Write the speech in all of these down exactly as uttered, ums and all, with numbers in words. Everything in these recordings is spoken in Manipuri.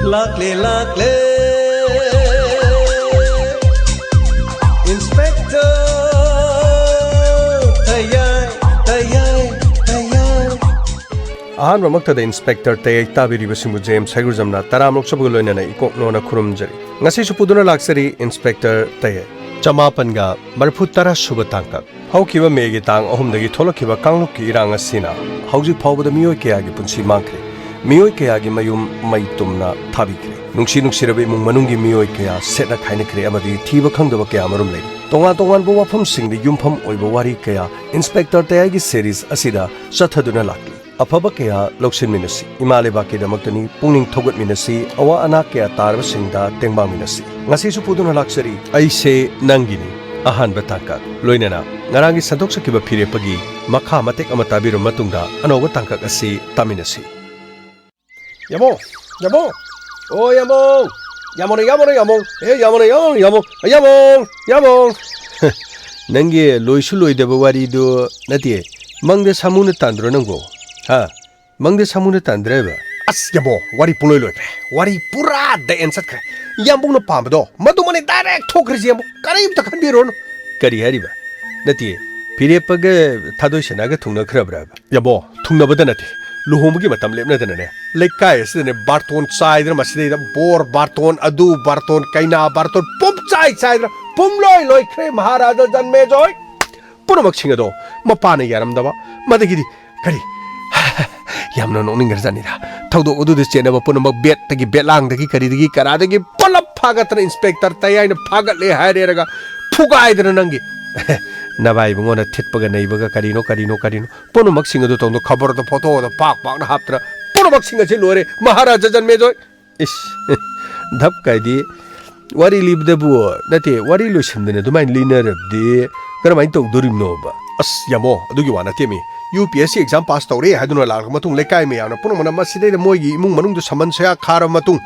ꯂꯥꯛꯂꯦ, ꯂꯥꯛꯂꯦ, Inspector ꯇꯌꯥꯏ, ꯇꯌꯥꯏ, ꯇꯌꯥꯏ꯫ ꯑꯍꯥꯟꯕꯃꯛꯇꯗ Inspector ꯇꯌꯥꯏ ꯇꯥꯕꯤꯔꯤꯕꯁꯤꯡꯕꯨ ꯖꯦꯝꯁ ꯍꯩꯒ꯭ꯔꯨꯖꯝꯅ ꯇꯔꯥꯝ ꯑꯣꯛꯆꯕꯒ ꯂꯣꯏꯅꯅ ꯏꯀꯣꯛ ꯅꯣꯟꯅ ꯈꯨꯔꯨꯝꯖꯔꯤ꯫ ꯉꯁꯤꯁꯨ ꯄꯨꯗꯨꯅ ꯂꯥꯛꯆꯔꯤ Inspector ꯇꯌꯥꯏ꯫ ꯆꯃꯥꯄꯟꯒ ꯃꯔꯤꯐꯨ ꯇꯔꯥ ꯁꯨꯕ ꯇꯥꯡꯀꯛ꯫ ꯍꯧꯈꯤꯕ ꯃꯦꯒꯤ ꯇꯥꯡ ꯑꯍꯨꯝꯗꯒꯤ ꯊꯣꯛꯂꯛꯈꯤꯕ ꯀꯥꯡꯂꯨꯞꯀꯤ ꯏꯔꯥꯡ ꯑꯁꯤꯅ ꯍꯧꯖꯤꯛ ꯐꯥꯎꯕꯗ ꯃꯤꯑꯣꯏ ꯀꯌꯥꯒꯤ ꯄꯨꯟꯁꯤ ꯃꯥꯡꯈ꯭ꯔꯦ꯫ ꯃꯤꯑꯣꯏ ꯀꯌꯥꯒꯤ ꯃꯌꯨꯝ ꯃꯩ ꯇꯨꯝꯅ ꯊꯥꯕꯤꯈ꯭ꯔꯦ꯫ ꯅꯨꯡꯁꯤ ꯅꯨꯡꯁꯤꯔꯕ ꯏꯃꯨꯡ ꯃꯅꯨꯡꯒꯤ ꯃꯤꯑꯣꯏ ꯀꯌꯥ ꯁꯦꯠꯅ ꯈꯥꯏꯅꯈ꯭ꯔꯦ ꯑꯃꯗꯤ ꯊꯤꯕ ꯈꯪꯗꯕ ꯀꯌꯥ ꯑꯃꯔꯣꯝ ꯂꯩꯔꯤ꯫ ꯇꯣꯉꯥꯟ ꯇꯣꯉꯥꯟꯕ ꯋꯥꯐꯝꯁꯤꯡꯗ ꯌꯨꯝꯐꯝ ꯑꯣꯏꯕ ꯋꯥꯔꯤ ꯀꯌꯥ Inspector ꯇꯌꯥꯏꯒꯤ series ꯑꯁꯤꯗ ꯆꯠꯊꯗꯨꯅ ꯂꯥꯛꯂꯤ꯫ ꯑꯐꯕ ꯀꯌꯥ ꯂꯧꯁꯤꯟꯃꯤꯟꯅꯁꯤ꯫ ꯏꯃꯥ ꯂꯩꯕꯥꯛꯀꯤꯗꯃꯛꯇꯅꯤ꯫ ꯄꯨꯛꯅꯤꯡ ꯊꯧꯒꯠꯃꯤꯟꯅꯁꯤ꯫ ꯑꯋꯥ ꯑꯅꯥ ꯀꯌꯥ ꯇꯥꯔꯕꯁꯤꯡꯗ ꯇꯦꯡꯕꯥꯡꯃꯤꯟꯅꯁꯤ꯫ ꯉꯁꯤꯁꯨ ꯄꯨꯗꯨꯅ ꯂꯥꯛꯆꯔꯤ ꯑꯩꯁꯦ ꯅꯪꯒꯤꯅꯤ꯫ ꯑꯍꯥꯟꯕ ꯇꯥꯡꯀꯛ꯫ ꯂꯣꯏꯅꯅ ꯉꯔꯥꯡꯒꯤ ꯁꯟꯗꯣꯛꯆꯈꯤꯕ ꯐꯤꯔꯦꯞꯄꯒꯤ ꯃꯈꯥ ꯃꯇꯦꯛ ꯑꯃ ꯇꯥꯕꯤꯔꯕ ꯃꯇꯨꯡꯗ ꯑꯅꯧꯕ ꯇꯥꯡꯀꯛ ꯑꯁꯤ ꯇꯥꯃꯤꯟꯅꯁꯤ꯫ ꯌꯥꯃꯣ! ꯌꯥꯃꯣ! ꯑꯣ ꯌꯥꯃꯣ! ꯌꯥꯃꯣꯅꯦ, ꯌꯥꯃꯣꯅꯦ, ꯌꯥꯃꯣ! ꯑꯦ ꯌꯥꯃꯣꯅꯦ, ꯌꯥꯃꯣꯅꯦ, ꯌꯥꯃꯣ! ꯌꯥꯃꯣ! ꯌꯥꯃꯣ! ꯅꯪꯒꯤ ꯂꯣꯏꯁꯨ ꯂꯣꯏꯗꯕ ꯋꯥꯔꯤꯗꯨ ꯅꯠꯇꯦ, ꯃꯪꯗ ꯁꯥꯃꯨꯅ ꯇꯥꯟꯗ꯭ꯔꯣ ꯅꯪꯕꯣ? ꯍꯥ? ꯃꯪꯗ ꯁꯥꯃꯨꯅ ꯇꯥꯟꯗ꯭ꯔꯦꯕ? ꯑꯁ ꯌꯥꯃꯣ, ꯋꯥꯔꯤ ꯄꯨꯡꯂꯣꯏ ꯂꯣꯏꯈ꯭ꯔꯦ꯫ ꯋꯥꯔꯤ ꯄꯨꯔꯥ ꯗ ꯑꯦꯟ ꯆꯠꯈ꯭ꯔꯦ꯫ ꯌꯥꯝꯕꯨꯡꯅ ꯄꯥꯝꯕꯗꯣ ꯃꯗꯨꯃꯅꯦ ꯗꯥꯏꯔꯦꯛ ꯊꯣꯛꯈ꯭ꯔꯤꯁꯤ ꯌꯥꯃꯣ꯫ ꯀꯔꯤꯝꯇ ꯈꯟꯕꯤꯔꯨꯔꯅꯨ꯫ ꯀꯔꯤ ꯍꯥꯏꯔꯤꯕ? ꯅꯠꯇꯦ, ꯐꯤꯔꯦꯞꯄꯒ ꯊꯥꯗꯣꯏ ꯁꯅꯥꯒ ꯊꯨꯡꯅꯈ꯭ꯔꯕ꯭ꯔꯕ? ꯌꯥꯃꯣ, ꯊꯨꯡꯅꯕꯗ ꯅꯠꯇꯦ, ꯂꯨꯍꯣꯡꯕꯒꯤ ꯃꯇꯝ ꯂꯦꯞꯅꯗꯅꯅꯦ, ꯂꯩꯀꯥꯏ ꯑꯁꯤꯗꯅꯦ ꯕꯥꯔꯇꯣꯟ ꯆꯥꯏꯗꯅ, ꯃꯁꯤꯗꯩꯗ ꯕꯣꯔ ꯕꯥꯔꯇꯣꯟ, ꯑꯗꯨ ꯕꯥꯔꯇꯣꯟ, ꯀꯩꯅꯥ ꯕꯥꯔꯇꯣꯟ, ꯄꯨꯝ ꯆꯥꯏ ꯆꯥꯏꯗꯅ ꯄꯨꯝꯂꯣꯏ ꯂꯣꯏꯈ꯭ꯔꯦ ꯃꯍꯥꯔꯥꯖꯥ ꯖꯟꯃꯦꯖꯣꯏ꯫ ꯄꯨꯝꯅꯃꯛꯁꯤꯡ ꯑꯗꯣ ꯃꯄꯥꯅ ꯌꯥꯔꯝꯗꯕ, ꯃꯗꯒꯤꯗꯤ ꯀꯔꯤ? ꯌꯥꯝꯅ ꯅꯣꯛꯅꯤꯡꯈ꯭ꯔꯖꯥꯠꯅꯤꯗ꯫ ꯊꯧꯗꯣꯛ ꯑꯗꯨꯗ ꯆꯦꯟꯅꯕ ꯄꯨꯝꯅꯃꯛ ꯕꯦꯠꯇꯒꯤ, ꯕꯦꯠꯂꯥꯡꯗꯒꯤ, ꯀꯔꯤꯗꯒꯤ ꯀꯔꯥꯗꯒꯤ ꯄꯨꯂꯞ ꯐꯥꯒꯠꯇꯅ ꯏꯟꯁꯄꯦꯛꯇꯔ ꯇꯌꯥꯏꯅ ꯐꯥꯒꯠꯂꯦ ꯍꯥꯏꯔꯦꯔꯒ ꯐꯨꯒꯥꯏꯗꯅ ꯅꯪꯒꯤ ꯅꯕꯥꯏ ꯏꯕꯨꯡꯉꯣꯅ ꯊꯤꯠꯄꯒ ꯅꯩꯕꯒ ꯀꯔꯤꯅꯣ, ꯀꯔꯤꯅꯣ, ꯀꯔꯤꯅꯣ ꯄꯨꯝꯅꯃꯛꯁꯤꯡ ꯑꯗꯨ ꯇꯧꯗꯣ ꯈꯕꯔꯗ ꯐꯣꯇꯣꯗ ꯄꯥꯛ ꯄꯥꯛꯅ ꯍꯥꯞꯇꯅ ꯄꯨꯝꯅꯃꯛꯁꯤꯡ ꯑꯁꯤ ꯂꯣꯏꯔꯦ ꯃꯍꯥꯔꯥꯖꯥ ꯖꯟꯃꯦꯖꯣꯏ꯫ ꯏꯁ, ꯙꯞ ꯀꯥꯏꯗꯤ꯫ ꯋꯥꯔꯤ ꯂꯤꯕꯗꯕꯨ, ꯅꯠꯇꯦ, ꯋꯥꯔꯤ ꯂꯣꯏꯁꯟꯗꯅ ꯑꯗꯨꯃꯥꯏꯅ ꯂꯤꯅꯔꯕꯗꯤ ꯀꯔꯝꯍꯥꯏꯅ ꯇꯧꯗꯣꯔꯤꯕꯅꯣꯕ? ꯑꯁ ꯌꯥꯃꯣ, ꯑꯗꯨꯒꯤ ꯋꯥ ꯅꯠꯇꯦꯃꯤ꯫ U P S C exam pass ꯇꯧꯔꯦ ꯍꯥꯏꯗꯨꯅ ꯂꯥꯛꯂꯕ ꯃꯇꯨꯡ ꯂꯩꯀꯥꯏ ꯃꯌꯥꯝꯅ ꯄꯨꯝꯅꯃꯛꯅ ꯃꯁꯤꯗꯩꯗ ꯃꯣꯏꯒꯤ ꯏꯃꯨꯡ ꯃꯅꯨꯡꯗ ꯁꯃꯟ ꯁꯌꯥ ꯈꯥꯔꯕ ꯃꯇꯨꯡ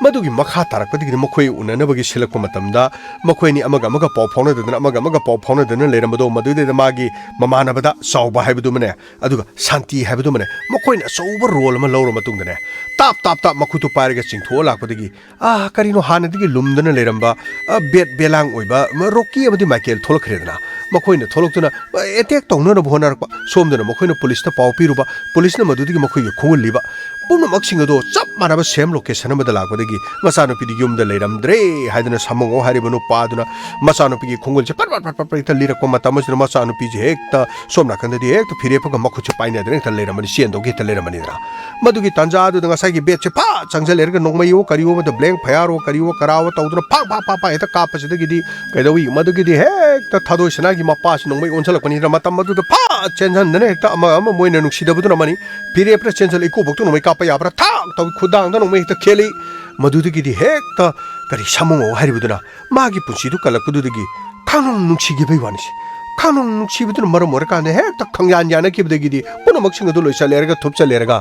ꯃꯗꯨꯒꯤ ꯃꯈꯥ ꯇꯥꯔꯛꯄꯗꯒꯤꯗꯤ ꯃꯈꯣꯏ ꯎꯅꯅꯕꯒꯤ ꯁꯤꯜꯂꯛꯄ ꯃꯇꯝꯗ ꯃꯈꯣꯏꯅꯤ ꯑꯃꯒ ꯑꯃꯒ ꯄꯥꯎ ꯐꯥꯎꯅꯗꯗꯅ, ꯑꯃꯒ ꯑꯃꯒ ꯄꯥꯎ ꯐꯥꯎꯅꯗꯅ ꯂꯩꯔꯝꯕꯗꯣ, ꯃꯗꯨꯗꯩꯗ ꯃꯥꯒꯤ ꯃꯃꯥꯟꯅꯕꯗ ꯆꯥꯎꯕ ꯍꯥꯏꯕꯗꯨꯃꯅꯦ, ꯑꯗꯨꯒ ꯁꯥꯟꯇꯤ ꯍꯥꯏꯕꯗꯨꯃꯅꯦ, ꯃꯈꯣꯏꯅ ꯑꯆꯧꯕ ꯔꯣꯜ ꯑꯃ ꯂꯧꯔ ꯃꯇꯨꯡꯗꯅꯦ, ꯇꯥꯞ ꯇꯥꯞ ꯇꯥꯞ ꯃꯈꯨꯠꯇꯨ ꯄꯥꯏꯔꯒ ꯆꯤꯡꯊꯣꯛꯑ ꯂꯥꯛꯄꯗꯒꯤ, ꯑꯥ, ꯀꯔꯤꯅꯣ ꯍꯥꯟꯅꯗꯒꯤ ꯂꯨꯝꯗꯅ ꯂꯩꯔꯝꯕ, ꯑ, ꯕꯦꯠ ꯕꯦꯂꯥꯡ ꯑꯣꯏꯕ, ꯃ-, ꯔꯣꯀꯤ ꯑꯃꯗꯤ ꯃꯥꯏꯀꯦꯜ ꯊꯣꯛꯂꯛꯈ꯭ꯔꯦꯗꯅ꯫ ꯃꯈꯣꯏꯅ ꯊꯣꯛꯂꯛꯇꯨꯅ, ꯑ, ꯑꯦꯇꯦꯛ ꯇꯧꯅꯅꯕ ꯍꯣꯠꯅꯔꯛꯄ꯫ ꯁꯣꯝꯗꯅ ꯃꯈꯣꯏꯅ ꯄꯨꯂꯤꯁꯇ ꯄꯥꯎ ꯄꯤꯔꯨꯕ, ꯄꯨꯂꯤꯁꯅ ꯃꯗꯨꯗꯒꯤ ꯃꯈꯣꯏꯒꯤ ꯈꯣꯡꯒꯨꯜ ꯂꯤꯕ꯫ ꯄꯨꯝꯅꯃꯛꯁꯤꯡ ꯑꯗꯣ ꯆꯞ ꯃꯥꯟꯅꯕ ꯁꯦꯝ ꯂꯣꯀꯦꯁꯟ ꯑꯃꯗ ꯂꯥꯛꯄꯗꯒꯤ ꯃꯆꯥꯅꯨꯄꯤꯗꯤ ꯌꯨꯝꯗ ꯂꯩꯔꯝꯗ꯭ꯔꯦ ꯍꯥꯏꯗꯅ ꯁꯥꯃꯨꯉꯧ ꯍꯥꯏꯔꯤꯕ ꯅꯨꯄꯥꯗꯨꯅ ꯃꯆꯥꯅꯨꯄꯤꯒꯤ ꯈꯣꯡꯒꯨꯜꯁꯦ ꯄꯠ ꯄꯠ ꯄꯠ ꯄꯠ ꯄꯠ ꯍꯦꯛꯇ ꯂꯤꯔꯛꯄ ꯃꯇꯝ ꯑꯁꯤꯗ ꯃꯆꯥꯅꯨꯄꯤꯁꯦ ꯍꯦꯛꯇ ꯁꯣꯝ ꯅꯥꯀꯟꯗꯗꯤ ꯍꯦꯛꯇ ꯐꯤꯔꯦꯞꯄꯒ ꯃꯈꯨꯠꯁꯦ ꯄꯥꯏꯅꯗꯅ ꯍꯦꯛꯇ ꯂꯩꯔꯝꯃꯅꯤ, ꯆꯦꯟꯗꯧꯒꯤ ꯍꯦꯛꯇ ꯂꯩꯔꯝꯃꯅꯤꯗꯅ꯫ ꯃꯗꯨꯒꯤ ꯇꯥꯟꯖꯥꯗꯨꯗ ꯉꯁꯥꯏꯒꯤ ꯕꯦꯠꯁꯦ ꯐꯥ ꯆꯪꯁꯤꯜꯂꯦꯔꯒ ꯅꯣꯡꯃꯩ ꯑꯣ ꯀꯔꯤ ꯑꯣ ꯑꯃꯗ ꯕ꯭ꯂꯦꯡ ꯐꯌꯥꯔ ꯑꯣ ꯀꯔꯤ ꯑꯣ ꯀꯔꯥ ꯑꯣ ꯇꯧꯗꯅ ꯐꯥ ꯐꯥ ꯐꯥ ꯐꯥ ꯍꯦꯛꯇ ꯀꯥꯞꯄꯁꯤꯗꯒꯤꯗꯤ ꯀꯩꯗꯧꯏ? ꯃꯗꯨꯒꯤꯗꯤ ꯍꯦꯛꯇ ꯊꯥꯗꯣꯏ ꯁꯅꯥꯒꯤ ꯃꯄꯥꯁꯤ ꯅꯣꯡꯃꯩ ꯑꯣꯟꯁꯤꯜꯂꯛꯄꯅꯤꯅ ꯃꯇꯝ ꯑꯗꯨꯗ ꯐꯥ ꯆꯦꯟꯁꯤꯟꯗꯅ ꯍꯦꯛꯇ ꯑꯃ ꯑꯃ ꯃꯣꯏꯅ ꯅꯨꯡꯁꯤꯗꯕꯗꯨꯅ ꯑꯃꯅꯤ꯫ ꯐꯤꯔꯦꯞꯇ ꯆꯦꯟꯁꯤꯜꯂꯛꯏ ꯀꯣꯕꯛꯇꯨ ꯅꯣꯡꯃꯩ ꯀꯥꯞꯄ ꯌꯥꯕ꯭ꯔꯥ? ꯊꯥꯛ ꯇꯧꯏ ꯈꯨꯗꯥꯡꯗ ꯅꯣꯡꯃꯩ ꯍꯦꯛꯇ ꯈꯦꯠꯂꯤ꯫ ꯃꯗꯨꯗꯒꯤꯗꯤ ꯍꯦꯛꯇ ꯀꯔꯤ ꯁꯥꯃꯨꯉꯧ ꯍꯥꯏꯔꯤꯕꯗꯨꯅ ꯃꯥꯒꯤ ꯄꯨꯟꯁꯤꯗꯨ ꯀꯜꯂꯛꯄꯗꯨꯗꯒꯤ ꯈꯪꯅꯨꯡ ꯅꯨꯡꯁꯤꯈꯤꯕꯩ ꯋꯥꯅꯤꯁꯦ꯫ ꯈꯪꯅꯨꯡ ꯅꯨꯡꯁꯤꯕꯗꯨꯅ ꯃꯔꯝ ꯑꯣꯏꯔꯀꯥꯟꯗ ꯍꯦꯛꯇ ꯈꯪꯌꯥꯟ ꯌꯥꯅꯈꯤꯕꯗꯒꯤꯗꯤ ꯄꯨꯝꯅꯃꯛꯁꯤꯡ ꯑꯗꯨ ꯂꯣꯏꯁꯤꯜꯂꯦꯔꯒ ꯊꯨꯞꯆꯜꯂꯦꯔꯒ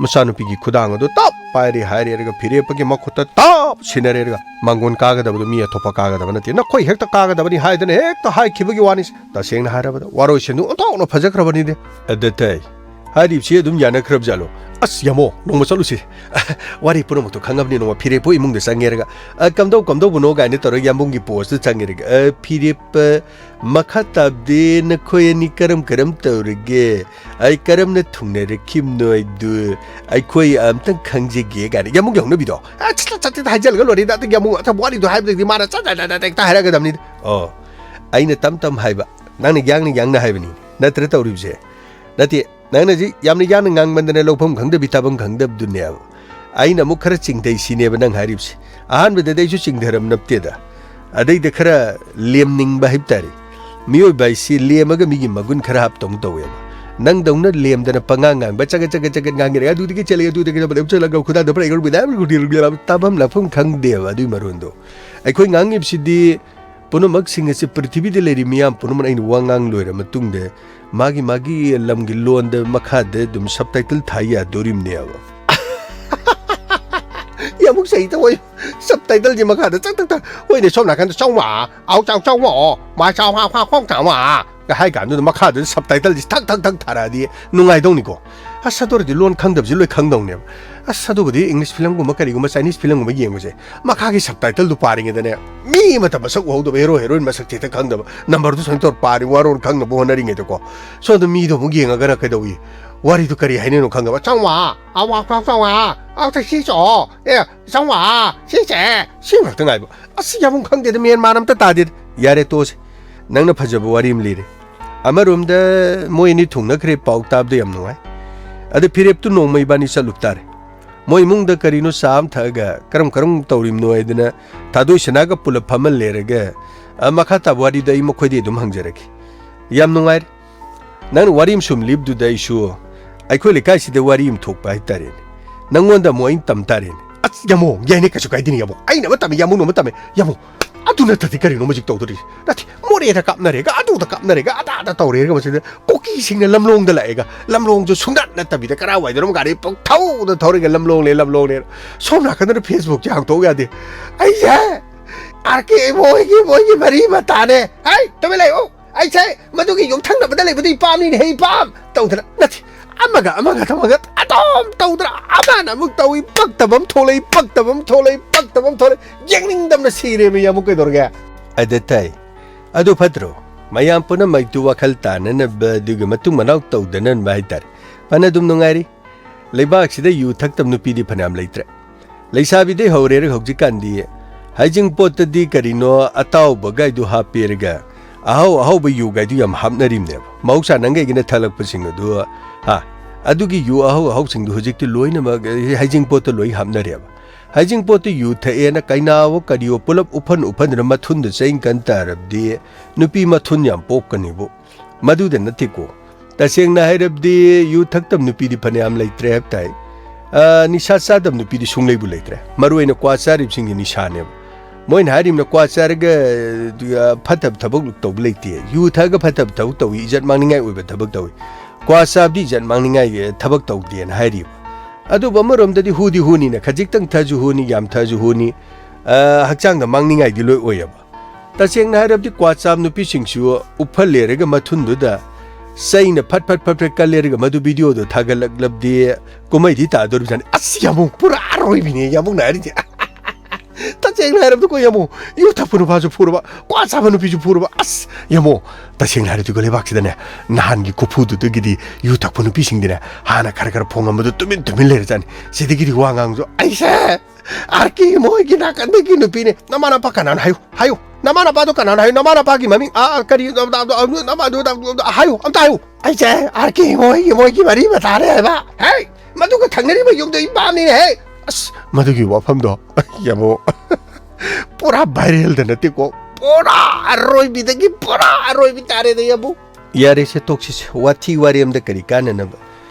ꯃꯆꯥꯅꯨꯄꯤꯒꯤ ꯈꯨꯗꯥꯡ ꯑꯗꯨ ꯇꯞ ꯄꯥꯏꯔꯦ ꯍꯥꯏꯔꯦꯔꯒ ꯐꯤꯔꯦꯞꯄꯒꯤ ꯃꯈꯨꯠꯇ ꯇꯞ ꯁꯤꯟꯅꯔꯦꯔꯒ ꯃꯥꯡꯒꯣꯟ ꯀꯥꯒꯗꯕꯗꯨ ꯃꯤ ꯑꯇꯣꯞꯄ ꯀꯥꯒꯗꯕ ꯅꯠꯇꯦ, ꯅꯈꯣꯏ ꯍꯦꯛꯇ ꯀꯥꯒꯗꯕꯅꯤ ꯍꯥꯏꯗꯅ ꯍꯦꯛꯇ ꯍꯥꯏꯈꯤꯕꯒꯤ ꯋꯥꯅꯤ꯫ ꯇꯁꯦꯡꯅ ꯍꯥꯏꯔꯕꯗ ꯋꯥꯔꯣꯏꯁꯤꯟꯗꯨ ꯑꯣꯟꯊꯣꯛꯅ ꯐꯖꯈ꯭ꯔꯕꯅꯤꯗꯦ꯫ ꯑꯗ ꯇꯥꯏ꯫ ꯍꯥꯏꯔꯤꯕꯁꯤ ꯑꯗꯨꯝ ꯌꯥꯅꯈ꯭ꯔꯕ ꯖꯥꯠꯂꯣ? ꯑꯁ, ꯌꯥꯃꯣ, ꯅꯣꯡꯃ ꯆꯠꯂꯨꯁꯤ꯫ ꯋꯥꯔꯤ ꯄꯨꯝꯅꯃꯛꯇꯣ ꯈꯪꯉꯕꯅꯤ, ꯅꯣꯡꯃ ꯐꯤꯔꯦꯞꯄꯨ ꯏꯃꯨꯡꯗ ꯆꯪꯉꯦꯔꯒ, "ꯑ, ꯀꯝꯗꯧ ꯀꯝꯗꯧꯕꯅꯣ?" ꯀꯥꯏꯅ ꯇꯧꯔꯒ ꯌꯥꯝꯕꯨꯡꯒꯤ ꯄꯣꯁꯇꯨ ꯆꯪꯉꯦꯔꯒ, "ꯑ, ꯐꯤꯔꯦꯞ, ꯑ, ꯃꯈꯥ ꯇꯥꯕꯗꯤ ꯅꯈꯣꯏ ꯑꯅꯤ ꯀꯔꯝ ꯀꯔꯝ ꯇꯧꯔꯤꯒꯦ? ꯑꯩ ꯀꯔꯝꯅ ꯊꯨꯡꯅꯔꯛꯈꯤꯕꯅꯣ ꯍꯥꯏꯗꯨ ꯑꯩꯈꯣꯏ ꯑꯝꯇꯪ ꯈꯪꯖꯒꯦ," ꯀꯥꯏꯅ ꯌꯥꯝꯕꯨꯡꯒꯤ ꯍꯧꯅꯕꯤꯗꯣ꯫ ꯑ, ꯆꯠ, ꯆꯠ, ꯆꯠ ꯍꯥꯏꯖꯜꯂꯒ ꯂꯣꯏꯔꯦꯗ꯫ ꯑꯗꯒꯤ ꯌꯥꯝꯕꯨꯡ ꯑꯊꯕ ꯋꯥꯔꯤꯗꯣ ꯍꯥꯏꯕꯗꯒꯤꯗꯤ ꯃꯥꯅ ꯆꯠ, ꯆꯠ, ꯆꯠ, ꯆꯠ ꯍꯦꯛꯇ ꯍꯥꯏꯔꯛꯀꯗꯕꯅꯤꯗ꯫ ꯑꯣ, ꯑꯩꯅ ꯇꯝ ꯇꯝ ꯍꯥꯏꯕ, ꯅꯪꯅ ꯌꯥꯡꯅ ꯌꯥꯡꯅ ꯍꯥꯏꯕꯅꯤ, ꯅꯠꯇ꯭ꯔ ꯇꯧꯔꯤꯕꯁꯦ? ꯅꯠꯇꯦ, ꯅꯪꯅ ꯍꯧꯖꯤꯛ ꯌꯥꯝꯅ ꯌꯥꯡꯅ ꯉꯥꯡꯃꯟꯗꯅ ꯂꯧꯐꯝ ꯈꯪꯗꯕꯤ ꯇꯥꯐꯝ ꯈꯪꯗꯕꯗꯨꯅꯦꯕ꯫ ꯑꯩꯅ ꯑꯃꯨꯛ ꯈꯔ ꯆꯤꯡꯊꯩ ꯁꯤꯅꯦꯕ ꯅꯪ ꯍꯥꯏꯔꯤꯕꯁꯦ꯫ ꯑꯍꯥꯟꯕꯗꯗꯤ ꯑꯩꯁꯨ ꯆꯤꯡꯊꯔꯝ ꯅꯞꯇꯦꯗ꯫ ꯑꯗꯩꯗ ꯈꯔ ꯂꯦꯝꯅꯤꯡꯕ ꯍꯥꯏꯕ ꯇꯥꯔꯦ꯫ ꯃꯤꯑꯣꯏꯕ ꯍꯥꯏꯁꯤ ꯂꯦꯝꯃꯒ ꯃꯤꯒꯤ ꯃꯒꯨꯟ ꯈꯔ ꯍꯥꯞꯇꯧꯅ ꯇꯧꯋꯦꯕ꯫ ꯅꯪꯗꯧꯅ ꯂꯦꯝꯗꯅ ꯄꯉꯥꯡ ꯉꯥꯡꯕ, ꯆꯒꯠ ꯆꯒꯠ ꯆꯒꯠ ꯉꯥꯡꯉꯦ, ꯑꯗꯨꯗꯒꯤ ꯆꯠꯂꯦ, ꯑꯗꯨꯗꯒꯤ ꯆꯠꯂꯒ ꯈꯨꯗꯥꯡꯗ ꯄꯨꯔꯥ ꯇꯥꯐꯝ ꯂꯥꯛꯐꯝ ꯈꯪꯗꯦꯕ ꯑꯗꯨꯒꯤ ꯃꯔꯣꯟꯗꯣ꯫ ꯑꯩꯈꯣꯏ ꯉꯥꯡꯉꯤꯕꯁꯤꯗꯤ ꯄꯨꯝꯅꯃꯛꯁꯤꯡ ꯑꯁꯤ ꯄ꯭ꯔꯤꯊꯤꯕꯤꯗ ꯂꯩꯔꯤꯕ ꯃꯤꯌꯥꯝ ꯄꯨꯝꯅꯃꯛꯅ ꯑꯩꯅ ꯋꯥ ꯉꯥꯡ ꯂꯣꯏꯔ ꯃꯇꯨꯡꯗ ꯃꯥꯒꯤ ꯃꯥꯒꯤ ꯂꯝꯒꯤ ꯂꯣꯟꯗ ꯃꯈꯥꯗ ꯑꯗꯨꯝ ꯁꯕꯇꯥꯏꯇꯜ ꯊꯥ ꯌꯥꯗꯣꯔꯤꯕꯅꯦꯕ꯫ ꯑꯃꯨꯛ ꯆꯍꯤ ꯇꯧꯋꯦ꯫ ꯁꯕ ꯇꯥꯏꯇꯜꯁꯦ ꯃꯈꯥꯗ ꯆꯪ ꯇꯛ ꯇꯛ, ꯍꯣꯏꯅꯦ, ꯁꯣꯝ ꯅꯥꯀꯟꯗ "ꯆꯥꯎ ꯃꯥ, ꯑꯥꯎ ꯆꯥꯎ ꯆꯥꯎ ꯃꯥ, ꯑꯣ ꯃꯥ ꯆꯥꯎ ꯍꯥ ꯍꯥ ꯈꯣꯡ ꯆꯥꯎ ꯃꯥ" ꯀ ꯍꯥꯏ ꯀꯥꯟꯗꯨꯗ ꯃꯈꯥꯗꯨꯗ ꯁꯕ ꯇꯥꯏꯇꯜꯁꯦ ꯊꯛ ꯊꯛ ꯊꯛ ꯊꯥꯔꯛꯑꯗꯤ ꯅꯨꯡꯉꯥꯏꯗꯧꯅꯤꯀꯣ꯫ ꯑꯁ, ꯑꯗꯨ ꯑꯣꯏꯔꯗꯤ ꯂꯣꯟ ꯈꯪꯗꯕꯁꯦ ꯂꯣꯏ ꯈꯪꯗꯧꯅꯦꯕ꯫ ꯑꯁ, ꯑꯗꯨꯕꯨꯗꯤ ꯏꯪꯂꯤꯁ ꯐꯤꯂꯝꯒꯨꯝꯕ ꯀꯔꯤꯒꯨꯝꯕ ꯆꯥꯏꯅꯤꯁ ꯐꯤꯂꯝꯒꯨꯝꯕ ꯌꯦꯡꯕꯁꯦ ꯃꯈꯥꯒꯤ ꯁꯕ ꯇꯥꯏꯇꯜꯗꯨ ꯄꯥꯔꯤꯉꯩꯗꯅꯦ, ꯃꯤ ꯑꯃꯠꯇ ꯃꯁꯛ ꯎꯍꯧꯗꯕ ꯍꯦꯔꯣ ꯍꯦꯔꯣꯏꯟ ꯃꯁꯛꯁꯦ ꯍꯦꯛꯇ ꯈꯪꯗꯕ, ꯅꯝꯕꯔꯗꯨ ꯁꯨꯃꯥꯏꯅ ꯇꯧꯔ ꯄꯥꯔꯤ, ꯋꯥꯔꯣꯜ ꯈꯪꯅꯕ ꯍꯣꯠꯅꯔꯤꯉꯩꯗꯀꯣ꯫ ꯁꯣꯝꯗ ꯃꯤꯗꯣ ꯑꯃꯨꯛ ꯌꯦꯡꯉꯒꯅ ꯀꯩꯗꯧꯏ? ꯋꯥꯔꯤꯗꯨ ꯀꯔꯤ ꯍꯥꯏꯅꯤꯡꯅꯣ ꯈꯪꯗꯕ꯫ "ꯆꯥꯝꯃꯉꯥ, ꯑꯋꯥ ꯆꯥꯝꯃꯉꯥ, ꯑꯥꯎ ꯇꯛꯁꯤ ꯆꯣ, ꯑꯦ ꯆꯥꯝꯃꯉꯥ, ꯁꯤꯁꯦ", ꯁꯤ ꯉꯥꯛꯇ ꯉꯥꯏꯕ꯫ ꯑꯁ, ꯌꯥꯝ ꯈꯪꯗꯦꯗ, ꯃꯦꯟ ꯃꯥꯟ ꯑꯝꯇ ꯇꯥꯗꯦꯗ꯫ ꯌꯥꯔꯦ, ꯇꯣꯛꯑꯁꯤ꯫ ꯅꯪꯅ ꯐꯖꯕ ꯋꯥꯔꯤ ꯑꯃ ꯂꯤꯔꯦ꯫ ꯑꯃꯔꯣꯝꯗ ꯃꯣꯏ ꯑꯅꯤ ꯊꯨꯡꯅꯈ꯭ꯔꯦ ꯄꯥꯎ ꯇꯥꯕꯗ ꯌꯥꯝ ꯅꯨꯡꯉꯥꯏ꯫ ꯑꯗ ꯐꯤꯔꯦꯞꯇꯨ ꯅꯣꯡꯃ ꯏꯕꯥꯅꯤ ꯆꯠꯂꯨ ꯇꯥꯔꯦ꯫ ꯃꯣꯏ ꯏꯃꯨꯡꯗ ꯀꯔꯤꯅꯣ ꯆꯥ ꯑꯃ ꯊꯛꯑꯒ ꯀꯔꯝ ꯀꯔꯝ ꯇꯧꯔꯤꯕꯅꯣ ꯍꯥꯏꯗꯅ ꯊꯥꯗꯣꯏ ꯁꯅꯥꯒ ꯄꯨꯂꯞ ꯐꯝꯍꯜꯂꯦꯔꯒ, ꯑ, ꯃꯈꯥ ꯇꯥꯕ ꯋꯥꯔꯤꯗꯣ ꯑꯩ ꯃꯈꯣꯏꯗꯩ ꯑꯗꯨꯝ ꯍꯪꯖꯔꯒꯦ꯫ ꯌꯥꯝ ꯅꯨꯡꯉꯥꯏꯔꯦ꯫ ꯅꯪꯅ ꯋꯥꯔꯤ ꯑꯃ ꯁꯨꯝ ꯂꯤꯕꯗꯨꯗ ꯑꯩꯁꯨ ꯑꯩꯈꯣꯏ ꯂꯩꯀꯥꯏꯁꯤꯗ ꯋꯥꯔꯤ ꯑꯃ ꯊꯣꯛꯄ ꯍꯥꯏꯇꯥꯔꯦꯅꯦ꯫ ꯅꯪꯉꯣꯟꯗ ꯑꯃꯨꯛ ꯑꯩꯅ ꯇꯝ ꯇꯥꯔꯦꯅꯦ꯫ ꯑꯁ, ꯌꯥꯝꯃꯣ, ꯌꯥꯏꯅꯦ, ꯀꯩꯁꯨ ꯀꯥꯏꯗꯦꯅꯦ, ꯌꯥꯝꯃꯣ꯫ ꯑꯩꯅ ꯑꯃ ꯇꯝꯃꯦ, ꯌꯥꯝꯃꯣꯅ ꯑꯃ ꯇꯝꯃꯦ, ꯌꯥꯝꯃꯣ꯫ ꯑꯗꯨ ꯅꯠꯇꯗꯤ ꯀꯔꯤꯅꯣ ꯍꯧꯖꯤꯛ ꯇꯧꯗꯣꯔꯤꯁꯦ? ꯅꯠꯇꯦ, ꯃꯣꯔꯦꯗ ꯀꯥꯞꯅꯔꯦꯒ, ꯑꯗꯨꯗ ꯀꯥꯞꯅꯔꯦꯒ, ꯑꯗꯥꯗ ꯇꯧꯔꯦꯒ, ꯃꯁꯤꯗ ꯀꯨꯀꯤꯁꯤꯡꯅ ꯂꯝꯂꯣꯡꯗ ꯂꯥꯛꯑꯦꯒ, ꯂꯝꯂꯣꯡꯁꯨ ꯁꯨꯡꯅꯠ ꯅꯠꯇꯕꯤꯗ ꯀꯔꯥꯏꯋꯥꯏꯗꯅꯣ ꯒꯥꯔꯤ ꯄꯪꯊꯧꯗ ꯊꯧꯔꯦꯒ, "ꯂꯝꯂꯣꯡꯅꯦ, ꯂꯝꯂꯣꯡꯅꯦ"꯫ ꯁꯣꯝ ꯅꯥꯀꯟꯗꯅ Facebook ꯁꯦ ꯍꯥꯡꯇꯣꯛ ꯌꯥꯗꯦ꯫ ꯑꯩꯁꯦ ꯑꯥꯔ ꯀꯦ ꯃꯣꯏꯒꯤ, ꯃꯣꯏꯒꯤ ꯃꯔꯤ ꯃꯇꯥꯅꯦ꯫ "ꯍꯩ, ꯇꯨꯃꯤꯟ ꯂꯩꯌꯨ! ꯑꯩꯁꯦ ꯃꯗꯨꯒꯤ ꯌꯨꯝꯊꯪꯅꯕꯗ ꯂꯩꯕꯗꯨ ꯏꯄꯥꯝꯅꯤꯅꯦ, ꯍꯦ ꯏꯄꯥꯝ!" ꯇꯧꯗꯅ, ꯅꯠꯇꯦ, ꯑꯃꯒ ꯑꯃꯒ ꯇꯧꯔꯒ ꯑꯗꯨꯝ ꯇꯧꯗꯅ, ꯑꯃꯅ ꯑꯃꯨꯛ ꯇꯧꯏ, ꯄꯛꯇꯕ ꯑꯃ ꯊꯣꯛꯂꯛꯏ, ꯄꯛꯇꯕ ꯑꯃ ꯊꯣꯛꯂꯛꯏ, ꯄꯛꯇꯕ ꯑꯃ ꯊꯣꯛꯂꯛꯏ, ꯌꯦꯡꯅꯤꯡꯗꯕꯅ ꯁꯤꯔꯦꯃꯤ꯫ ꯑꯃꯨꯛ ꯀꯩꯗꯧꯔꯒꯦ? ꯑꯗ ꯇꯥꯏ꯫ ꯑꯗꯨ ꯐꯠꯇ꯭ꯔꯣ? ꯃꯌꯥꯝ ꯄꯨꯝꯅꯃꯛꯇꯨ ꯋꯥꯈꯜ ꯇꯥꯅꯅꯕ, ꯑꯗꯨꯒ ꯃꯇꯨꯡ ꯃꯅꯥꯎ ꯇꯧꯗꯅꯕ ꯍꯥꯏꯇꯥꯔꯦ꯫ ꯐꯅ ꯑꯗꯨꯝ ꯅꯨꯡꯉꯥꯏꯔꯤ꯫ ꯂꯩꯕꯥꯛꯁꯤꯗ ꯌꯨ ꯊꯛꯇꯕ ꯅꯨꯄꯤꯗꯤ ꯐꯅꯌꯥꯝ ꯂꯩꯇ꯭ꯔꯦ꯫ ꯂꯩꯁꯥꯕꯤꯗꯩ ꯍꯧꯔꯦꯔꯒ ꯍꯧꯖꯤꯛꯀꯥꯟꯗꯤ ꯍꯩꯖꯤꯡꯄꯣꯠꯇꯗꯤ ꯀꯔꯤꯅꯣ ꯑꯇꯥꯎꯕꯒꯥꯏꯗꯨ ꯍꯥꯞꯄꯦꯔꯒ ꯑꯍꯥꯎ ꯑꯍꯥꯎꯕ ꯌꯨꯒꯥꯏꯗꯨ ꯌꯥꯝ ꯍꯥꯞꯅꯔꯤꯕꯅꯦꯕ꯫ ꯃꯍꯧꯁꯥ ꯅꯪꯒ ꯑꯩꯒꯅ ꯊꯛꯂꯛꯄꯁꯤꯡ ꯑꯗꯨ, ꯍꯥ, ꯑꯗꯨꯒꯤ ꯌꯨ ꯑꯍꯥꯎ ꯑꯍꯥꯎꯁꯤꯡꯗꯨ ꯍꯧꯖꯤꯛꯇꯤ ꯂꯣꯏꯅꯃꯛ ꯍꯩꯖꯤꯡꯄꯣꯠꯇ ꯂꯣꯏ ꯍꯥꯞꯅꯔꯦꯕ꯫ ꯍꯩꯖꯤꯡꯄꯣꯠꯇ ꯌꯨ ꯊꯛꯑꯦꯅ ꯀꯩꯅꯥꯋꯣ ꯀꯔꯤꯋꯣ ꯄꯨꯂꯞ ꯎꯐꯟ ꯎꯐꯟꯗꯨꯅ ꯃꯊꯨꯟꯗ ꯆꯩ ꯀꯟ ꯇꯥꯔꯕꯗꯤ ꯅꯨꯄꯤ ꯃꯊꯨꯟ ꯌꯥꯝ ꯄꯣꯛꯀꯅꯤꯕꯨ꯫ ꯃꯗꯨꯗ ꯅꯠꯇꯦꯀꯣ꯫ ꯇꯁꯦꯡꯅ ꯍꯥꯏꯔꯕꯗꯤ ꯌꯨ ꯊꯛꯇꯕ ꯅꯨꯄꯤꯗꯤ ꯐꯅꯌꯥꯝ ꯂꯩꯇ꯭ꯔꯦ ꯍꯥꯏꯕ ꯇꯥꯏ꯫ ꯑ, ꯅꯤꯁꯥ ꯆꯥꯗꯕ ꯅꯨꯄꯤꯗꯤ ꯁꯨꯡꯂꯩꯕꯨ ꯂꯩꯇ꯭ꯔꯦ꯫ ꯃꯔꯨ ꯑꯣꯏꯅ ꯀ꯭ꯋꯥ ꯆꯥꯔꯤꯕꯁꯤꯡꯒꯤ ꯅꯤꯁꯥꯅꯦꯕ꯫ ꯃꯣꯏꯅ ꯍꯥꯏꯔꯤꯕꯅ ꯀ꯭ꯋꯥ ꯆꯥꯔꯒ, ꯑ, ꯐꯠꯇꯕ ꯊꯕꯛ ꯇꯧꯕ ꯂꯩꯇꯦ꯫ ꯌꯨ ꯊꯛꯑꯒ ꯐꯠꯇꯕ ꯊꯕꯛ ꯇꯧꯏ, ꯏꯖꯠ ꯃꯥꯡꯅꯤꯡꯉꯥꯏ ꯑꯣꯏꯕ ꯊꯕꯛ ꯇꯧꯏ꯫ ꯀ꯭ꯋꯥ ꯆꯥꯕꯗꯤ ꯏꯖꯠ ꯃꯥꯡꯅꯤꯡꯉꯥꯏ, ꯑ, ꯊꯕꯛ ꯇꯧꯗꯦꯅ ꯍꯥꯏꯔꯤꯕ꯫ ꯑꯗꯨꯕꯨ ꯑꯃꯔꯣꯝꯗꯗꯤ ꯍꯨꯗꯤ ꯍꯨꯅꯤꯅ, ꯈꯖꯤꯛꯇꯪ ꯊꯛꯑꯁꯨ ꯍꯨꯅꯤ, ꯌꯥꯝ ꯊꯛꯑꯁꯨ ꯍꯨꯅꯤ, ꯑ, ꯍꯛꯆꯥꯡꯗ ꯃꯥꯡꯅꯤꯡꯉꯥꯏꯗꯤ ꯂꯣꯏ ꯑꯣꯏꯌꯦꯕ꯫ ꯇꯁꯦꯡꯅ ꯍꯥꯏꯔꯕꯗꯤ ꯀ꯭ꯋꯥ ꯆꯥꯕ ꯅꯨꯄꯤꯁꯤꯡꯁꯨ ꯎꯐꯜ ꯂꯩꯔꯒ ꯃꯊꯨꯟꯗꯨꯗ ꯆꯩꯅ ꯐꯠ ꯐꯠ ꯐꯠ ꯐꯠ ꯀꯜꯂꯦꯔꯒ ꯃꯗꯨ ꯚꯤꯗꯤꯑꯣꯗꯣ ꯊꯥꯒꯠꯂꯛꯂꯕꯗꯤ ꯀꯨꯝꯍꯩꯗꯤ ꯇꯥꯗꯣꯔꯤꯕꯖꯥꯠꯅꯤ꯫ ꯑꯁ, ꯌꯥꯝꯕꯨꯡ ꯄꯨꯔꯥ ꯑꯔꯣꯏꯕꯤꯅꯦ ꯌꯥꯝꯕꯨꯡꯅ ꯍꯥꯏꯔꯤꯁꯦ꯫ ꯇꯁꯦꯡꯅ ꯍꯥꯏꯔꯕꯗꯀꯣ ꯌꯥꯝꯕꯨꯡ, ꯌꯨ ꯊꯛꯄ ꯅꯨꯄꯥꯁꯨ ꯐꯨꯔꯕ, ꯀ꯭ꯋꯥ ꯆꯥꯕ ꯅꯨꯄꯤꯁꯨ ꯐꯨꯔꯕ꯫ ꯑꯁ ꯌꯥꯝꯕꯨꯡ, ꯇꯁꯦꯡꯅ ꯍꯥꯏꯔꯗꯤꯀꯣ ꯂꯩꯕꯥꯛꯁꯤꯗꯅꯦ, ꯅꯍꯥꯟꯒꯤ ꯈꯨꯐꯨꯗꯨꯗꯒꯤꯗꯤ ꯌꯨ ꯊꯛꯄ ꯅꯨꯄꯤꯁꯤꯡꯗꯤꯅꯦ, ꯍꯥꯟꯅ ꯈꯔ ꯈꯔ ꯐꯣꯡꯉꯝꯕꯗꯣ ꯇꯨꯃꯤꯟ ꯇꯨꯃꯤꯟ ꯂꯩꯔꯖꯥꯠꯅꯤ꯫ ꯁꯤꯗꯒꯤꯗꯤ ꯋꯥ ꯉꯥꯡꯁꯨ ꯑꯩꯁꯦ ꯑꯥꯔ ꯀꯦ ꯃꯣꯏꯒꯤ ꯅꯥꯀꯟꯗꯒꯤ ꯅꯨꯄꯤꯅꯦ꯫ ꯅꯃꯥ ꯅꯄꯥ ꯀꯅꯥꯅꯣ ꯍꯥꯏꯌꯨ, ꯍꯥꯏꯌꯨ꯫ ꯅꯃꯥ ꯅꯄꯥꯗꯣ ꯀꯅꯥꯅꯣ ꯍꯥꯏꯌꯨ꯫ ꯅꯃꯥ ꯅꯄꯥꯒꯤ ꯃꯃꯤꯡ, ꯑꯥ, ꯑꯥ, ꯀꯔꯤ, ꯅꯃꯥ, ꯍꯥꯏꯌꯨ, ꯑꯝꯇ ꯍꯥꯏꯌꯨ꯫ ꯑꯩꯁꯦ ꯑꯥꯔ ꯀꯦ ꯃꯣꯏꯒꯤ, ꯃꯣꯏꯒꯤ ꯃꯔꯤ ꯃꯇꯥꯅꯦ ꯍꯥꯏꯕ꯫ ꯍꯦ, ꯃꯗꯨꯒ ꯊꯪꯅꯔꯤꯕ ꯌꯨꯝꯗꯣ ꯏꯄꯥꯝꯅꯤꯅꯦ ꯍꯦ꯫ ꯑꯁ, ꯃꯗꯨꯒꯤ ꯋꯥꯐꯝꯗꯣ, ꯌꯥꯃꯣ, ꯄꯨꯔꯥ ꯚꯥꯏꯔꯦꯜꯗ ꯅꯠꯇꯦꯀꯣ, ꯄꯨꯔꯥ ꯑꯔꯣꯏꯕꯤꯗꯒꯤ ꯄꯨꯔꯥ ꯑꯔꯣꯏꯕꯤ ꯇꯥꯔꯦꯗ, ꯌꯥꯕꯨ꯫ ꯌꯥꯔꯦꯁꯦ, ꯇꯣꯛꯁꯤꯁꯦ, ꯋꯥꯊꯤ ꯋꯥꯔꯦꯝꯗ ꯀꯔꯤ ꯀꯥꯟꯅꯅꯕ?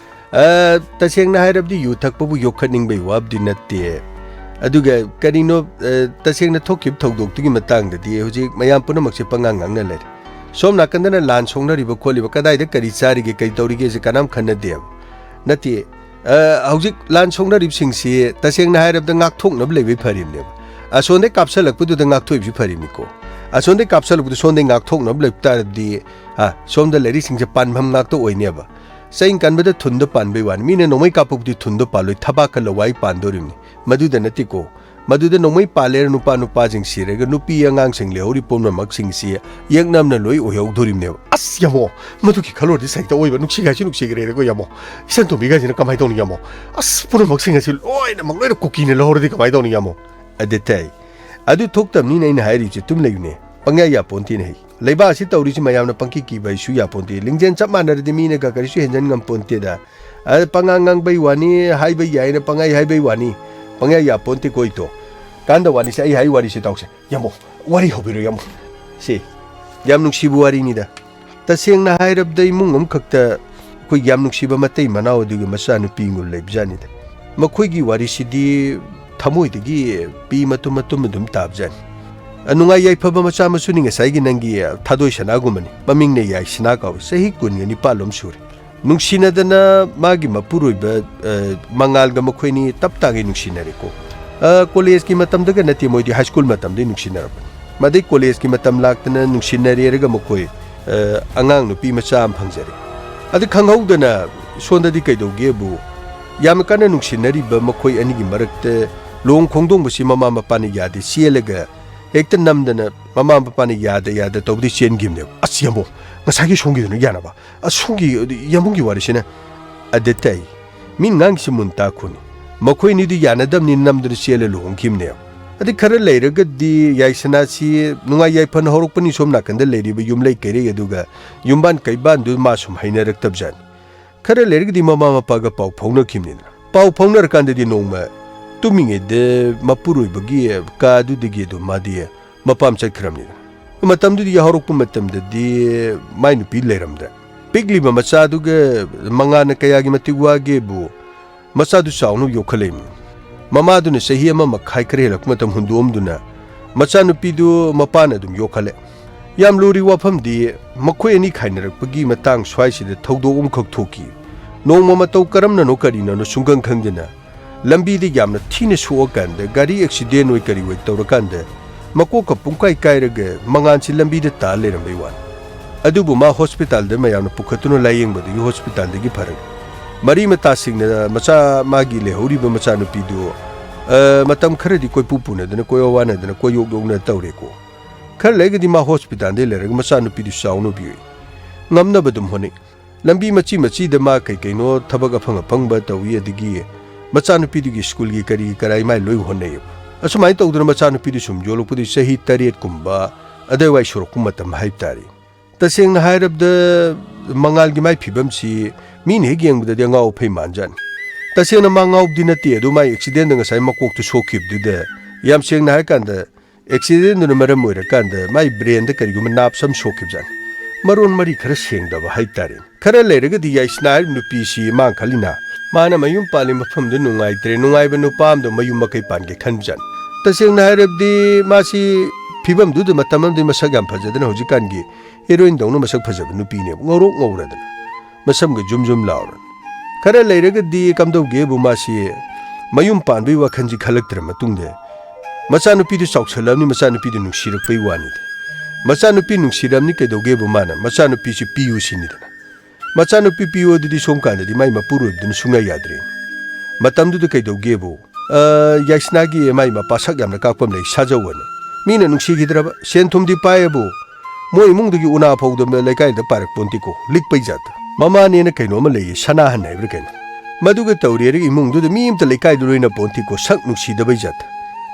ꯑ, ꯇꯁꯦꯡꯅ ꯍꯥꯏꯔꯕꯗꯤ ꯌꯨ ꯊꯛꯄꯕꯨ ꯌꯣꯛꯈꯠꯅꯤꯡꯕꯩ ꯋꯥꯕꯨꯗꯤ ꯅꯠꯇꯦ꯫ ꯑꯗꯨꯒ ꯀꯔꯤꯅꯣ, ꯑ, ꯇꯁꯦꯡꯅ ꯊꯣꯛꯈꯤꯕ ꯊꯧꯗꯣꯛꯇꯨꯒꯤ ꯃꯇꯥꯡꯗꯗꯤ ꯍꯧꯖꯤꯛ ꯃꯌꯥꯝ ꯄꯨꯝꯅꯃꯛꯁꯦ ꯄꯉꯥꯡ ꯉꯥꯡꯅ ꯂꯩꯔꯦ꯫ ꯁꯣꯝ ꯅꯥꯀꯟꯗꯅ ꯂꯥꯟ ꯁꯣꯛꯅꯔꯤꯕ ꯈꯣꯠꯂꯤꯕ, ꯀꯗꯥꯏꯗ ꯀꯔꯤ ꯆꯥꯔꯤꯒꯦ, ꯀꯔꯤ ꯇꯧꯔꯤꯒꯦꯁꯦ ꯀꯅꯥꯝ ꯈꯟꯅꯗꯦꯕ꯫ ꯅꯠꯇꯦ, ꯑ, ꯍꯧꯖꯤꯛ ꯂꯥꯟ ꯁꯣꯛꯅꯔꯤꯕꯁꯤꯡꯁꯤ ꯇꯁꯦꯡꯅ ꯍꯥꯏꯔꯕꯗ ꯉꯥꯛꯊꯣꯛꯅꯕ ꯂꯩꯕꯩ ꯐꯔꯤꯕꯅꯦꯕ꯫ ꯑꯁꯣꯝꯗꯩ ꯀꯥꯞꯁꯜꯂꯛꯄꯗꯨꯗ ꯉꯥꯛꯊꯣꯛꯏꯕꯁꯤ ꯐꯔꯤꯕꯅꯤꯀꯣ꯫ ꯑꯁꯣꯝꯗꯩ ꯀꯥꯞꯁꯜꯂꯛꯄꯗꯨ ꯁꯣꯝꯗꯩ ꯉꯥꯛꯊꯣꯛꯅꯕ ꯂꯩꯕ ꯇꯥꯔꯗꯤ, ꯑ, ꯁꯣꯝꯗ ꯂꯩꯔꯤꯁꯤꯡꯁꯦ ꯄꯥꯟꯐꯝ ꯉꯥꯛꯇ ꯑꯣꯏꯅꯦꯕ꯫ ꯆꯩ ꯀꯟꯕꯗ ꯊꯨꯟꯗ ꯄꯥꯟꯕꯩ ꯋꯥꯅꯤ꯫ ꯃꯤꯅ ꯅꯣꯡꯃꯩ ꯀꯥꯞꯄꯕꯨꯗꯤ ꯊꯨꯟꯗ ꯄꯥꯜꯂꯣꯏ, ꯊꯕꯥꯛꯀ ꯂꯋꯥꯏ ꯄꯥꯟꯗꯣꯔꯤꯕꯅꯤ꯫ ꯃꯗꯨꯗ ꯅꯠꯇꯦꯀꯣ꯫ ꯃꯗꯨꯗ ꯅꯣꯡꯃꯩ ꯄꯥꯜꯂꯦꯅ ꯅꯨꯄꯥ ꯅꯨꯄꯥꯁꯤꯡ ꯁꯤꯔꯒ ꯅꯨꯄꯤ ꯑꯉꯥꯡꯁꯤꯡ ꯂꯩꯍꯧꯔꯤ ꯄꯨꯝꯅꯃꯛꯁꯤꯡꯁꯤ ꯌꯦꯛꯅꯝꯅ ꯂꯣꯏ ꯑꯣꯏꯍꯧꯗꯣꯔꯤꯕꯅꯦꯕ꯫ ꯑꯁ, ꯌꯥꯃꯣ, ꯃꯗꯨꯒꯤ ꯈꯜꯂꯨꯔꯗꯤ ꯁꯥꯏꯗ ꯑꯣꯏꯕ ꯅꯨꯡꯁꯤꯒꯥꯏꯁꯨ ꯅꯨꯡꯁꯤꯈ꯭ꯔꯦꯗꯀꯣ, ꯌꯥꯃꯣ꯫ ꯏꯆꯟ ꯇꯣꯝꯕꯤꯒꯥꯏꯁꯤꯅ ꯀꯃꯥꯏꯅ ꯇꯧꯅꯤ, ꯌꯥꯃꯣ? ꯑꯁ, ꯄꯨꯝꯅꯃꯛꯁꯤꯡ ꯑꯁꯤ ꯂꯣꯏꯅꯃꯛ ꯂꯣꯏꯅ ꯀꯨꯀꯤꯅ ꯂꯧꯍꯧꯔꯗꯤ ꯀꯃꯥꯏꯅ ꯇꯧꯅꯤ, ꯌꯥꯃꯣ? ꯑꯗꯨ ꯇꯥꯏ꯫ ꯑꯗꯨ ꯊꯣꯛꯇꯕꯅꯤꯅ ꯑꯩꯅ ꯍꯥꯏꯔꯤꯕꯁꯦ, ꯇꯨꯝ ꯂꯩꯌꯨꯅꯦ꯫ ꯄꯪꯌꯥ ꯌꯥꯄꯣꯟꯇꯦꯅꯦ ꯍꯩ꯫ ꯂꯩꯕꯥꯛ ꯑꯁꯤ ꯇꯧꯔꯤꯁꯤ ꯃꯌꯥꯝꯅ ꯄꯪꯀꯤ ꯀꯤꯕ ꯍꯩꯁꯨ ꯌꯥꯄꯣꯟꯇꯦ꯫ ꯂꯤꯡꯖꯦꯜ ꯆꯞ ꯃꯥꯟꯅꯔꯗꯤ ꯃꯤꯅꯒ ꯀꯔꯤꯁꯨ ꯍꯦꯟꯖꯟ ꯉꯝꯄꯣꯟꯇꯦꯗ꯫ ꯑ, ꯄꯉꯥꯡ ꯉꯥꯡꯕꯩ ꯋꯥꯅꯤ, ꯍꯥꯏꯕ ꯌꯥꯏꯅ ꯄꯪꯍꯥꯏ ꯍꯥꯏꯕꯩ ꯋꯥꯅꯤ꯫ ꯄꯪꯌꯥ ꯌꯥꯄꯣꯟꯇꯦ ꯀꯣꯏꯇꯣ꯫ ꯀꯥꯟꯗ ꯋꯥꯅꯤꯁꯦ, ꯑꯩ ꯍꯥꯏ ꯋꯥꯔꯤꯁꯦ ꯇꯥꯎꯁꯦ꯫ ꯌꯥꯝꯕꯣ, ꯋꯥꯔꯤ ꯍꯧꯕꯤꯔꯣ, ꯌꯥꯝꯕꯣ꯫ ꯁꯤ ꯌꯥꯝ ꯅꯨꯡꯁꯤꯕ ꯋꯥꯔꯤꯅꯤꯗ꯫ ꯇꯁꯦꯡꯅ ꯍꯥꯏꯔꯕꯗ ꯏꯃꯨꯡ ꯑꯃꯈꯛꯇ ꯑꯩꯈꯣꯏꯒꯤ ꯌꯥꯝ ꯅꯨꯡꯁꯤꯕ ꯃꯇꯩ ꯃꯅꯥꯎ ꯑꯗꯨꯒꯤ ꯃꯆꯥꯅꯨꯄꯤ ꯑꯃ ꯂꯩꯕꯖꯥꯠꯅꯤꯗ꯫ ꯃꯈꯣꯏꯒꯤ ꯋꯥꯔꯤꯁꯤꯗꯤ ꯊꯃꯣꯏꯗꯒꯤ ꯄꯤ ꯃꯇꯨꯝ ꯃꯇꯨꯝ ꯑꯗꯨꯝ ꯇꯥꯕꯖꯥꯠꯅꯤ꯫ ꯑ, ꯅꯨꯡꯉꯥꯏ ꯌꯥꯏꯐꯕ ꯃꯆꯥ ꯃꯁꯨꯅꯤ ꯉꯁꯥꯏꯒꯤ ꯅꯪꯒꯤ, ꯑ, ꯊꯥꯗꯣꯏ ꯁꯅꯥꯒꯨꯝꯕꯅꯤ꯫ ꯃꯃꯤꯡꯅ ꯌꯥꯏꯁꯅꯥ ꯀꯧꯏ꯫ ꯆꯍꯤ ꯀꯨꯟꯒ ꯅꯤꯄꯥꯜ ꯂꯣꯝ ꯁꯨꯔꯦ꯫ ꯅꯨꯡꯁꯤꯅꯗꯅ ꯃꯥꯒꯤ ꯃꯄꯨꯔꯣꯏꯕ, ꯑ, ꯃꯉꯥꯜꯒ ꯃꯈꯣꯏꯅꯤ ꯇꯞ ꯇꯥꯒꯩ ꯅꯨꯡꯁꯤꯅꯔꯦꯀꯣ꯫ ꯑ, ꯀꯣꯂꯦꯖꯀꯤ ꯃꯇꯝꯗꯒ ꯅꯠꯇꯦ, ꯃꯣꯏꯗꯤ ꯍꯥꯏ ꯁ꯭ꯀꯨꯜ ꯃꯇꯝꯗꯩ ꯅꯨꯡꯁꯤꯅꯔꯕꯅꯤ꯫ ꯃꯗꯩ ꯀꯣꯂꯦꯖꯀꯤ ꯃꯇꯝ ꯂꯥꯛꯇꯅ ꯅꯨꯡꯁꯤꯅꯔꯦꯔꯒ ꯃꯈꯣꯏ, ꯑ, ꯑꯉꯥꯡ ꯅꯨꯄꯤ ꯃꯆꯥ ꯑꯃ ꯐꯪꯖꯔꯦ꯫ ꯑꯗꯨ ꯈꯪꯍꯧꯗꯅ ꯁꯣꯝꯗꯗꯤ ꯀꯩꯗꯧꯒꯦꯕꯨ, ꯌꯥꯝꯅ ꯀꯟꯅ ꯅꯨꯡꯁꯤꯅꯔꯤꯕ ꯃꯈꯣꯏ ꯑꯅꯤꯒꯤ ꯃꯔꯛꯇ ꯂꯨꯍꯣꯡ ꯈꯣꯡꯗꯣꯡꯕꯁꯤ ꯃꯃꯥ ꯃꯄꯥꯅ ꯌꯥꯗꯦ, ꯆꯦꯜꯂꯒ ꯍꯦꯛꯇ ꯅꯝꯗꯅ ꯃꯃꯥ ꯃꯄꯥꯅ ꯌꯥꯗ ꯌꯥꯗ ꯇꯧꯕꯗꯩ ꯆꯦꯟꯈꯤꯕꯅꯦꯕ꯫ ꯑꯁ, ꯌꯥꯝꯕꯨꯡ, ꯉꯁꯥꯏꯒꯤ ꯁꯣꯝꯒꯤꯗꯨꯅ ꯌꯥꯅꯕ꯫ ꯑꯁ, ꯁꯣꯝꯒꯤ, ꯌꯥꯝꯕꯨꯡꯒꯤ ꯋꯥꯔꯤꯁꯤꯅ꯫ ꯑꯗ ꯇꯥꯏ꯫ ꯃꯤꯅ ꯉꯥꯡꯉꯤꯁꯤ ꯃꯨꯟ ꯇꯥꯈꯣꯅꯤ꯫ ꯃꯈꯣꯏꯅꯤꯗꯤ ꯌꯥꯅꯗꯕꯅꯤ ꯅꯝꯗꯨꯅ ꯆꯦꯜꯂ ꯂꯨꯍꯣꯡꯈꯤꯕꯅꯦꯕ꯫ ꯑꯗꯩ ꯈꯔ ꯂꯩꯔꯒꯗꯤ ꯌꯥꯏꯁꯅꯥꯁꯤ ꯅꯨꯡꯉꯥꯏ ꯌꯥꯏꯐꯅ ꯍꯧꯔꯛꯄꯅꯤ ꯁꯣꯝ ꯅꯥꯀꯟꯗ ꯂꯩꯔꯤꯕ ꯌꯨꯝꯂꯩ ꯀꯩꯔꯩ ꯑꯗꯨꯒ ꯌꯨꯝꯕꯥꯟ ꯀꯩꯕꯥꯟꯗꯨ ꯃꯥ ꯁꯨꯝ ꯍꯩꯅꯔꯛꯇꯕꯖꯥꯠꯅꯤ꯫ ꯈꯔ ꯂꯩꯔꯒꯗꯤ ꯃꯃꯥ ꯃꯄꯥꯒ ꯄꯥꯎ ꯐꯥꯎꯅꯈꯤꯕꯅꯤꯗꯅ꯫ ꯄꯥꯎ ꯐꯥꯎꯅꯔꯀꯥꯟꯗꯗꯤ ꯅꯣꯡꯃ ꯇꯨꯝꯃꯤꯉꯩꯗ ꯃꯄꯨꯔꯣꯏꯕꯒꯤ ꯀꯥꯗꯨꯗꯒꯤ ꯑꯗꯨꯝ ꯃꯥꯗꯤ ꯃꯄꯥꯝ ꯆꯠꯈ꯭ꯔꯕꯅꯤꯗꯅ꯫ ꯃꯇꯝꯗꯨꯗ ꯌꯥꯍꯧꯔꯛꯄ ꯃꯇꯝꯗꯗꯤ ꯃꯥꯏ ꯅꯨꯄꯤ ꯂꯩꯔꯝꯗ꯭ꯔꯦ꯫ ꯄꯤꯛꯂꯤꯕ ꯃꯆꯥꯗꯨꯒ ꯃꯉꯥꯅ ꯀꯌꯥꯒꯤ ꯃꯇꯤꯛ ꯋꯥꯒꯦꯕꯨ, ꯃꯆꯥꯗꯨ ꯆꯥꯎꯅ ꯌꯣꯛꯈꯠꯂꯛꯏꯃꯤ꯫ ꯃꯃꯥꯗꯨꯅ ꯆꯍꯤ ꯑꯃ ꯃꯈꯥꯏ ꯈꯔ ꯍꯦꯜꯂꯛꯄ ꯃꯇꯝ ꯍꯨꯟꯗꯣꯛꯑꯝꯗꯨꯅ ꯃꯆꯥꯅꯨꯄꯤꯗꯨ ꯃꯄꯥꯅ ꯑꯗꯨꯝ ꯌꯣꯛꯈꯠꯂꯦ꯫ ꯌꯥꯝ ꯂꯨꯔꯤ ꯋꯥꯐꯝꯗꯤ, ꯃꯈꯣꯏ ꯑꯅꯤ ꯈꯥꯏꯅꯔꯛꯄꯒꯤ ꯃꯇꯥꯡ ꯁ꯭ꯋꯥꯏꯁꯤꯗ ꯊꯧꯗꯣꯛ ꯑꯃꯈꯛ ꯊꯣꯛꯈꯤ꯫ ꯅꯣꯡꯃ ꯃꯇꯧ ꯀꯔꯝꯅꯅꯣ ꯀꯔꯤꯅꯅꯣ ꯁꯨꯡꯈꯪ ꯈꯪꯗꯅ ꯂꯝꯕꯤꯗ ꯌꯥꯝꯅ ꯊꯤꯅ ꯁꯣꯛꯑꯀꯥꯟꯗ, ꯒꯥꯔꯤ ꯑꯦꯛꯁꯤꯗꯦꯟ ꯑꯣꯏ ꯀꯔꯤ ꯑꯣꯏ ꯇꯧꯔꯀꯥꯟꯗ, ꯃꯀꯣꯛꯀ ꯄꯨꯡꯀꯥꯏ ꯀꯥꯏꯔꯒ ꯃꯉꯥꯟꯁꯤ ꯂꯝꯕꯤꯗ ꯇꯥ ꯂꯩꯔꯝꯕꯩ ꯋꯥꯅꯤ꯫ ꯑꯗꯨꯕꯨ ꯃꯥ ꯍꯣꯁꯄꯤꯇꯥꯜꯗ ꯃꯌꯥꯝꯅ ꯄꯨꯈꯠꯇꯨꯅ ꯂꯥꯌꯦꯡꯕꯗꯒꯤ ꯍꯣꯁꯄꯤꯇꯥꯜꯗꯒꯤ ꯐꯔꯛ꯫ ꯃꯔꯤ ꯃꯇꯥꯁꯤꯡꯅ ꯃꯆꯥ, ꯃꯥꯒꯤ ꯂꯩꯍꯧꯔꯤꯕ ꯃꯆꯥꯅꯨꯄꯤꯗꯨ, ꯑ, ꯃꯇꯝ ꯈꯔꯗꯤ ꯀꯣꯏꯄꯨ ꯄꯨꯅꯗꯅ, ꯀꯣꯏꯋꯥ ꯋꯥꯅꯗꯅ, ꯀꯣꯏꯌꯣꯛ ꯌꯣꯛꯅ ꯇꯧꯔꯦꯀꯣ꯫ ꯈꯔ ꯂꯩꯔꯒꯗꯤ ꯃꯥ ꯍꯣꯁꯄꯤꯇꯥꯜꯗ ꯂꯩꯔꯒ ꯃꯆꯥꯅꯨꯄꯤꯗꯨ ꯆꯥꯎꯅꯕ ꯌꯣꯛꯏ꯫ ꯉꯝꯅꯕ ꯑꯗꯨꯝ ꯍꯣꯠꯅꯩ꯫ ꯂꯝꯕꯤ ꯃꯆꯤ ꯃꯆꯤꯗ ꯃꯥ ꯀꯩ ꯀꯩꯅꯣ ꯊꯕꯛ ꯑꯐꯪ ꯑꯐꯪꯕ ꯇꯧꯏ, ꯑꯗꯒꯤ ꯃꯆꯥꯅꯨꯄꯤꯗꯨꯒꯤ ꯁ꯭ꯀꯨꯜꯒꯤ ꯀꯔꯤ ꯀꯔꯥꯏ ꯃꯥꯏ ꯂꯣꯏ ꯍꯣꯠꯅꯩꯌꯦꯕ꯫ ꯑꯁꯨꯃꯥꯏꯅ ꯇꯧꯗꯅ ꯃꯆꯥꯅꯨꯄꯤꯗꯨ ꯁꯨꯝ ꯌꯣꯜꯂꯛꯄꯗꯒꯤ ꯆꯍꯤ ꯇꯔꯦꯠꯀꯨꯝꯕ ꯑꯗꯨꯋꯥꯏ ꯁꯨꯔꯛꯄ ꯃꯇꯝ ꯍꯥꯏꯕ ꯇꯥꯔꯦ꯫ ꯇꯁꯦꯡꯅ ꯍꯥꯏꯔꯕꯗ ꯃꯉꯥꯜꯒꯤ ꯃꯥꯏ ꯐꯤꯕꯝꯁꯤ ꯃꯤꯅ ꯍꯦꯛ ꯌꯦꯡꯕꯗꯗꯤ ꯑꯉꯥꯎ ꯑꯐꯩ ꯃꯥꯟꯖꯥꯠꯅꯤ꯫ ꯇꯁꯦꯡꯅ ꯃꯥ ꯉꯥꯎꯕꯗꯤ ꯅꯠꯇꯦ, ꯑꯗꯨ ꯃꯥꯏ ꯑꯦꯛꯁꯤꯗꯦꯟꯗ ꯉꯁꯥꯏ ꯃꯀꯣꯛꯇꯨ ꯁꯣꯛꯈꯤꯕꯗꯨꯗ, ꯌꯥꯝ ꯁꯦꯡꯅ ꯍꯥꯏꯔꯀꯥꯟꯗ, ꯑꯦꯛꯁꯤꯗꯦꯟꯗꯨꯅ ꯃꯔꯝ ꯑꯣꯏꯔꯀꯥꯟꯗ ꯃꯥꯏ ꯕ꯭ꯔꯦꯟꯗ ꯀꯔꯤꯒꯨꯝꯕ ꯅꯥꯞꯁ ꯑꯃ ꯁꯣꯛꯈꯤꯕꯖꯥꯠꯅꯤ꯫ ꯃꯔꯣꯟ ꯃꯔꯤ ꯈꯔ ꯁꯦꯡꯗꯕ ꯍꯥꯏꯇꯥꯔꯦ꯫ ꯈꯔ ꯂꯩꯔꯒꯗꯤ ꯌꯥꯏꯁꯅꯥ ꯍꯥꯏꯔꯤꯕ ꯅꯨꯄꯤꯁꯤ ꯃꯥ ꯈꯜꯂꯤꯅ, ꯃꯥꯅ ꯃꯌꯨꯝ ꯄꯥꯜꯂꯤ ꯃꯐꯝꯗꯨ ꯅꯨꯡꯉꯥꯏꯇ꯭ꯔꯦ, ꯅꯨꯡꯉꯥꯏꯕ ꯅꯨꯄꯥ ꯑꯃꯗ ꯃꯌꯨꯝ ꯃꯀꯩ ꯄꯥꯟꯒꯦ ꯈꯟꯕꯖꯥꯠꯅꯤ꯫ ꯇꯁꯦꯡꯅ ꯍꯥꯏꯔꯕꯗꯤ ꯃꯥꯁꯤ ꯐꯤꯕꯝꯗꯨꯗ ꯃꯇꯝ ꯑꯃꯗꯤ ꯃꯁꯛ ꯌꯥꯝ ꯐꯖꯗꯅ ꯍꯧꯖꯤꯛꯀꯥꯟꯒꯤ ꯍꯦꯔꯣꯏꯟꯗꯧꯅ ꯃꯁꯛ ꯐꯖꯕ ꯅꯨꯄꯤꯅꯦꯕ, ꯉꯧꯔꯣꯛ ꯉꯧꯔꯗꯅ꯫ ꯃꯁꯝꯒ ꯖꯨꯝ ꯖꯨꯝ ꯂꯥꯎꯔꯅ꯫ ꯈꯔ ꯂꯩꯔꯒꯗꯤ ꯀꯝꯗꯧꯒꯦꯕꯨ ꯃꯥꯁꯤ ꯃꯌꯨꯝ ꯄꯥꯟꯕꯒꯤ ꯋꯥꯈꯜꯁꯤ ꯈꯜꯂꯛꯇ꯭ꯔ ꯃꯇꯨꯡꯗ ꯃꯆꯥꯅꯨꯄꯤꯗꯨ ꯆꯥꯎꯁꯜꯂꯛꯑꯕꯅꯤ, ꯃꯆꯥꯅꯨꯄꯤꯗꯨ ꯅꯨꯡꯁꯤꯔꯛꯄꯩ ꯋꯥꯅꯤꯗ꯫ ꯃꯆꯥꯅꯨꯄꯤ ꯅꯨꯡꯁꯤꯔꯛꯑꯕꯅꯤ ꯀꯩꯗꯧꯒꯦꯕꯨ ꯃꯥꯅ ꯃꯆꯥꯅꯨꯄꯤꯁꯤ ꯄꯤꯌꯨ ꯁꯤꯅꯤꯗꯅ꯫ ꯃꯆꯥꯅꯨꯄꯤ ꯄꯤꯌꯨ ꯑꯗꯨꯗꯤ ꯁꯣꯝ ꯀꯥꯟꯗꯗꯤ ꯃꯥꯏ ꯃꯄꯨꯔꯣꯏꯕꯗꯨꯅ ꯁꯨꯡꯌꯥ ꯌꯥꯗ꯭ꯔꯦ꯫ ꯃꯇꯝꯗꯨꯗ ꯀꯩꯗꯧꯒꯦꯕꯨ? ꯑ, ꯌꯥꯏꯁꯅꯥꯒꯤ ꯃꯥꯏ ꯃꯄꯥ ꯁꯛ ꯌꯥꯝꯅ ꯀꯥꯛꯄ ꯑꯃ ꯂꯩ, ꯁꯥꯖꯧ ꯑꯅ꯫ ꯃꯤꯅ ꯅꯨꯡꯁꯤꯈꯤꯗ꯭ꯔꯕ, ꯁꯦꯟ ꯊꯨꯝꯗꯤ ꯄꯥꯏꯌꯦꯕꯨ, ꯃꯣꯏ ꯏꯃꯨꯡꯗꯒꯤ ꯎꯅꯥ ꯐꯧꯗꯕ ꯂꯩꯀꯥꯏꯗ ꯄꯥꯏꯔꯛꯄꯣꯟꯇꯦꯀꯣ, ꯂꯤꯛꯄꯩ ꯖꯥꯠꯇ꯫ ꯃꯃꯥꯅꯦꯅ ꯀꯩꯅꯣ ꯑꯃ ꯂꯩꯌꯦ, ꯁꯅꯥꯍꯟ ꯍꯥꯏꯕ꯭ꯔꯥ ꯀꯩꯅꯣ꯫ ꯃꯗꯨꯒ ꯇꯧꯔꯦꯔꯒ ꯏꯃꯨꯡꯗꯨꯗ ꯃꯤ ꯑꯝꯇ ꯂꯩꯀꯥꯏꯗ ꯂꯣꯏꯅ ꯄꯣꯟꯇꯦꯀꯣ, ꯁꯛ ꯅꯨꯡꯁꯤꯗꯕꯩ ꯖꯥꯠꯇ꯫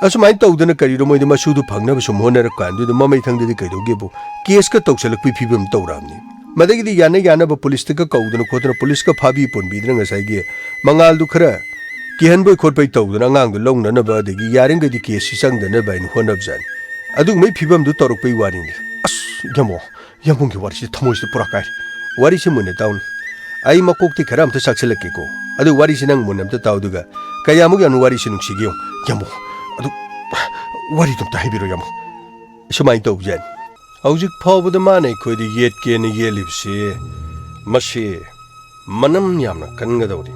ꯑꯁꯨꯃꯥꯏꯅ ꯇꯧꯗꯅ ꯀꯔꯤꯅꯣ ꯃꯣꯏꯗꯤ ꯃꯁꯨꯗꯨ ꯐꯪꯅꯕ ꯁꯨꯝ ꯍꯣꯠꯅꯔꯛ ꯀꯥꯟꯗꯨꯗ ꯃꯃꯩ ꯊꯪꯗꯗꯤ ꯀꯩꯗꯧꯒꯦꯕꯨ, ꯀꯦꯁꯀ ꯇꯧꯁꯜꯂꯛꯄꯒꯤ ꯐꯤꯕꯝ ꯇꯧꯔꯛꯑꯕꯅꯤ꯫ ꯃꯗꯒꯤꯗꯤ ꯌꯥꯅ ꯌꯥꯅꯕ ꯄꯨꯂꯤꯁꯇꯒ ꯀꯧꯗꯅ ꯈꯣꯠꯇꯅ ꯄꯨꯂꯤꯁꯀ ꯐꯥꯕꯤ ꯄꯨꯟꯕꯤꯗꯅ ꯉꯁꯥꯏꯒꯤ ꯃꯉꯥꯜꯗꯨ ꯈꯔ ꯀꯤꯍꯟꯕꯣꯏ ꯈꯣꯠꯄꯣꯏ ꯇꯧꯗꯅ ꯑꯉꯥꯡꯗꯨ ꯂꯧꯅꯅꯕ ꯑꯗꯒꯤ ꯌꯥꯔꯤꯈꯩꯗꯤ ꯀꯦꯁꯁꯤ ꯆꯪꯗꯅꯕ ꯍꯥꯏꯅ ꯍꯣꯠꯅꯕꯖꯥꯠꯅꯤ꯫ ꯑꯗꯨꯒꯨꯝꯕꯩ ꯐꯤꯕꯝꯗꯨ ꯇꯧꯔꯛꯄꯩ ꯋꯥꯔꯤꯅꯤ꯫ ꯑꯁ, ꯌꯥꯝꯃꯣ, ꯌꯥꯝꯕꯨꯡꯒꯤ ꯋꯥꯔꯤꯁꯤ ꯊꯃꯣꯏꯁꯤꯗ ꯄꯨꯔꯥ ꯀꯥꯏꯔꯦ꯫ ꯋꯥꯔꯤꯁꯤ ꯃꯨꯟꯅ ꯇꯥꯎꯅꯤ꯫ ꯑꯩ ꯃꯀꯣꯛꯇꯤ ꯈꯔ ꯑꯝꯇ ꯆꯥꯛꯁꯤꯜꯂꯛꯀꯦꯀꯣ꯫ ꯑꯗꯨ ꯋꯥꯔꯤꯁꯤ ꯅꯪ ꯃꯨꯟꯅ ꯑꯝꯇ ꯇꯥꯎ, ꯑꯗꯨꯒ ꯀꯌꯥꯃꯨꯛ ꯌꯥꯝꯅ ꯋꯥꯔꯤꯁꯤ ꯅꯨꯡꯁꯤꯒꯦ ꯌꯦꯡꯉꯨ꯫ ꯌꯥꯝꯃꯣ, ꯑꯗꯨ ꯋꯥꯔꯤꯗꯣ ꯑꯝꯇ ꯍꯥꯏꯕꯤꯔꯣ, ꯌꯥꯝꯃꯣ꯫ ꯁꯨꯃꯥꯏꯅ ꯇꯧꯕꯖꯥꯠꯅꯤ꯫ ꯍꯧꯖꯤꯛ ꯐꯥꯎꯕꯗ ꯃꯥꯅ ꯑꯩꯈꯣꯏꯗ ꯌꯦꯠꯀꯦꯅ ꯌꯦꯠꯂꯤꯕꯁꯤ, ꯃꯁꯤ ꯃꯅꯝ ꯌꯥꯝꯅ ꯀꯟꯒꯗꯧꯔꯤ꯫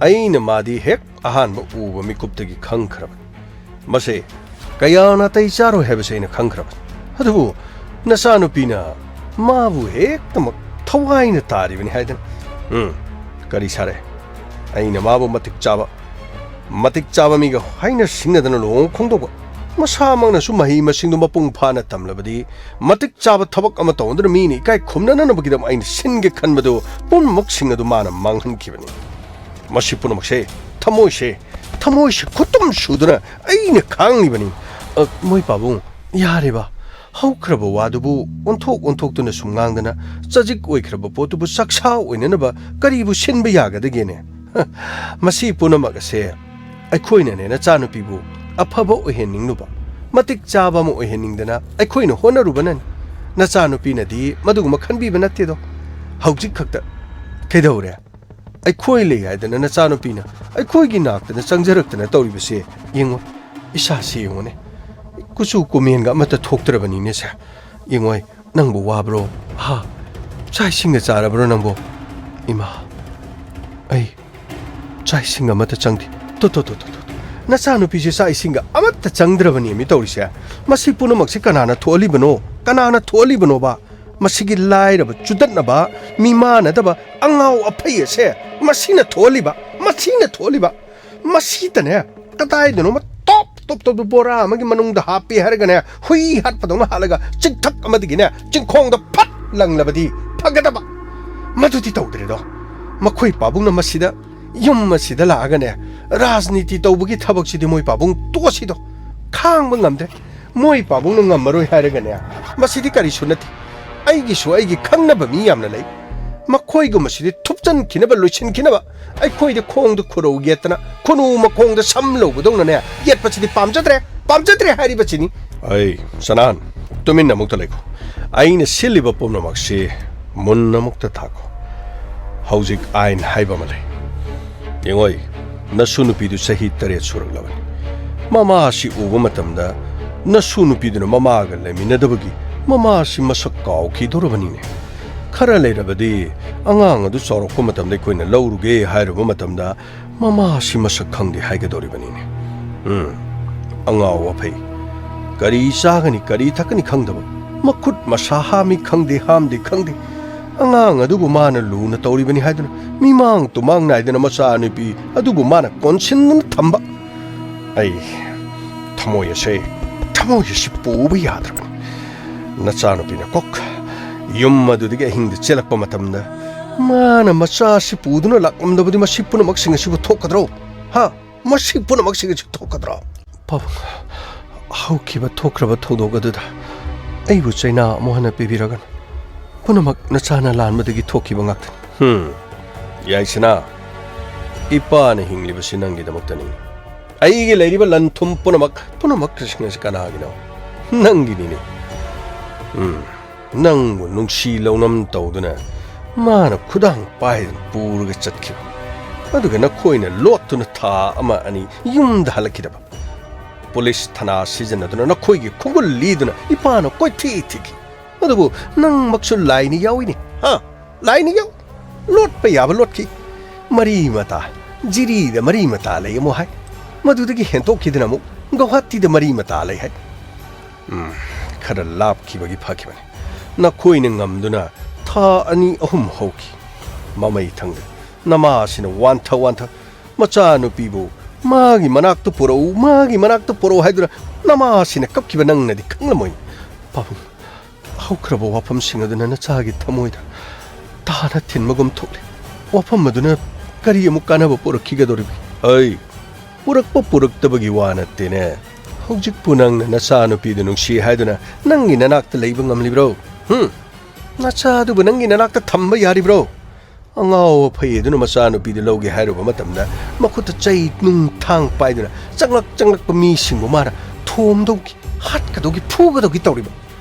ꯑꯩꯅ ꯃꯥꯗꯤ ꯍꯦꯛ ꯑꯍꯥꯟꯕ ꯎꯕ ꯃꯤꯀꯨꯞꯇꯒꯤ ꯈꯪꯈ꯭ꯔꯕꯅꯤ꯫ ꯃꯁꯦ ꯀꯌꯥ ꯅꯥꯇꯩ ꯆꯥꯔꯣꯏ ꯍꯥꯏꯕꯁꯦ ꯑꯩꯅ ꯈꯪꯈ꯭ꯔꯕꯅꯤ꯫ ꯑꯗꯨꯕꯨ ꯅꯆꯥꯅꯨꯄꯤꯅ ꯃꯥꯕꯨ ꯍꯦꯛꯇꯃꯛ ꯊꯋꯥꯏꯅ ꯇꯥꯔꯤꯕꯅꯤ ꯍꯥꯏꯗꯅ꯫ ꯎꯝ, ꯀꯔꯤ ꯁꯥꯔꯦ? ꯑꯩꯅ ꯃꯥꯕꯨ ꯃꯇꯤꯛ ꯆꯥꯕ, ꯃꯇꯤꯛ ꯆꯥꯕ ꯃꯤꯒ ꯍꯥꯏꯅ ꯁꯤꯡꯅꯗꯅ ꯂꯨꯍꯣꯡ ꯈꯣꯡꯗꯣꯛꯄ, ꯃꯁꯥꯃꯛꯅꯁꯨ ꯃꯍꯩ ꯃꯁꯤꯡꯗꯨ ꯃꯄꯨꯡ ꯐꯥꯅ ꯇꯝꯂꯕꯗꯤ ꯃꯇꯤꯛ ꯆꯥꯕ ꯊꯕꯛ ꯑꯃ ꯇꯧꯍꯟꯗꯨꯅ ꯃꯤꯅ ꯏꯀꯥꯏ ꯈꯨꯝꯅꯅꯅꯕꯒꯤꯗꯃꯛ ꯑꯩꯅ ꯁꯤꯟꯒꯦ ꯈꯟꯕꯗꯨ ꯄꯨꯝꯅꯃꯛꯁꯤꯡ ꯑꯗꯨ ꯃꯥꯅ ꯃꯥꯡꯍꯟꯈꯤꯕꯅꯤ꯫ ꯃꯁꯤ ꯄꯨꯝꯅꯃꯛꯁꯦ ꯊꯃꯣꯏꯁꯦ, ꯊꯃꯣꯏꯁꯦ ꯈꯨꯠꯇꯨꯝ ꯁꯨꯗꯨꯅ ꯑꯩꯅ ꯈꯥꯡꯂꯤꯕꯅꯤ꯫ ꯑ, ꯃꯣꯏ ꯄꯥꯕꯨꯡ, ꯌꯥꯔꯦꯕ꯫ ꯍꯧꯈ꯭ꯔꯕ ꯋꯥꯗꯨꯕꯨ ꯑꯣꯟꯊꯣꯛ ꯑꯣꯟꯊꯣꯛꯇꯨꯅ ꯁꯨꯝ ꯉꯥꯡꯗꯅ ꯆꯖꯤꯛ ꯑꯣꯏꯈ꯭ꯔꯕ ꯄꯣꯠꯇꯨꯕꯨ ꯆꯥꯛꯁꯥ ꯑꯣꯏꯅꯅꯕ ꯀꯔꯤꯕꯨ ꯁꯤꯟꯕ ꯌꯥꯒꯗꯒꯦꯅꯦ? ꯍ, ꯃꯁꯤ ꯄꯨꯝꯅꯃꯛ ꯑꯁꯦ ꯑꯩꯈꯣꯏꯅꯅꯦ ꯅꯆꯥꯅꯨꯄꯤꯕꯨ ꯑꯐꯕ ꯑꯣꯏꯍꯟꯅꯤꯡꯂꯨꯕ, ꯃꯇꯤꯛ ꯆꯥꯕ ꯑꯃ ꯑꯣꯏꯍꯟꯅꯤꯡꯗꯅ ꯑꯩꯈꯣꯏꯅ ꯍꯣꯠꯅꯔꯨꯕꯅꯅꯤ꯫ ꯅꯆꯥꯅꯨꯄꯤꯅꯗꯤ ꯃꯗꯨꯒꯨꯝꯕ ꯈꯟꯕꯤꯕ ꯅꯠꯇꯦꯗꯣ꯫ ꯍꯧꯖꯤꯛ ꯈꯛꯇ ꯀꯩꯗꯧꯔꯦ? ꯑꯩꯈꯣꯏ ꯂꯩ ꯍꯥꯏꯗꯅ ꯅꯆꯥꯅꯨꯄꯤꯅ ꯑꯩꯈꯣꯏꯒꯤ ꯅꯥꯛꯇꯅ ꯆꯪꯖꯔꯛꯇꯅ ꯇꯧꯔꯤꯕꯁꯦ ꯌꯦꯡꯉꯣ꯫ ꯏꯁꯥꯁꯦ ꯌꯦꯡꯉꯣꯅꯦ꯫ ꯀꯨꯆꯨ ꯀꯨꯃꯦꯟꯒ ꯑꯃꯠꯇ ꯊꯣꯛꯇ꯭ꯔꯕꯅꯤꯅꯦ ꯁꯦ꯫ ꯌꯦꯡꯉꯣꯏ, ꯅꯪꯕꯨ ꯋꯥꯕ꯭ꯔꯣ? ꯍꯥ? ꯆꯥꯛ ꯏꯁꯤꯡꯒ ꯆꯥꯔꯕ꯭ꯔꯣ ꯅꯪꯕꯨ? ꯏꯃꯥ, ꯑꯩ ꯆꯥꯛ ꯏꯁꯤꯡ ꯑꯃꯠꯇ ꯆꯪꯗꯦ꯫ ꯇꯣ, ꯇꯣ, ꯇꯣ, ꯇꯣ, ꯇꯣ꯫ ꯅꯆꯥꯅꯨꯄꯤꯁꯦ ꯆꯥꯛ ꯏꯁꯤꯡꯒ ꯑꯃꯠꯇ ꯆꯪꯗ꯭ꯔꯕꯅꯦꯃꯤ ꯇꯧꯔꯤꯁꯦ꯫ ꯃꯁꯤ ꯄꯨꯝꯅꯃꯛꯁꯤ ꯀꯅꯥꯅ ꯊꯣꯛꯍꯜꯂꯤꯕꯅꯣ? ꯀꯅꯥꯅ ꯊꯣꯛꯍꯜꯂꯤꯕꯅꯣꯕ? ꯃꯁꯤꯒꯤ ꯂꯥꯏꯔꯕ, ꯆꯨꯗꯠꯅꯕ, ꯃꯤꯃꯥꯟꯅꯗꯕ, ꯑꯉꯥꯎ ꯑꯐꯩ ꯑꯁꯦ ꯃꯁꯤꯅ ꯊꯣꯛꯍꯜꯂꯤꯕ, ꯃꯁꯤꯅ ꯊꯣꯛꯍꯜꯂꯤꯕ꯫ ꯃꯁꯤꯗꯅꯦ, ꯀꯗꯥꯏꯗꯅꯣꯃ ꯇꯣꯞ ꯇꯣꯞ ꯇꯣꯞꯄ ꯕꯣꯔꯥ ꯑꯃꯒꯤ ꯃꯅꯨꯡꯗ ꯍꯥꯞꯄꯤ ꯍꯥꯏꯔꯒꯅꯦ, ꯍꯨꯏ ꯍꯥꯠꯄꯗꯧꯅ ꯍꯥꯠꯂꯒ ꯆꯤꯛꯊꯛ ꯑꯃꯗꯒꯤꯅꯦ, ꯆꯤꯡꯈꯣꯡꯗ ꯐꯠ ꯂꯪꯂꯕꯗꯤ ꯐꯒꯗꯕ꯫ ꯃꯗꯨꯗꯤ ꯇꯧꯗ꯭ꯔꯦꯗꯣ꯫ ꯃꯈꯣꯏ ꯄꯥꯕꯨꯡꯅ ꯃꯁꯤꯗ, ꯌꯨꯝ ꯑꯁꯤꯗ ꯂꯥꯛꯑꯒꯅꯦ, ꯔꯥꯖꯅꯤꯇꯤ ꯇꯧꯕꯒꯤ ꯊꯕꯛꯁꯤꯗꯤ ꯃꯣꯏ ꯄꯥꯕꯨꯡ ꯇꯣꯛꯑꯁꯤꯗꯣ꯫ ꯈꯥꯡꯕ ꯉꯝꯗ꯭ꯔꯦ꯫ ꯃꯣꯏ ꯄꯥꯕꯨꯡꯅ ꯉꯝꯃꯔꯣꯏ ꯍꯥꯏꯔꯒꯅꯦ, ꯃꯁꯤꯗꯤ ꯀꯔꯤꯁꯨ ꯅꯠꯇꯦ꯫ ꯑꯩꯒꯤꯁꯨ ꯑꯩꯒꯤ ꯈꯪꯅꯕ ꯃꯤ ꯌꯥꯝꯅ ꯂꯩ꯫ ꯃꯈꯣꯏꯒꯨꯝꯕꯁꯤꯗꯤ ꯊꯨꯞꯆꯟꯈꯤꯅꯕ, ꯂꯣꯏꯁꯤꯟꯈꯤꯅꯕ ꯑꯩꯈꯣꯏꯗ ꯈꯣꯡꯗ ꯈꯨꯔꯧ ꯌꯦꯠꯇꯅ, ꯈꯨꯅꯨ ꯃꯈꯣꯡꯗ ꯁꯝ ꯂꯧꯕꯗꯧꯅꯅꯦ ꯌꯦꯠꯄꯁꯤꯗꯤ ꯄꯥꯝꯖꯗ꯭ꯔꯦ, ꯄꯥꯝꯖꯗ꯭ꯔꯦ ꯍꯥꯏꯔꯤꯕꯁꯤꯅꯤ꯫ ꯑꯩ, ꯁꯅꯥꯍꯟ, ꯇꯨꯃꯤꯟꯅ ꯑꯃꯨꯛꯇ ꯂꯩꯈꯣ꯫ ꯑꯩꯅ ꯁꯤꯜꯂꯤꯕ ꯄꯨꯝꯅꯃꯛꯁꯤ ꯃꯨꯟꯅ ꯑꯃꯨꯛꯇ ꯊꯥꯈꯣ꯫ ꯍꯧꯖꯤꯛ ꯑꯥꯏꯟ ꯍꯥꯏꯕ ꯑꯃ ꯂꯩ꯫ ꯌꯦꯡꯉꯣꯏ, ꯅꯁꯨ ꯅꯨꯄꯤꯗꯨ ꯆꯍꯤ ꯇꯔꯦꯠ ꯁꯨꯔꯛꯂꯕꯅꯤ꯫ ꯃꯃꯥ ꯑꯁꯤ ꯎꯕ ꯃꯇꯝꯗ ꯅꯁꯨ ꯅꯨꯄꯤꯗꯨꯅ ꯃꯃꯥꯒ ꯂꯩꯃꯤꯟꯅꯗꯕꯒꯤ ꯃꯃꯥ ꯑꯁꯤ ꯃꯁꯛ ꯀꯥꯎꯈꯤꯗꯧꯔꯕꯅꯤꯅꯦ꯫ ꯈꯔ ꯂꯩꯔꯕꯗꯤ ꯑꯉꯥꯡ ꯑꯗꯨ ꯆꯥꯎꯔꯛꯄ ꯃꯇꯝꯗ ꯑꯩꯈꯣꯏꯅ ꯂꯧꯔꯨꯒꯦ ꯍꯥꯏꯔꯨꯕ ꯃꯇꯝꯗ ꯃꯃꯥ ꯑꯁꯤ ꯃꯁꯛ ꯈꯪꯗꯦ ꯍꯥꯏꯒꯗꯧꯔꯤꯕꯅꯤꯅꯦ꯫ ꯎꯝ, ꯑꯉꯥꯎ ꯑꯐꯩ꯫ ꯀꯔꯤ ꯆꯥꯒꯅꯤ, ꯀꯔꯤ ꯊꯛꯀꯅꯤ ꯈꯪꯗꯕ, ꯃꯈꯨꯠ ꯃꯁꯥ ꯍꯥꯝꯃꯤ ꯈꯪꯗꯦ, ꯍꯥꯝꯗꯦ ꯈꯪꯗꯦ꯫ ꯑꯉꯥꯡ ꯑꯗꯨꯕꯨ ꯃꯥꯅ ꯂꯨꯅ ꯇꯧꯔꯤꯕꯅꯤ ꯍꯥꯏꯗꯨꯅ ꯃꯤꯃꯥꯡ ꯇꯨꯃꯥꯡ ꯅꯥꯏꯗꯅ ꯃꯆꯥꯅꯨꯄꯤ ꯑꯗꯨꯕꯨ ꯃꯥꯅ ꯀꯣꯟꯁꯤꯟꯗꯨꯅ ꯊꯝꯕ꯫ ꯑꯩ ꯊꯃꯣꯏ ꯑꯁꯦ, ꯊꯃꯣꯏ ꯑꯁꯤ ꯄꯨꯕ ꯌꯥꯗ꯭ꯔꯕꯅꯤ꯫ ꯅꯆꯥꯅꯨꯄꯤꯅ ꯀꯣꯛ ꯌꯨꯝ ꯑꯗꯨꯗꯒꯤ ꯑꯍꯤꯡꯗ ꯆꯦꯜꯂꯛꯄ ꯃꯇꯝꯗ ꯃꯥꯅ ꯃꯆꯥ ꯑꯁꯤ ꯄꯨꯗꯨꯅ ꯂꯥꯛꯂꯝꯗꯕꯗꯤ ꯃꯁꯤ ꯄꯨꯝꯅꯃꯛꯁꯤꯡ ꯑꯁꯤꯕꯨ ꯊꯣꯛꯀꯗ꯭ꯔꯣ? ꯍꯥ? ꯃꯁꯤ ꯄꯨꯝꯅꯃꯛꯁꯤꯡ ꯑꯁꯤ ꯊꯣꯛꯀꯗ꯭ꯔꯣ? ꯄꯥꯕꯨꯡ, ꯍꯧꯈꯤꯕ ꯊꯣꯛꯈ꯭ꯔꯕ ꯊꯧꯗꯣꯛ ꯑꯗꯨꯗ ꯑꯩꯕꯨ ꯆꯩꯅꯥ ꯑꯃꯨꯛ ꯍꯟꯅ ꯄꯤꯕꯤꯔꯒꯅꯨ꯫ ꯄꯨꯝꯅꯃꯛ ꯅꯆꯥꯅ ꯂꯥꯟꯕꯗꯒꯤ ꯊꯣꯛꯈꯤꯕ ꯉꯥꯛꯇꯅꯤ꯫ ꯍꯨꯝ, ꯌꯥꯏꯁꯅꯥ, ꯏꯄꯥꯅ ꯍꯤꯡꯂꯤꯕꯁꯤ ꯅꯪꯒꯤꯗꯃꯛꯇꯅꯤ꯫ ꯑꯩꯒꯤ ꯂꯩꯔꯤꯕ ꯂꯟ ꯊꯨꯝ ꯄꯨꯝꯅꯃꯛ, ꯄꯨꯝꯅꯃꯛꯁꯤꯡ ꯑꯁꯤ ꯀꯅꯥꯒꯤꯅꯣ? ꯅꯪꯒꯤꯅꯤꯅꯦ꯫ ꯎꯝ, ꯅꯪꯕꯨ ꯅꯨꯡꯁꯤ ꯂꯧꯅꯝ ꯇꯧꯗꯨꯅ ꯃꯥꯅ ꯈꯨꯗꯥꯡ ꯄꯥꯏꯗꯨꯅ ꯄꯨꯔꯒ ꯆꯠꯈꯤꯕ꯫ ꯑꯗꯨꯒ ꯅꯈꯣꯏꯅ ꯂꯣꯠꯇꯨꯅ ꯊꯥ ꯑꯃ ꯑꯅꯤ ꯌꯨꯝꯗ ꯍꯜꯂꯛꯈꯤꯗꯕ꯫ ꯄꯨꯂꯤꯁ ꯊꯅꯥ ꯁꯤꯖꯤꯟꯅꯗꯨꯅ ꯅꯈꯣꯏꯒꯤ ꯈꯣꯡꯒꯨꯜ ꯂꯤꯗꯨꯅ ꯏꯄꯥꯅ ꯀꯣꯏꯊꯤ ꯊꯤꯈꯤ꯫ ꯑꯗꯨꯕꯨ ꯅꯪꯃꯛꯁꯨ ꯂꯥꯏꯅ ꯌꯥꯎꯏꯅꯦ, ꯍꯥ? ꯂꯥꯏꯅ ꯌꯥꯎ-, ꯂꯣꯠꯄ ꯌꯥꯕ ꯂꯣꯠꯈꯤ꯫ ꯃꯔꯤ ꯃꯇꯥ, ꯖꯤꯔꯤꯗ ꯃꯔꯤ ꯃꯇꯥ ꯂꯩ ꯑꯃꯨꯛ ꯍꯥꯏ꯫ ꯃꯗꯨꯗꯒꯤ ꯍꯦꯟꯗꯣꯛꯈꯤꯗꯅ ꯑꯃꯨꯛ ꯒꯧꯍꯥꯇꯤꯗ ꯃꯔꯤ ꯃꯇꯥ ꯂꯩ ꯍꯥꯏ꯫ ꯎꯝ, ꯈꯔ ꯂꯥꯞꯈꯤꯕꯒꯤ ꯐꯈꯤꯕꯅꯤ꯫ ꯅꯈꯣꯏꯅ ꯉꯝꯗꯨꯅ ꯊꯥ ꯑꯅꯤ ꯑꯍꯨꯝ ꯍꯧꯈꯤ꯫ ꯃꯃꯩ ꯊꯪꯗ ꯅꯃꯥꯁꯤꯅ ꯋꯥꯟꯊ ꯋꯥꯟꯊ ꯃꯆꯥꯅꯨꯄꯤꯕꯨ "ꯃꯥꯒꯤ ꯃꯅꯥꯛꯇ ꯄꯨꯔꯛꯎ, ꯃꯥꯒꯤ ꯃꯅꯥꯛꯇ ꯄꯨꯔꯛꯎ" ꯍꯥꯏꯗꯨꯅ ꯅꯃꯥꯁꯤꯅ ꯀꯞꯈꯤꯕ ꯅꯪꯅꯗꯤ ꯈꯪꯂꯝꯃꯣꯏ꯫ ꯄꯥꯕꯨꯡ, ꯍꯧꯈ꯭ꯔꯕ ꯋꯥꯐꯝꯁꯤꯡ ꯑꯗꯨꯅ ꯅꯆꯥꯒꯤ ꯊꯃꯣꯏꯗ ꯇꯥꯅ ꯊꯤꯟꯕꯒꯨꯝ ꯊꯣꯛꯂꯤ꯫ ꯋꯥꯐꯝ ꯑꯗꯨꯅ ꯀꯔꯤ ꯑꯃꯨꯛ ꯀꯥꯟꯅꯕ ꯄꯨꯔꯛꯈꯤꯒꯗꯧꯔꯤꯕꯒꯦ? ꯑꯩ ꯄꯨꯔꯛꯄ ꯄꯨꯔꯛꯇꯕꯒꯤ ꯋꯥ ꯅꯠꯇꯦꯅꯦ꯫ ꯍꯧꯖꯤꯛꯄꯨ ꯅꯪꯅ ꯅꯆꯥꯅꯨꯄꯤꯗꯨ ꯅꯨꯡꯁꯤ ꯍꯥꯏꯗꯨꯅ ꯅꯪꯒꯤ ꯅꯅꯥꯛꯇ ꯂꯩꯕ ꯉꯝꯂꯤꯕ꯭ꯔꯣ? ꯍꯨꯝ? ꯅꯆꯥꯗꯨꯕꯨ ꯅꯪꯒꯤ ꯅꯅꯥꯛꯇ ꯊꯝꯕ ꯌꯥꯔꯤꯕ꯭ꯔꯣ? ꯑꯉꯥꯎ ꯑꯐꯩ ꯑꯗꯨꯅ ꯃꯆꯥꯅꯨꯄꯤꯗꯨ ꯂꯧꯒꯦ ꯍꯥꯏꯔꯨꯕ ꯃꯇꯝꯗ ꯃꯈꯨꯠꯇ ꯆꯩ ꯅꯨꯡ ꯊꯥꯡ ꯄꯥꯏꯗꯨꯅ ꯆꯪꯂꯛ ꯆꯪꯂꯛꯄ ꯃꯤꯁꯤꯡꯕꯨ ꯃꯥꯅ ꯊꯣꯝꯗꯧꯒꯤ, ꯍꯥꯠꯀꯗꯧꯒꯤ, ꯐꯨꯒꯗꯧꯒꯤ ꯇꯧꯔꯤꯕ꯫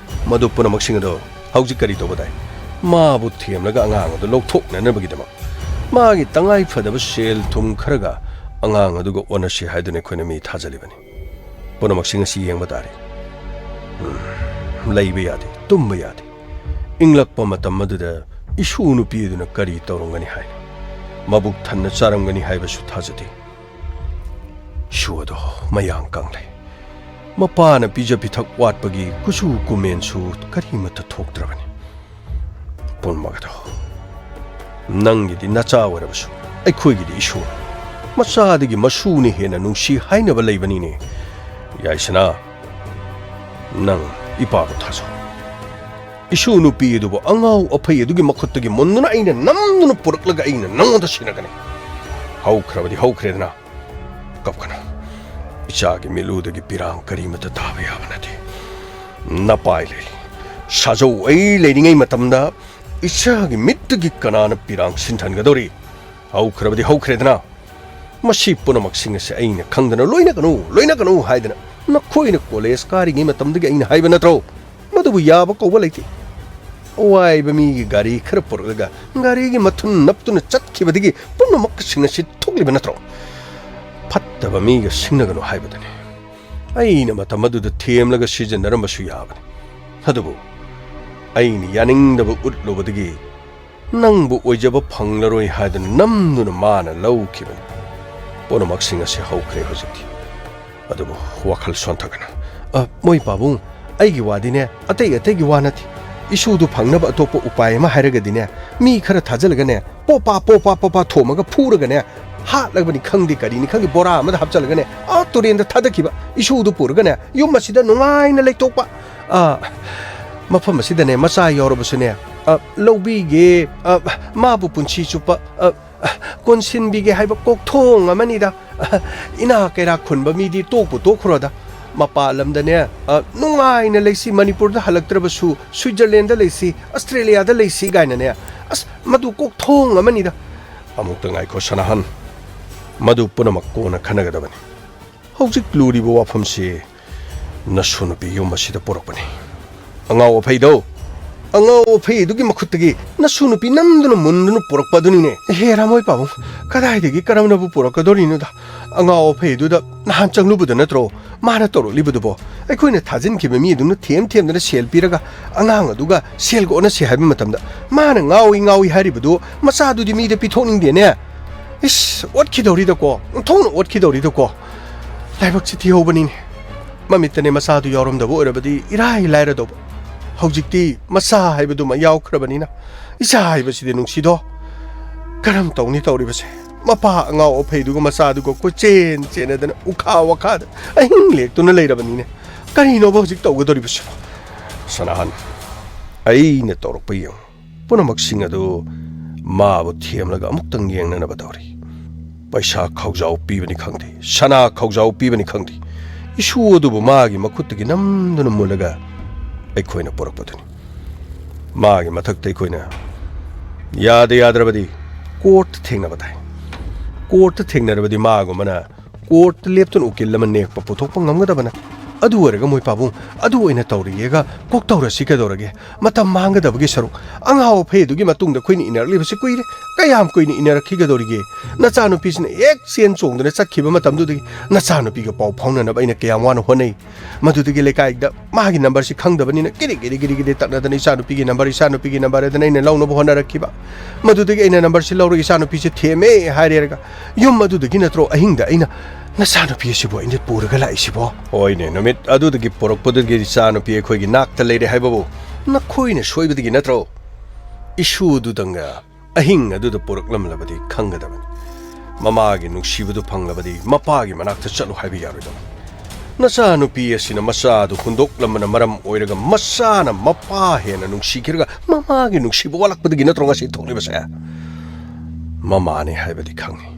ꯃꯗꯨ ꯄꯨꯝꯅꯃꯛꯁꯤꯡ ꯑꯗꯣ ꯍꯧꯖꯤꯛ ꯀꯔꯤ ꯇꯧꯕ ꯇꯥꯏ? ꯃꯥꯕꯨ ꯊꯦꯝꯂꯒ ꯑꯉꯥꯡ ꯑꯗꯨ ꯂꯧꯊꯣꯛꯅꯅꯕꯒꯤꯗꯃꯛ ꯃꯥꯒꯤ ꯇꯉꯥꯏ ꯐꯗꯕ ꯁꯦꯜ ꯊꯨꯝ ꯈꯔꯒ ꯑꯉꯥꯡ ꯑꯗꯨꯒ ꯑꯣꯟꯅꯁꯤ ꯍꯥꯏꯗꯨꯅ ꯑꯩꯈꯣꯏꯅ ꯃꯤ ꯊꯥꯖꯜꯂꯤꯕꯅꯤ꯫ ꯄꯨꯝꯅꯃꯛꯁꯤꯡ ꯑꯁꯤ ꯌꯦꯡꯕ ꯇꯥꯔꯦ꯫ ꯎꯝ, ꯂꯩꯕ ꯌꯥꯗꯦ, ꯇꯨꯝꯕ ꯌꯥꯗꯦ꯫ ꯏꯪꯂꯛꯄ ꯃꯇꯝ ꯑꯗꯨꯗ ꯏꯁꯨ ꯅꯨꯄꯤ ꯑꯗꯨꯅ ꯀꯔꯤ ꯇꯧꯔꯝꯒꯅꯤ ꯍꯥꯏꯅ? ꯃꯕꯨꯛ ꯊꯟꯅ ꯆꯥꯔꯝꯒꯅꯤ ꯍꯥꯏꯕꯁꯨ ꯊꯥꯖꯗꯦ꯫ ꯏꯁꯨ ꯑꯗꯣ ꯃꯌꯥꯡ ꯀꯪꯂꯦ꯫ ꯃꯄꯥꯅ ꯄꯤꯖ ꯄꯤꯊꯛ ꯋꯥꯠꯄꯒꯤ ꯀꯨꯆꯨ ꯀꯨꯃꯦꯟꯁꯨ ꯀꯔꯤꯃꯠꯇ ꯊꯣꯛꯇ꯭ꯔꯕꯅꯤ꯫ ꯄꯨꯝꯅꯃꯛ ꯑꯗꯣ ꯅꯪꯒꯤꯗꯤ ꯅꯆꯥ ꯑꯣꯏꯔꯕꯁꯨ ꯑꯩꯈꯣꯏꯒꯤꯗꯤ ꯏꯁꯨꯅꯤ꯫ ꯃꯆꯥꯗꯒꯤ ꯃꯁꯨꯅ ꯍꯦꯟꯅ ꯅꯨꯡꯁꯤ ꯍꯥꯏꯅꯕ ꯂꯩꯕꯅꯤꯅꯦ꯫ ꯌꯥꯏꯁꯅꯥ, ꯅꯪ ꯏꯄꯥꯕꯨ ꯊꯥꯖꯧ꯫ ꯏꯁꯨ ꯅꯨꯄꯤ ꯑꯗꯨꯕꯨ ꯑꯉꯥꯎ ꯑꯐꯩ ꯑꯗꯨꯒꯤ ꯃꯈꯨꯠꯇꯒꯤ ꯃꯨꯟꯗꯨꯅ ꯑꯩꯅ ꯅꯝꯗꯨꯅ ꯄꯨꯔꯛꯂꯒ ꯑꯩꯅ ꯅꯪꯉꯣꯟꯗ ꯁꯤꯟꯅꯒꯅꯤ꯫ ꯍꯧꯈ꯭ꯔꯕꯗꯤ ꯍꯧꯈ꯭ꯔꯦꯗꯅ꯫ ꯀꯞꯀꯅꯨ꯫ ꯏꯆꯥꯒꯤ ꯃꯤꯠꯂꯨꯗꯒꯤ ꯄꯤꯔꯥꯡ ꯀꯔꯤꯃꯠꯇ ꯇꯥꯕ ꯌꯥꯕ ꯅꯠꯇꯦ꯫ ꯅꯄꯥꯏ ꯂꯩꯔꯤ꯫ ꯁꯥꯖꯧ ꯑꯩ ꯂꯩꯔꯤꯉꯩ ꯃꯇꯝꯗ ꯏꯆꯥꯒꯤ ꯃꯤꯠꯇꯒꯤ ꯀꯅꯥꯅ ꯄꯤꯔꯥꯡ ꯁꯤꯟꯊꯟꯒꯗꯧꯔꯤ? ꯍꯧꯈ꯭ꯔꯕꯗꯤ ꯍꯧꯈ꯭ꯔꯦꯗꯅ꯫ ꯃꯁꯤ ꯄꯨꯝꯅꯃꯛꯁꯤꯡ ꯑꯁꯤ ꯑꯩꯅ ꯈꯪꯗꯅ "ꯂꯣꯏꯅꯒꯅꯨ, ꯂꯣꯏꯅꯒꯅꯨ" ꯍꯥꯏꯗꯅ ꯅꯈꯣꯏꯅ ꯀꯣꯂꯦꯖ ꯀꯥꯔꯤꯉꯩ ꯃꯇꯝꯗꯒꯤ ꯑꯩꯅ ꯍꯥꯏꯕ ꯅꯠꯇ꯭ꯔꯣ? ꯃꯗꯨꯕꯨ ꯌꯥꯕ ꯀꯧꯕ ꯂꯩꯇꯦ꯫ ꯑꯋꯥꯏꯕ ꯃꯤꯒꯤ ꯒꯥꯔꯤ ꯈꯔ ꯄꯨꯔꯛꯂꯒ ꯒꯥꯔꯤꯒꯤ ꯃꯊꯨꯟ ꯅꯞꯇꯨꯅ ꯆꯠꯈꯤꯕꯗꯒꯤ ꯄꯨꯝꯅꯃꯛꯁꯤꯡ ꯑꯁꯤ ꯊꯣꯛꯂꯤꯕ ꯅꯠꯇ꯭ꯔꯣ? ꯐꯠꯇꯕ ꯃꯤꯒ ꯁꯤꯡꯅꯒꯅꯨ ꯍꯥꯏꯕꯗꯨꯅꯤ꯫ ꯑꯩꯅ ꯃꯇꯝ ꯑꯗꯨꯗ ꯊꯦꯝꯂꯒ ꯁꯤꯖꯤꯟꯅꯔꯝꯕꯁꯨ ꯌꯥꯕꯅꯤ꯫ ꯑꯗꯨꯕꯨ ꯑꯩꯅ ꯌꯥꯅꯤꯡꯗꯕ ꯎꯠꯂꯨꯕꯗꯒꯤ ꯅꯪꯕꯨ ꯑꯣꯏꯖꯕ ꯐꯪꯂꯔꯣꯏ ꯍꯥꯏꯗꯨꯅ ꯅꯝꯗꯨꯅ ꯃꯥꯅ ꯂꯧꯈꯤꯕꯅꯤ꯫ ꯄꯨꯝꯅꯃꯛꯁꯤꯡ ꯑꯁꯤ ꯍꯧꯈ꯭ꯔꯦ ꯍꯧꯖꯤꯛꯇꯤ꯫ ꯑꯗꯨꯕꯨ ꯋꯥꯈꯜ ꯁꯣꯟꯊꯒꯅꯨ꯫ "ꯑ, ꯃꯣꯏ ꯄꯥꯕꯨꯡ, ꯑꯩꯒꯤ ꯋꯥꯗꯤꯅꯦ, ꯑꯇꯩ ꯑꯇꯩꯒꯤ ꯋꯥ ꯅꯠꯇꯦ꯫ ꯏꯁꯨꯗꯨ ꯐꯪꯅꯕ ꯑꯇꯣꯞꯄ ꯎꯄꯥꯏ ꯑꯃ ꯍꯥꯏꯔꯒꯗꯤꯅꯦ, ꯃꯤ ꯈꯔ ꯊꯥꯖꯤꯜꯂꯒꯅꯦ, ꯄꯣꯄꯥ, ꯄꯣꯄꯥ, ꯄꯣꯄꯥ ꯊꯣꯝꯃꯒ ꯐꯨꯔꯒꯅꯦ, ꯍꯥꯠꯂꯕꯅꯤ ꯈꯪꯗꯦ, ꯀꯔꯤꯅꯤ ꯈꯪꯗꯦ, ꯕꯣꯔꯥ ꯑꯃꯗ ꯍꯥꯞꯆꯤꯜꯂꯒꯅꯦ, ꯑꯥ ꯇꯨꯔꯦꯟꯗ ꯊꯥꯗꯈꯤꯕ, ꯏꯁꯨꯗꯨ ꯄꯨꯔꯒꯅꯦ, ꯌꯨꯝ ꯑꯁꯤꯗ ꯅꯨꯡꯉꯥꯏꯅ ꯂꯩꯊꯣꯛꯄ꯫ ꯑ, ꯃꯐꯝ ꯑꯁꯤꯗꯅꯦ, ꯃꯆꯥ ꯌꯥꯎꯔꯕꯁꯨꯅꯦ, ꯑ, ꯂꯧꯕꯤꯒꯦ, ꯑ, ꯃꯥꯕꯨ ꯄꯨꯟꯁꯤ ꯆꯨꯞꯄ, ꯑ, ꯀꯣꯟꯁꯤꯟꯕꯤꯒꯦ ꯍꯥꯏꯕ ꯀꯣꯛꯊꯣꯡ ꯑꯃꯅꯤꯗ꯫ ꯏꯅꯥ ꯀꯩꯔꯥꯛ ꯈꯨꯟꯕ ꯃꯤꯗꯤ ꯇꯣꯛꯄꯨ ꯇꯣꯛꯈ꯭ꯔꯣꯗ꯫ ꯃꯄꯥꯟ ꯂꯝꯗꯅꯦ, ꯑ, ꯅꯨꯡꯉꯥꯏꯅ ꯂꯩꯁꯤ, ꯃꯅꯤꯄꯨꯔꯗ ꯍꯜꯂꯛꯇ꯭ꯔꯕꯁꯨ ꯁ꯭ꯋꯤꯠꯖꯔꯂꯦꯟꯗ ꯂꯩꯁꯤ, ꯑꯁꯇ꯭ꯔꯦꯂꯤꯌꯥꯗ ꯂꯩꯁꯤ ꯀꯥꯏꯅꯅꯦ꯫ ꯑꯁ, ꯃꯗꯨ ꯀꯣꯛꯊꯣꯡ ꯑꯃꯅꯤꯗ꯫ ꯑꯃꯨꯛꯇ ꯉꯥꯏꯈꯣ ꯁꯅꯥꯍꯟ, ꯃꯗꯨ ꯄꯨꯝꯅꯃꯛ ꯀꯣꯟꯅ ꯈꯟꯅꯒꯗꯕꯅꯤ꯫ ꯍꯧꯖꯤꯛ ꯂꯨꯔꯤꯕ ꯋꯥꯐꯝꯁꯤ ꯅꯁꯨ ꯅꯨꯄꯤ ꯌꯨꯝ ꯑꯁꯤꯗ ꯄꯨꯔꯛꯄꯅꯤ꯫ ꯑꯉꯥꯎ ꯑꯐꯩꯗꯣ, ꯑꯉꯥꯎ ꯑꯐꯩ ꯑꯗꯨꯒꯤ ꯃꯈꯨꯠꯇꯒꯤ ꯅꯁꯨ ꯅꯨꯄꯤ ꯅꯝꯗꯨꯅ ꯃꯨꯟꯗꯨꯅ ꯄꯨꯔꯛꯄ ꯑꯗꯨꯅꯤꯅꯦ꯫ ꯍꯦ ꯔꯥꯃꯣꯏ ꯄꯥꯕꯨꯡ, ꯀꯗꯥꯏꯗꯒꯤ ꯀꯔꯝꯅꯕꯨ ꯄꯨꯔꯛꯀꯗꯧꯔꯤꯅꯣꯗ? ꯑꯉꯥꯎ ꯑꯐꯩꯗꯨꯗ ꯅꯍꯥꯟ ꯆꯪꯂꯨꯕꯗ ꯅꯠꯇ꯭ꯔꯣ ꯃꯥꯅ ꯇꯧꯔꯛꯂꯤꯕꯗꯨꯕꯣ? ꯑꯩꯈꯣꯏꯅ ꯊꯥꯖꯤꯟꯈꯤꯕ ꯃꯤ ꯑꯗꯨꯅ ꯊꯦꯝ ꯊꯦꯝꯗꯅ ꯁꯦꯜ ꯄꯤꯔꯒ ꯑꯉꯥꯡ ꯑꯗꯨꯒ ꯁꯦꯜꯒ ꯑꯣꯟꯅꯁꯤ ꯍꯥꯏꯕ ꯃꯇꯝꯗ ꯃꯥꯅ ꯉꯥꯎꯏ ꯉꯥꯎꯏ ꯍꯥꯏꯔꯤꯕꯗꯨ ꯃꯆꯥꯗꯨꯗꯤ ꯃꯤꯗ ꯄꯤꯊꯣꯛꯅꯤꯡꯗꯦꯅꯦ꯫ ꯏꯁ, ꯑꯣꯠꯈꯤꯗꯧꯔꯤꯗꯀꯣ, ꯑꯣꯟꯊꯣꯛꯅ ꯑꯣꯠꯈꯤꯗꯧꯔꯤꯗꯀꯣ꯫ ꯂꯥꯏꯕꯛꯁꯤ ꯊꯤꯍꯧꯕꯅꯤꯅꯦ꯫ ꯃꯃꯤꯠꯇꯅꯦ ꯃꯆꯥꯗꯨ ꯌꯥꯎꯔꯝꯗꯕ ꯑꯣꯏꯔꯕꯗꯤ ꯏꯔꯥꯏ ꯂꯥꯏꯔꯗꯧꯕ꯫ ꯍꯧꯖꯤꯛꯇꯤ ꯃꯆꯥ ꯍꯥꯏꯕꯗꯨꯃ ꯌꯥꯎꯈ꯭ꯔꯕꯅꯤꯅ ꯏꯆꯥ ꯍꯥꯏꯕꯁꯤꯗꯤ ꯅꯨꯡꯁꯤꯗꯣ꯫ ꯀꯔꯝ ꯇꯧꯅꯤ ꯇꯧꯔꯤꯕꯁꯦ? ꯃꯄꯥ ꯑꯉꯥꯎ ꯑꯐꯩꯗꯨꯒ ꯃꯆꯥꯗꯨꯒ ꯀꯣꯏꯆꯦꯟ ꯆꯦꯟꯅꯗꯅ ꯎꯈꯥ ꯋꯥꯈꯥꯗ ꯑꯍꯤꯡ ꯂꯦꯛꯇꯨꯅ ꯂꯩꯔꯕꯅꯤꯅꯦ꯫ ꯀꯔꯤꯅꯣꯕ ꯍꯧꯖꯤꯛ ꯇꯧꯒꯗꯧꯔꯤꯕꯁꯤꯕꯣ? ꯁꯅꯥꯍꯟ, ꯑꯩꯅ ꯇꯧꯔꯛꯄ ꯌꯦꯡꯉꯨ꯫ ꯄꯨꯝꯅꯃꯛꯁꯤꯡ ꯑꯗꯨ ꯃꯥꯕꯨ ꯊꯦꯝꯂꯒ ꯑꯃꯨꯛꯇꯪ ꯌꯦꯡꯅꯅꯕ ꯇꯧꯔꯤ꯫ ꯄꯩꯁꯥ ꯈꯥꯎꯖꯥꯎ ꯄꯤꯕꯅꯤ ꯈꯪꯗꯦ, ꯁꯅꯥ ꯈꯥꯎꯖꯥꯎ ꯄꯤꯕꯅꯤ ꯈꯪꯗꯦ, ꯏꯁꯨ ꯑꯗꯨꯕꯨ ꯃꯥꯒꯤ ꯃꯈꯨꯠꯇꯒꯤ ꯅꯝꯗꯨꯅ ꯃꯨꯜꯂꯒ ꯑꯩꯈꯣꯏꯅ ꯄꯨꯔꯛꯄꯗꯨꯅꯤ꯫ ꯃꯥꯒꯤ ꯃꯊꯛꯇ ꯑꯩꯈꯣꯏꯅ ꯌꯥꯗ ꯌꯥꯗ꯭ꯔꯕꯗꯤ ꯀꯣꯔꯠꯇ ꯊꯦꯡꯅꯕ ꯇꯥꯏ꯫ ꯀꯣꯔꯠꯇ ꯊꯦꯡꯅꯔꯕꯗꯤ ꯃꯥꯒꯨꯝꯕꯅ ꯀꯣꯔꯠꯇ ꯂꯦꯞꯇꯨꯅ ꯎꯀꯤꯜ ꯑꯃ ꯅꯦꯛꯄ ꯄꯨꯊꯣꯛꯄ ꯉꯝꯒꯗꯕ ꯅꯠꯇꯦ꯫ ꯑꯗꯨ ꯑꯣꯏꯔꯒ ꯃꯣꯏ ꯄꯥꯕꯨꯡ, ꯑꯗꯨ ꯑꯣꯏꯅ ꯇꯧꯔꯒꯦꯒ ꯀꯣꯛ ꯇꯧꯔꯁꯤ ꯀꯩꯗꯧꯔꯒꯦ? ꯃꯇꯝ ꯃꯥꯡꯒꯗꯕꯒꯤ ꯁꯔꯨꯛ꯫ ꯑꯉꯥꯎ ꯑꯐꯩ ꯑꯗꯨꯒꯤ ꯃꯇꯨꯡꯗ ꯑꯩꯈꯣꯏꯅ ꯏꯟꯅꯔꯛꯂꯤꯕꯁꯤ ꯀꯨꯏꯔꯦ꯫ ꯀꯌꯥꯝ ꯀꯨꯏꯅ ꯏꯟꯅꯔꯛꯈꯤꯒꯗꯧꯔꯤꯒꯦ? ꯅꯆꯥꯅꯨꯄꯤꯁꯤꯅ ꯍꯦꯛ ꯆꯦꯟ ꯆꯣꯡꯗꯨꯅ ꯆꯠꯈꯤꯕ ꯃꯇꯝꯗꯨꯗꯒꯤ ꯅꯆꯥꯅꯨꯄꯤꯒ ꯄꯥꯎ ꯐꯥꯎꯅꯅꯕ ꯑꯩꯅ ꯀꯌꯥꯝ ꯋꯥꯅ ꯍꯣꯠꯅꯩ꯫ ꯃꯗꯨꯗꯒꯤ ꯂꯩꯀꯥꯏꯗ ꯃꯥꯒꯤ ꯅꯝꯕꯔꯁꯤ ꯈꯪꯗꯕꯅꯤꯅ ꯀꯤꯔꯤ ꯀꯤꯔꯤ ꯀꯤꯔꯤ ꯀꯤꯔꯤ ꯇꯛꯅꯗꯅ ꯏꯆꯥꯅꯨꯄꯤꯒꯤ ꯅꯝꯕꯔ, ꯏꯆꯥꯅꯨꯄꯤꯒꯤ ꯅꯝꯕꯔ ꯑꯗꯨꯅ ꯑꯩꯅ ꯂꯧꯅꯕ ꯍꯣꯠꯅꯔꯛꯈꯤꯕ꯫ ꯃꯗꯨꯗꯒꯤ ꯑꯩꯅ ꯅꯝꯕꯔꯁꯤ ꯂꯧꯔꯒ ꯏꯆꯥꯅꯨꯄꯤꯁꯤ ꯊꯦꯝꯃꯦ ꯍꯥꯏꯔꯦꯔꯒ ꯌꯨꯝ ꯑꯗꯨꯗꯒꯤ ꯅꯠꯇ꯭ꯔꯣ ꯑꯍꯤꯡꯗ ꯑꯩꯅ ꯅꯆꯥꯅꯨꯄꯤ ꯑꯁꯤꯕꯨ ꯑꯩꯅ ꯄꯨꯔꯒ ꯂꯥꯛꯏꯁꯤꯕꯣ? ꯍꯣꯏꯅꯦ, ꯅꯨꯃꯤꯠ ꯑꯗꯨꯗꯒꯤ ꯄꯨꯔꯛꯄꯗꯨꯒꯤ ꯏꯆꯥꯅꯨꯄꯤ ꯑꯩꯈꯣꯏꯒꯤ ꯅꯥꯛꯇ ꯂꯩꯔꯦ ꯍꯥꯏꯕꯕꯨ ꯅꯈꯣꯏꯅ ꯁꯣꯏꯕꯗꯒꯤ ꯅꯠꯇ꯭ꯔꯣ? ꯏꯁꯨꯗꯨꯗꯪꯒ ꯑꯍꯤꯡ ꯑꯗꯨꯗ ꯄꯨꯔꯛꯂꯝꯂꯕꯗꯤ ꯈꯪꯒꯗꯕꯅꯤ꯫ ꯃꯃꯥꯒꯤ ꯅꯨꯡꯁꯤꯕꯗꯨ ꯐꯪꯂꯕꯗꯤ ꯃꯄꯥꯒꯤ ꯃꯅꯥꯛꯇ ꯆꯠꯂꯨ ꯍꯥꯏꯕ ꯌꯥꯔꯣꯏꯗꯕꯅꯤ꯫ ꯅꯆꯥꯅꯨꯄꯤ ꯑꯁꯤꯅ ꯃꯆꯥꯗꯨ ꯍꯨꯟꯗꯣꯛꯂꯝꯕꯅ ꯃꯔꯝ ꯑꯣꯏꯔꯒ ꯃꯆꯥꯅ ꯃꯄꯥ ꯍꯦꯟꯅ ꯅꯨꯡꯁꯤꯈꯤꯔꯒ ꯃꯃꯥꯒꯤ ꯅꯨꯡꯁꯤꯕ ꯋꯥꯠꯂꯛꯄꯗꯒꯤ ꯅꯠꯇ꯭ꯔꯣ ꯉꯁꯤ ꯊꯣꯛꯂꯤꯕꯁꯦ? ꯃꯃꯥꯅꯤ ꯍꯥꯏꯕꯗꯤ ꯈꯪꯉꯤ꯫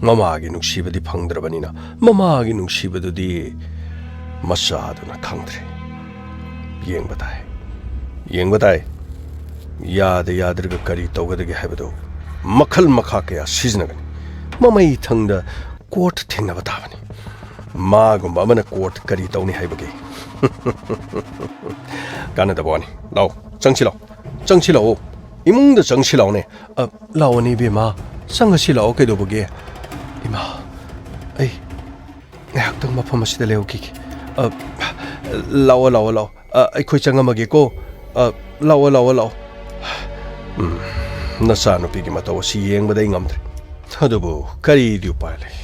ꯃꯃꯥꯒꯤ ꯅꯨꯡꯁꯤꯕꯗꯤ ꯐꯪꯗ꯭ꯔꯕꯅꯤꯅ ꯃꯃꯥꯒꯤ ꯅꯨꯡꯁꯤꯕꯗꯨꯗꯤ ꯃꯆꯥꯗꯨꯅ ꯈꯪꯗ꯭ꯔꯦ꯫ ꯌꯦꯡꯕ ꯇꯥꯏ꯫ ꯌꯦꯡꯕ ꯇꯥꯏ꯫ ꯌꯥꯗ ꯌꯥꯗ꯭ꯔꯒ ꯀꯔꯤ ꯇꯧꯒꯗꯒꯦ ꯍꯥꯏꯕꯗꯨ ꯃꯈꯜ ꯃꯈꯥ ꯀꯌꯥ ꯁꯤꯖꯤꯟꯅꯒꯅꯤ꯫ ꯃꯃꯩ ꯊꯪꯗ ꯀꯣꯔꯠ ꯊꯦꯡꯅꯕ ꯇꯥꯕꯅꯤ꯫ ꯃꯥꯒꯨꯝꯕ ꯑꯃꯅ ꯀꯣꯔꯠ ꯀꯔꯤ ꯇꯧꯅꯤ ꯍꯥꯏꯕꯒꯦ? ꯀꯥꯟꯅꯗꯕ ꯋꯥꯅꯤ꯫ ꯂꯥꯛꯑꯣ, ꯆꯪꯁꯤ ꯂꯥꯛꯑꯣ꯫ ꯆꯪꯁꯤ ꯂꯥꯛꯑꯣ꯫ ꯏꯃꯨꯡꯗ ꯆꯪꯁꯤ ꯂꯥꯛꯑꯣꯅꯦ꯫ ꯑ, ꯂꯥꯛꯑꯣꯅꯦ ꯏꯕꯦꯝꯃ꯫ ꯆꯪꯉꯁꯤ ꯂꯥꯛꯑꯣ ꯀꯩꯗꯧꯕꯒꯦ? ꯏꯃꯥ, ꯑꯩ ꯉꯥꯏꯍꯥꯛꯇꯪ ꯃꯐꯝ ꯑꯁꯤꯗ ꯂꯩꯍꯧꯈꯤꯒꯦ꯫ ꯑ, ꯂꯥꯛꯑꯣ, ꯂꯥꯛꯑꯣ, ꯂꯥꯛꯑꯣ꯫ ꯑ, ꯑꯩꯈꯣꯏ ꯆꯪꯉꯝꯃꯒꯦꯀꯣ꯫ ꯑ, ꯂꯥꯛꯑꯣ, ꯂꯥꯛꯑꯣ, ꯂꯥꯛꯑꯣ꯫ ꯎꯝ, ꯅꯆꯥꯅꯨꯄꯤꯒꯤ ꯃꯇꯧ ꯑꯁꯤ ꯌꯦꯡꯕꯗ ꯑꯩ ꯉꯝꯗ꯭ꯔꯦ꯫ ꯑꯗꯨꯕꯨ ꯀꯔꯤꯗꯤ ꯎꯄꯥꯏ ꯂꯩ?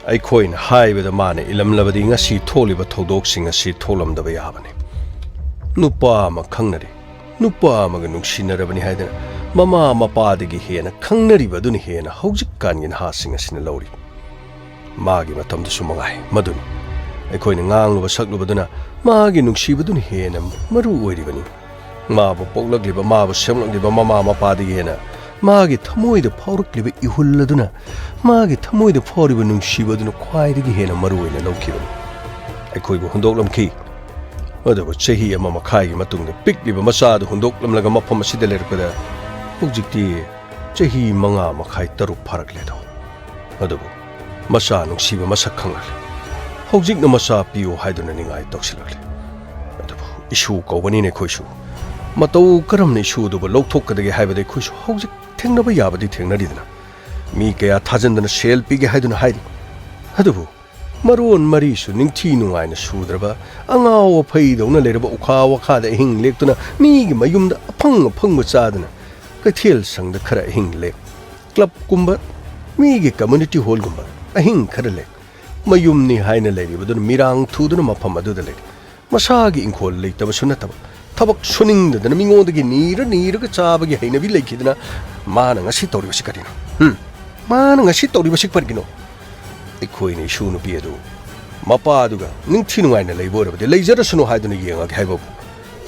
ꯑꯩꯈꯣꯏꯅ ꯍꯥꯏꯕꯗ ꯃꯥꯅ ꯏꯜꯂꯝꯂꯕꯗꯤ ꯉꯁꯤ ꯊꯣꯛꯂꯤꯕ ꯊꯧꯗꯣꯛꯁꯤꯡ ꯑꯁꯤ ꯊꯣꯛꯂꯝꯗꯕ ꯌꯥꯕꯅꯤ꯫ ꯅꯨꯄꯥ ꯑꯃ ꯈꯪꯅꯔꯤ, ꯅꯨꯄꯥ ꯑꯃꯒ ꯅꯨꯡꯁꯤꯅꯔꯕꯅꯤ ꯍꯥꯏꯗꯅ ꯃꯃꯥ ꯃꯄꯥꯗꯒꯤ ꯍꯦꯟꯅ ꯈꯪꯅꯔꯤꯕ ꯑꯗꯨꯅ ꯍꯦꯟꯅ ꯍꯧꯖꯤꯛꯀꯥꯟꯒꯤ ꯅꯍꯥꯁꯤꯡ ꯑꯁꯤꯅ ꯂꯧꯔꯤ꯫ ꯃꯥꯒꯤ ꯃꯇꯝꯗꯁꯨ ꯃꯉꯥꯏ ꯃꯗꯨꯅꯤ꯫ ꯑꯩꯈꯣꯏꯅ ꯉꯥꯡꯂꯨꯕ ꯁꯛꯂꯨꯕꯗꯨꯅ ꯃꯥꯒꯤ ꯅꯨꯡꯁꯤꯕꯗꯨꯅ ꯍꯦꯟꯅ ꯃꯔꯨ ꯑꯣꯏꯔꯤꯕꯅꯤ꯫ ꯃꯥꯕꯨ ꯄꯣꯛꯂꯛꯂꯤꯕ, ꯃꯥꯕꯨ ꯁꯦꯝꯂꯛꯂꯤꯕ ꯃꯃꯥ ꯃꯄꯥꯗꯒꯤ ꯍꯦꯟꯅ ꯃꯥꯒꯤ ꯊꯃꯣꯏꯗ ꯐꯥꯎꯔꯛꯂꯤꯕ ꯏꯍꯨꯜ ꯑꯗꯨꯅ, ꯃꯥꯒꯤ ꯊꯃꯣꯏꯗ ꯐꯥꯎꯔꯤꯕ ꯅꯨꯡꯁꯤꯕ ꯑꯗꯨꯅ ꯈ꯭ꯋꯥꯏꯗꯒꯤ ꯍꯦꯟꯅ ꯃꯔꯨ ꯑꯣꯏꯅ ꯂꯧꯈꯤꯕꯅꯤ꯫ ꯑꯩꯈꯣꯏꯕꯨ ꯍꯨꯟꯗꯣꯛꯂꯝꯈꯤ꯫ ꯑꯗꯨꯕꯨ ꯆꯍꯤ ꯑꯃ ꯃꯈꯥꯏꯒꯤ ꯃꯇꯨꯡꯗ ꯄꯤꯛꯂꯤꯕ ꯃꯆꯥ ꯑꯗꯨ ꯍꯨꯟꯗꯣꯛꯂꯝꯂꯒ ꯃꯐꯝ ꯑꯁꯤꯗ ꯂꯩꯔꯛꯄꯗ ꯍꯧꯖꯤꯛꯇꯤ ꯆꯍꯤ ꯃꯉꯥ ꯃꯈꯥꯏ, ꯇꯔꯨꯛ ꯐꯥꯔꯛꯂꯦꯗꯣ꯫ ꯑꯗꯨꯕꯨ ꯃꯆꯥ ꯅꯨꯡꯁꯤꯕ ꯃꯁꯛ ꯈꯪꯂꯛꯂꯦ꯫ ꯍꯧꯖꯤꯛꯅ ꯃꯆꯥ ꯄꯤꯌꯨ ꯍꯥꯏꯗꯨꯅ ꯅꯤꯡꯉꯥꯏ ꯇꯧꯁꯤꯜꯂꯛꯂꯦ꯫ ꯑꯗꯨꯕꯨ ꯏꯁꯨ ꯀꯧꯕꯅꯤꯅ ꯑꯩꯈꯣꯏꯁꯨ ꯃꯇꯧ ꯀꯔꯝꯅ ꯏꯁꯨ ꯑꯗꯨꯕꯨ ꯂꯧꯊꯣꯛꯀꯗꯒꯦ ꯍꯥꯏꯕꯗ ꯑꯩꯈꯣꯏꯁꯨ ꯍꯧꯖꯤꯛ ꯊꯦꯡꯅꯕ ꯌꯥꯕꯗꯤ ꯊꯦꯡꯅꯔꯤꯗꯅ꯫ ꯃꯤ ꯀꯌꯥ ꯊꯥꯖꯟꯗꯅ ꯁꯦꯜ ꯄꯤꯒꯦ ꯍꯥꯏꯗꯨꯅ ꯍꯥꯏꯔꯤ꯫ ꯑꯗꯨꯕꯨ ꯃꯔꯣꯟ ꯃꯔꯤꯁꯨ ꯅꯤꯡꯊꯤ ꯅꯨꯡꯉꯥꯏꯅ ꯁꯨꯗ꯭ꯔꯕ, ꯑꯉꯥꯎ ꯑꯐꯩꯗꯧꯅ ꯂꯩꯔꯕ ꯎꯈꯥ ꯋꯥꯈꯥꯗ ꯑꯍꯤꯡ ꯂꯦꯛꯇꯨꯅ ꯃꯤꯒꯤ ꯃꯌꯨꯝꯗ ꯑꯐꯪ ꯑꯐꯪꯕ ꯆꯥꯗꯅ, ꯀꯩꯊꯦꯜ ꯁꯪꯗ ꯈꯔ ꯑꯍꯤꯡ ꯂꯦꯛ, ꯀ꯭ꯂꯕꯀꯨꯝꯕ, ꯃꯤꯒꯤ ꯀꯝꯃ꯭ꯌꯨꯅꯤꯇꯤ ꯍꯣꯜꯒꯨꯝꯕ ꯑꯍꯤꯡ ꯈꯔ ꯂꯦꯛ, ꯃꯌꯨꯝꯅꯤ ꯍꯥꯏꯅ ꯂꯩꯔꯤꯕꯗꯨꯅ ꯃꯤꯔꯥꯡ ꯊꯨꯗꯨꯅ ꯃꯐꯝ ꯑꯗꯨꯗ ꯂꯩꯔꯤ꯫ ꯃꯁꯥꯒꯤ ꯏꯪꯈꯣꯜ ꯂꯩꯇꯕꯁꯨ ꯅꯠꯇꯕ, ꯊꯕꯛ ꯁꯨꯅꯤꯡꯗꯗꯅ ꯃꯤꯉꯣꯟꯗꯒꯤ ꯅꯤꯔ ꯅꯤꯔꯒ ꯆꯥꯕꯒꯤ ꯍꯩꯅꯕꯤ ꯂꯩꯈꯤꯗꯅ, ꯃꯥꯅ ꯉꯁꯤ ꯇꯧꯔꯤꯕꯁꯤ ꯀꯔꯤꯅꯣ? ꯎꯝ? ꯃꯥꯅ ꯉꯁꯤ ꯇꯧꯔꯤꯕꯁꯤ ꯀꯔꯤꯒꯤꯅꯣ? ꯑꯩꯈꯣꯏꯅ ꯏꯁꯨ ꯅꯨꯄꯤ ꯑꯗꯨ ꯃꯄꯥꯗꯨꯒ ꯅꯤꯡꯊꯤ ꯅꯨꯡꯉꯥꯏꯅ ꯂꯩꯕ ꯑꯣꯏꯔꯕꯗꯤ ꯂꯩꯖꯔꯁꯅꯨ ꯍꯥꯏꯗꯨꯅ ꯌꯦꯡꯉꯒꯦ ꯍꯥꯏꯕꯕꯨ,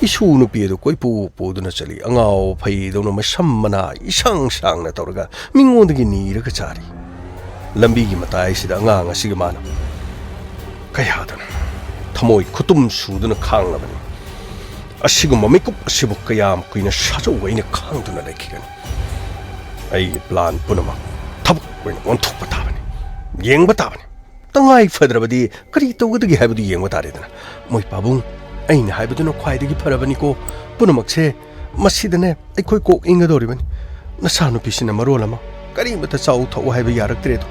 ꯏꯁꯨ ꯅꯨꯄꯤ ꯑꯗꯨ ꯀꯣꯏꯄꯨ ꯄꯨꯗꯨꯅ ꯆꯠꯂꯤ꯫ ꯑꯉꯥꯎ ꯐꯩꯗꯧꯅ ꯃꯁꯝ ꯃꯅꯥ ꯏꯁꯥꯡ ꯁꯥꯡꯅ ꯇꯧꯔꯒ ꯃꯤꯉꯣꯟꯗꯒꯤ ꯅꯤꯔꯒ ꯆꯥꯔꯤ꯫ ꯂꯝꯕꯤꯒꯤ ꯃꯇꯥꯏꯁꯤꯗ ꯑꯉꯥꯡ ꯑꯁꯤꯒ ꯃꯥꯅ ꯀꯌꯥꯗꯅꯣ ꯊꯃꯣꯏ ꯈꯨꯇꯨꯝ ꯁꯨꯗꯨꯅ ꯈꯥꯡꯂꯕꯅꯤ꯫ ꯑꯁꯤꯒꯨꯝꯕ ꯃꯤꯀꯨꯞ ꯑꯁꯤꯕꯨ ꯀꯌꯥꯝ ꯀꯨꯏꯅ ꯁꯥꯖꯧ ꯑꯩꯅ ꯈꯥꯡꯗꯨꯅ ꯂꯩꯈꯤꯒꯅꯤ? ꯑꯩꯒꯤ ꯄ꯭ꯂꯥꯟ ꯄꯨꯝꯅꯃꯛ ꯊꯕꯛ ꯑꯣꯏꯅ ꯑꯣꯟꯊꯣꯛꯄ ꯇꯥꯕꯅꯤ꯫ ꯌꯦꯡꯕ ꯇꯥꯕꯅꯤ꯫ ꯇꯉꯥꯏ ꯐꯗ꯭ꯔꯕꯗꯤ ꯀꯔꯤ ꯇꯧꯒꯗꯒꯦ ꯍꯥꯏꯕꯗꯨ ꯌꯦꯡꯕ ꯇꯥꯔꯦꯗꯅ꯫ ꯃꯣꯏ ꯄꯥꯕꯨꯡ, ꯑꯩꯅ ꯍꯥꯏꯕꯗꯨꯅ ꯈ꯭ꯋꯥꯏꯗꯒꯤ ꯐꯔꯕꯅꯤꯀꯣ꯫ ꯄꯨꯝꯅꯃꯛꯁꯦ ꯃꯁꯤꯗꯅꯦ ꯑꯩꯈꯣꯏ ꯀꯣꯛ ꯏꯪꯒꯗꯧꯔꯤꯕꯅꯤ꯫ ꯅꯆꯥꯅꯨꯄꯤꯁꯤꯅ ꯃꯔꯣꯜ ꯑꯃ ꯀꯔꯤꯃꯇ ꯆꯥꯎ ꯊꯛꯎ ꯍꯥꯏꯕ ꯌꯥꯔꯛꯇ꯭ꯔꯦꯗꯣ꯫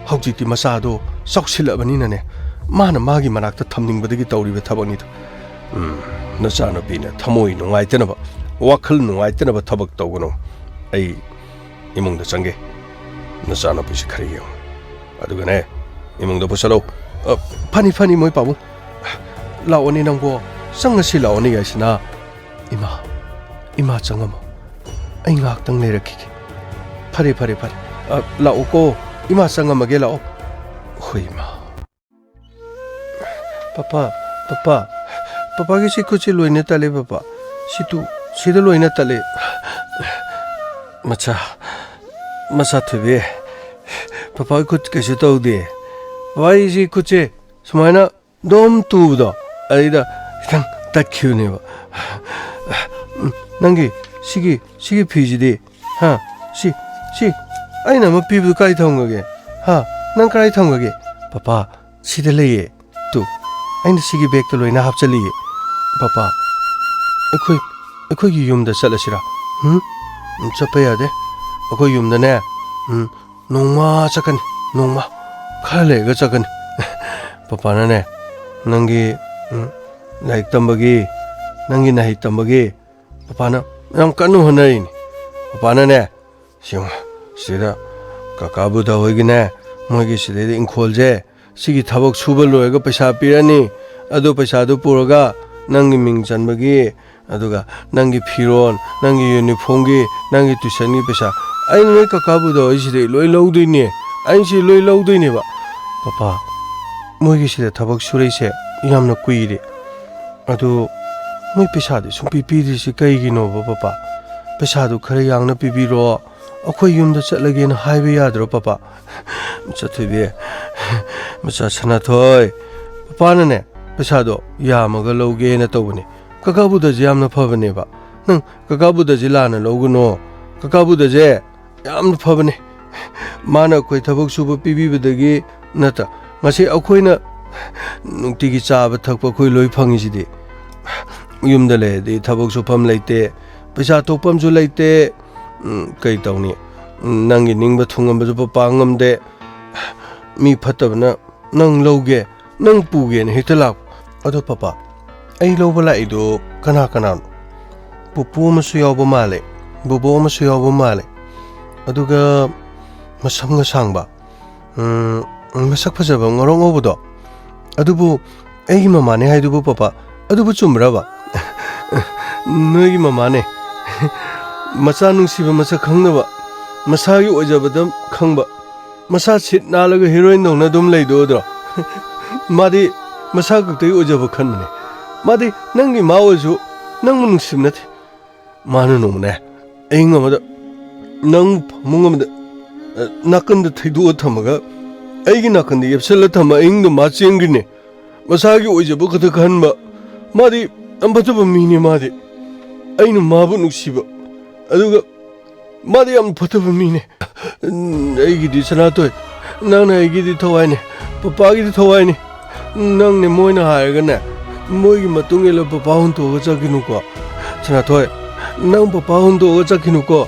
ꯍꯧꯖꯤꯛꯇꯤ ꯃꯆꯥꯗꯣ ꯆꯥꯎꯁꯤꯜꯂꯛꯑꯕꯅꯤꯅꯅꯦ, ꯃꯥꯅ ꯃꯥꯒꯤ ꯃꯅꯥꯛꯇ ꯊꯝꯅꯤꯡꯕꯗꯒꯤ ꯇꯧꯔꯤꯕ ꯊꯕꯛꯅꯤꯗꯣ꯫ ꯎꯝ, ꯅꯆꯥꯅꯨꯄꯤꯅ ꯊꯃꯣꯏ ꯅꯨꯡꯉꯥꯏꯇꯅꯕ, ꯋꯥꯈꯜ ꯅꯨꯡꯉꯥꯏꯇꯅꯕ ꯊꯕꯛ ꯇꯧꯒꯅꯨ꯫ ꯑꯩ ꯏꯃꯨꯡꯗ ꯆꯪꯒꯦ꯫ ꯅꯆꯥꯅꯨꯄꯤꯁꯤ ꯈꯔ ꯌꯦꯡꯉꯨ꯫ ꯑꯗꯨꯒꯅꯦ, ꯏꯃꯨꯡꯗ ꯄꯨꯁꯜꯂꯣ꯫ ꯑ, ꯐꯅꯤ, ꯐꯅꯤ, ꯃꯣꯏ ꯄꯥꯕꯨꯡ꯫ ꯂꯥꯛꯑꯣꯅꯦ ꯅꯪꯕꯣ, ꯆꯪꯉꯁꯤ ꯂꯥꯛꯑꯣꯅꯦ ꯌꯥꯏꯁꯅꯥ꯫ ꯏꯃꯥ, ꯏꯃꯥ ꯆꯪꯉꯝꯃꯣ꯫ ꯑꯩ ꯉꯥꯏꯍꯥꯛꯇꯪ ꯂꯩꯔꯛꯈꯤꯒꯦ꯫ ꯐꯔꯦ, ꯐꯔꯦ, ꯐꯔꯦ꯫ ꯑ, ꯂꯥꯛꯑꯣꯀꯣ꯫ ꯏꯃꯥ ꯆꯪꯉꯝꯃꯒꯦ, ꯂꯥꯛꯑꯣ꯫ ꯍꯣꯏ, ꯏꯃꯥ꯫ ꯄꯄꯥ, ꯄꯄꯥ, ꯄꯄꯥꯒꯤ ꯁꯤ ꯈꯨꯠꯁꯤ ꯂꯣꯏꯅ ꯇꯠꯂꯦ, ꯄꯄꯥ꯫ ꯁꯤ ꯇꯨ, ꯁꯤꯗ ꯂꯣꯏꯅ ꯇꯠꯂꯦ꯫ ꯃꯆꯥ, ꯃꯆꯥ ꯊꯣꯏꯕꯤ, ꯄꯄꯥꯒꯤ ꯈꯨꯠ ꯀꯩꯁꯨ ꯇꯧꯗꯦ꯫ ꯄꯄꯥꯒꯤ ꯁꯤ ꯈꯨꯠꯁꯦ ꯁꯨꯃꯥꯏꯅ ꯑꯗꯨꯝ ꯇꯨꯕꯗꯣ, ꯑꯗꯩꯗ ꯈꯤꯇꯪ ꯇꯠꯈꯤꯕꯅꯦꯕ꯫ ꯅꯪꯒꯤ ꯁꯤꯒꯤ, ꯁꯤꯒꯤ ꯐꯤꯁꯤꯗꯤ, ꯍꯥ? ꯁꯤ, ꯁꯤ ꯑꯩꯅ ꯑꯃ ꯄꯤꯕꯗꯨ ꯀꯥꯏ ꯊꯝꯈ꯭ꯔꯒꯦ? ꯍꯥ? ꯅꯪ ꯀꯥꯏ ꯊꯝꯈ꯭ꯔꯒꯦ? ꯄꯄꯥ, ꯁꯤꯗ ꯂꯩꯌꯦ꯫ ꯇꯨ, ꯑꯩꯅ ꯁꯤꯒꯤ ꯕꯦꯒꯇ ꯂꯣꯏꯅ ꯍꯥꯞꯆꯜꯂꯤꯌꯦ꯫ ꯄꯄꯥ, ꯑꯩꯈꯣꯏ, ꯑꯩꯈꯣꯏꯒꯤ ꯌꯨꯝꯗ ꯆꯠꯂꯁꯤꯔꯥ? ꯎꯝ? ꯎꯝ, ꯆꯠꯄ ꯌꯥꯗꯦ꯫ ꯑꯩꯈꯣꯏ ꯌꯨꯝꯗꯅꯦ, ꯎꯝ, ꯅꯣꯡꯃ ꯆꯠꯀꯅꯤ, ꯅꯣꯡꯃ꯫ ꯈꯔ ꯂꯩꯔꯒ ꯆꯠꯀꯅꯤ꯫ ꯄꯄꯥꯅꯅꯦ, ꯅꯪꯒꯤ, ꯎꯝ, ꯂꯥꯏꯔꯤꯛ ꯇꯝꯕꯒꯤ, ꯅꯪꯒꯤ ꯅꯍꯩ ꯇꯝꯕꯒꯤ ꯄꯄꯥꯅ ꯌꯥꯝ ꯀꯟꯅ ꯍꯣꯠꯅꯔꯤꯅꯤ꯫ ꯄꯄꯥꯅꯅꯦ, ꯁꯤ ꯌꯦꯡꯉꯣ, ꯁꯤꯗ ꯀꯀꯥ ꯕꯨꯙ ꯍꯣꯏꯒꯤꯅꯦ, ꯃꯣꯏꯒꯤ ꯁꯤꯗꯩꯗ ꯏꯪꯈꯣꯜꯁꯦ, ꯁꯤꯒꯤ ꯊꯕꯛ ꯁꯨꯕ ꯂꯣꯏꯔꯒ ꯄꯩꯁꯥ ꯄꯤꯔꯅꯤ꯫ ꯑꯗꯨ ꯄꯩꯁꯥꯗꯨ ꯄꯨꯔꯒ ꯅꯪꯒꯤ ꯃꯤꯡ ꯆꯟꯕꯒꯤ, ꯑꯗꯨꯒ ꯅꯪꯒꯤ ꯐꯤꯔꯣꯜ, ꯅꯪꯒꯤ ꯌꯨꯅꯤꯐꯣꯔꯝꯒꯤ, ꯅꯪꯒꯤ ꯇ꯭ꯌꯨꯁꯟꯒꯤ ꯄꯩꯁꯥ, ꯑꯩꯅ ꯅꯣꯏ ꯀꯀꯥ ꯕꯨꯙ ꯍꯣꯏ ꯁꯤꯗꯩ ꯂꯣꯏ ꯂꯧꯗꯣꯏꯅꯦ꯫ ꯑꯩꯅ ꯁꯤ ꯂꯣꯏ ꯂꯧꯗꯣꯏꯅꯦꯕ꯫ ꯄꯄꯥ, ꯃꯣꯏꯒꯤ ꯁꯤꯗ ꯊꯕꯛ ꯁꯨꯔꯛꯏꯁꯦ ꯌꯥꯝꯅ ꯀꯨꯏꯔꯦ꯫ ꯑꯗꯨ ꯃꯣꯏ ꯄꯩꯁꯥꯗꯨ ꯁꯨꯡꯄꯤ ꯄꯤꯗ꯭ꯔꯤꯁꯤ ꯀꯩꯒꯤꯅꯣꯕ, ꯄꯄꯥ? ꯄꯩꯁꯥꯗꯨ ꯈꯔ ꯌꯥꯡꯅ ꯄꯤꯕꯤꯔꯣ, ꯑꯩꯈꯣꯏ ꯌꯨꯝꯗ ꯆꯠꯂꯒꯦꯅ ꯍꯥꯏꯕ ꯌꯥꯗ꯭ꯔꯣ, ꯄꯄꯥ? ꯃꯆꯥ ꯊꯣꯏꯕꯤ, ꯃꯆꯥ ꯁꯅꯥꯊꯣꯏ, ꯄꯄꯥꯅꯅꯦ, ꯄꯩꯁꯥꯗꯣ ꯌꯥꯝꯃꯒ ꯂꯧꯒꯦꯅ ꯇꯧꯕꯅꯦ꯫ ꯀꯀꯥ ꯕꯨꯙꯁꯦ ꯌꯥꯝꯅ ꯐꯕꯅꯦꯕ꯫ ꯅꯪ ꯀꯀꯥ ꯕꯨꯙꯁꯦ ꯂꯥꯟꯅ ꯂꯧꯒꯅꯣ꯫ ꯀꯀꯥ ꯕꯨꯙꯁꯦ ꯌꯥꯝꯅ ꯐꯕꯅꯦ꯫ ꯃꯥꯅ ꯑꯩꯈꯣꯏ ꯊꯕꯛ ꯁꯨꯕ ꯄꯤꯕꯤꯕꯗꯒꯤ ꯅꯠꯇ, ꯉꯁꯤ ꯑꯩꯈꯣꯏꯅ ꯅꯨꯡꯇꯤꯒꯤ ꯆꯥꯕ ꯊꯛꯄ ꯑꯩꯈꯣꯏ ꯂꯣꯏ ꯐꯪꯉꯤꯁꯤꯗꯤ꯫ ꯌꯨꯝꯗ ꯂꯩꯔꯗꯤ ꯊꯕꯛ ꯁꯨꯐꯝ ꯂꯩꯇꯦ, ꯄꯩꯁꯥ ꯊꯣꯛꯐꯝꯁꯨ ꯂꯩꯇꯦ꯫ ꯎꯝ, ꯀꯩ ꯇꯧꯅꯤ? ꯎꯝ, ꯅꯪꯒꯤ ꯅꯤꯡꯕ ꯊꯨꯡꯉꯝꯕꯁꯨ ꯄꯄꯥ ꯉꯝꯗꯦ꯫ ꯃꯤ ꯐꯠꯇꯕꯅ ꯅꯪ ꯂꯧꯒꯦ, ꯅꯪ ꯄꯨꯒꯦꯅ ꯍꯦꯛꯇ ꯂꯥꯛꯄ꯫ ꯑꯗꯣ ꯄꯄꯥ, ꯑꯩ ꯂꯧꯕ ꯂꯥꯛꯏꯗꯣ ꯀꯅꯥ ꯀꯅꯥꯅꯣ? ꯄꯨꯄꯨ ꯑꯃꯁꯨ ꯌꯥꯎꯕ ꯃꯥꯜꯂꯦ, ꯕꯣꯕꯣ ꯑꯃꯁꯨ ꯌꯥꯎꯕ ꯃꯥꯜꯂꯦ꯫ ꯑꯗꯨꯒ ꯃꯁꯝꯒ ꯁꯥꯡꯕ, ꯎꯝ, ꯃꯁꯛ ꯐꯖꯕ ꯉꯧꯔꯣꯛ ꯉꯧꯕꯗꯣ, ꯑꯗꯨꯕꯨ ꯑꯩꯒꯤ ꯃꯃꯥꯅꯦ ꯍꯥꯏꯗꯨꯕꯨ ꯄꯄꯥ, ꯑꯗꯨꯕꯨ ꯆꯨꯝꯕ꯭ꯔꯕ? ꯅꯣꯏꯒꯤ ꯃꯃꯥꯅꯦ꯫ ꯃꯆꯥ ꯅꯨꯡꯁꯤꯕ ꯃꯁꯛ ꯈꯪꯗꯕ, ꯃꯁꯥꯒꯤ ꯑꯣꯏꯖꯕꯗ ꯈꯪꯕ, ꯃꯁꯥ ꯁꯤꯠ ꯅꯥꯜꯂꯒ ꯍꯤꯔꯣꯏꯟꯗꯧꯅ ꯑꯗꯨꯝ ꯂꯩꯗꯣꯗ꯭ꯔꯣ? ꯃꯥꯗꯤ ꯃꯁꯥ ꯈꯛꯇꯒꯤ ꯑꯣꯏꯖꯕ ꯈꯟꯕꯅꯦ꯫ ꯃꯥꯗꯤ ꯅꯪꯒꯤ ꯃꯥ ꯑꯣꯏꯔꯁꯨ ꯅꯪꯕꯨ ꯅꯨꯡꯁꯤꯕ ꯅꯠꯇꯦ꯫ ꯃꯥꯅ ꯅꯣꯡꯃꯅꯦ ꯑꯍꯤꯡ ꯑꯃꯗ ꯅꯪ ꯐꯃꯨꯡ ꯑꯃꯗ, ꯑ, ꯅꯥꯀꯟꯗ ꯊꯩꯗꯣꯛꯑ ꯊꯝꯃꯒ ꯑꯩꯒꯤ ꯅꯥꯀꯟꯗ ꯌꯦꯞꯁꯜꯂ ꯊꯝꯃ ꯑꯍꯤꯡꯗ ꯃꯥ ꯆꯦꯟꯈ꯭ꯔꯤꯅꯦ꯫ ꯃꯁꯥꯒꯤ ꯑꯣꯏꯖꯕ ꯈꯛꯇ ꯈꯟꯕ꯫ ꯃꯥꯗꯤ ꯌꯥꯝ ꯐꯠꯇꯕ ꯃꯤꯅꯦ ꯃꯥꯗꯤ꯫ ꯑꯩꯅ ꯃꯥꯕꯨ ꯅꯨꯡꯁꯤꯕ꯫ ꯑꯗꯨꯒ ꯃꯥꯗꯤ ꯌꯥꯝ ꯐꯠꯇꯕ ꯃꯤꯅꯦ꯫ ꯑꯩꯒꯤꯗꯤ ꯁꯅꯥꯇꯣꯏ, ꯅꯪꯅ ꯑꯩꯒꯤꯗꯤ ꯊꯋꯥꯏꯅꯦ꯫ ꯄꯄꯥꯒꯤꯗꯤ ꯊꯋꯥꯏꯅꯤ꯫ ꯅꯪꯅꯦ ꯃꯣꯏꯅ ꯍꯥꯏꯔꯒꯅꯦ, ꯃꯣꯏꯒꯤ ꯃꯇꯨꯡ ꯏꯜꯂ ꯄꯄꯥ ꯍꯨꯟꯇꯣꯛꯑꯒ ꯆꯠꯈꯤꯅꯨꯀꯣ꯫ ꯁꯅꯥꯊꯣꯏ, ꯅꯪ ꯄꯄꯥ ꯍꯨꯟꯇꯣꯛꯑꯒ ꯆꯠꯈꯤꯅꯨꯀꯣ꯫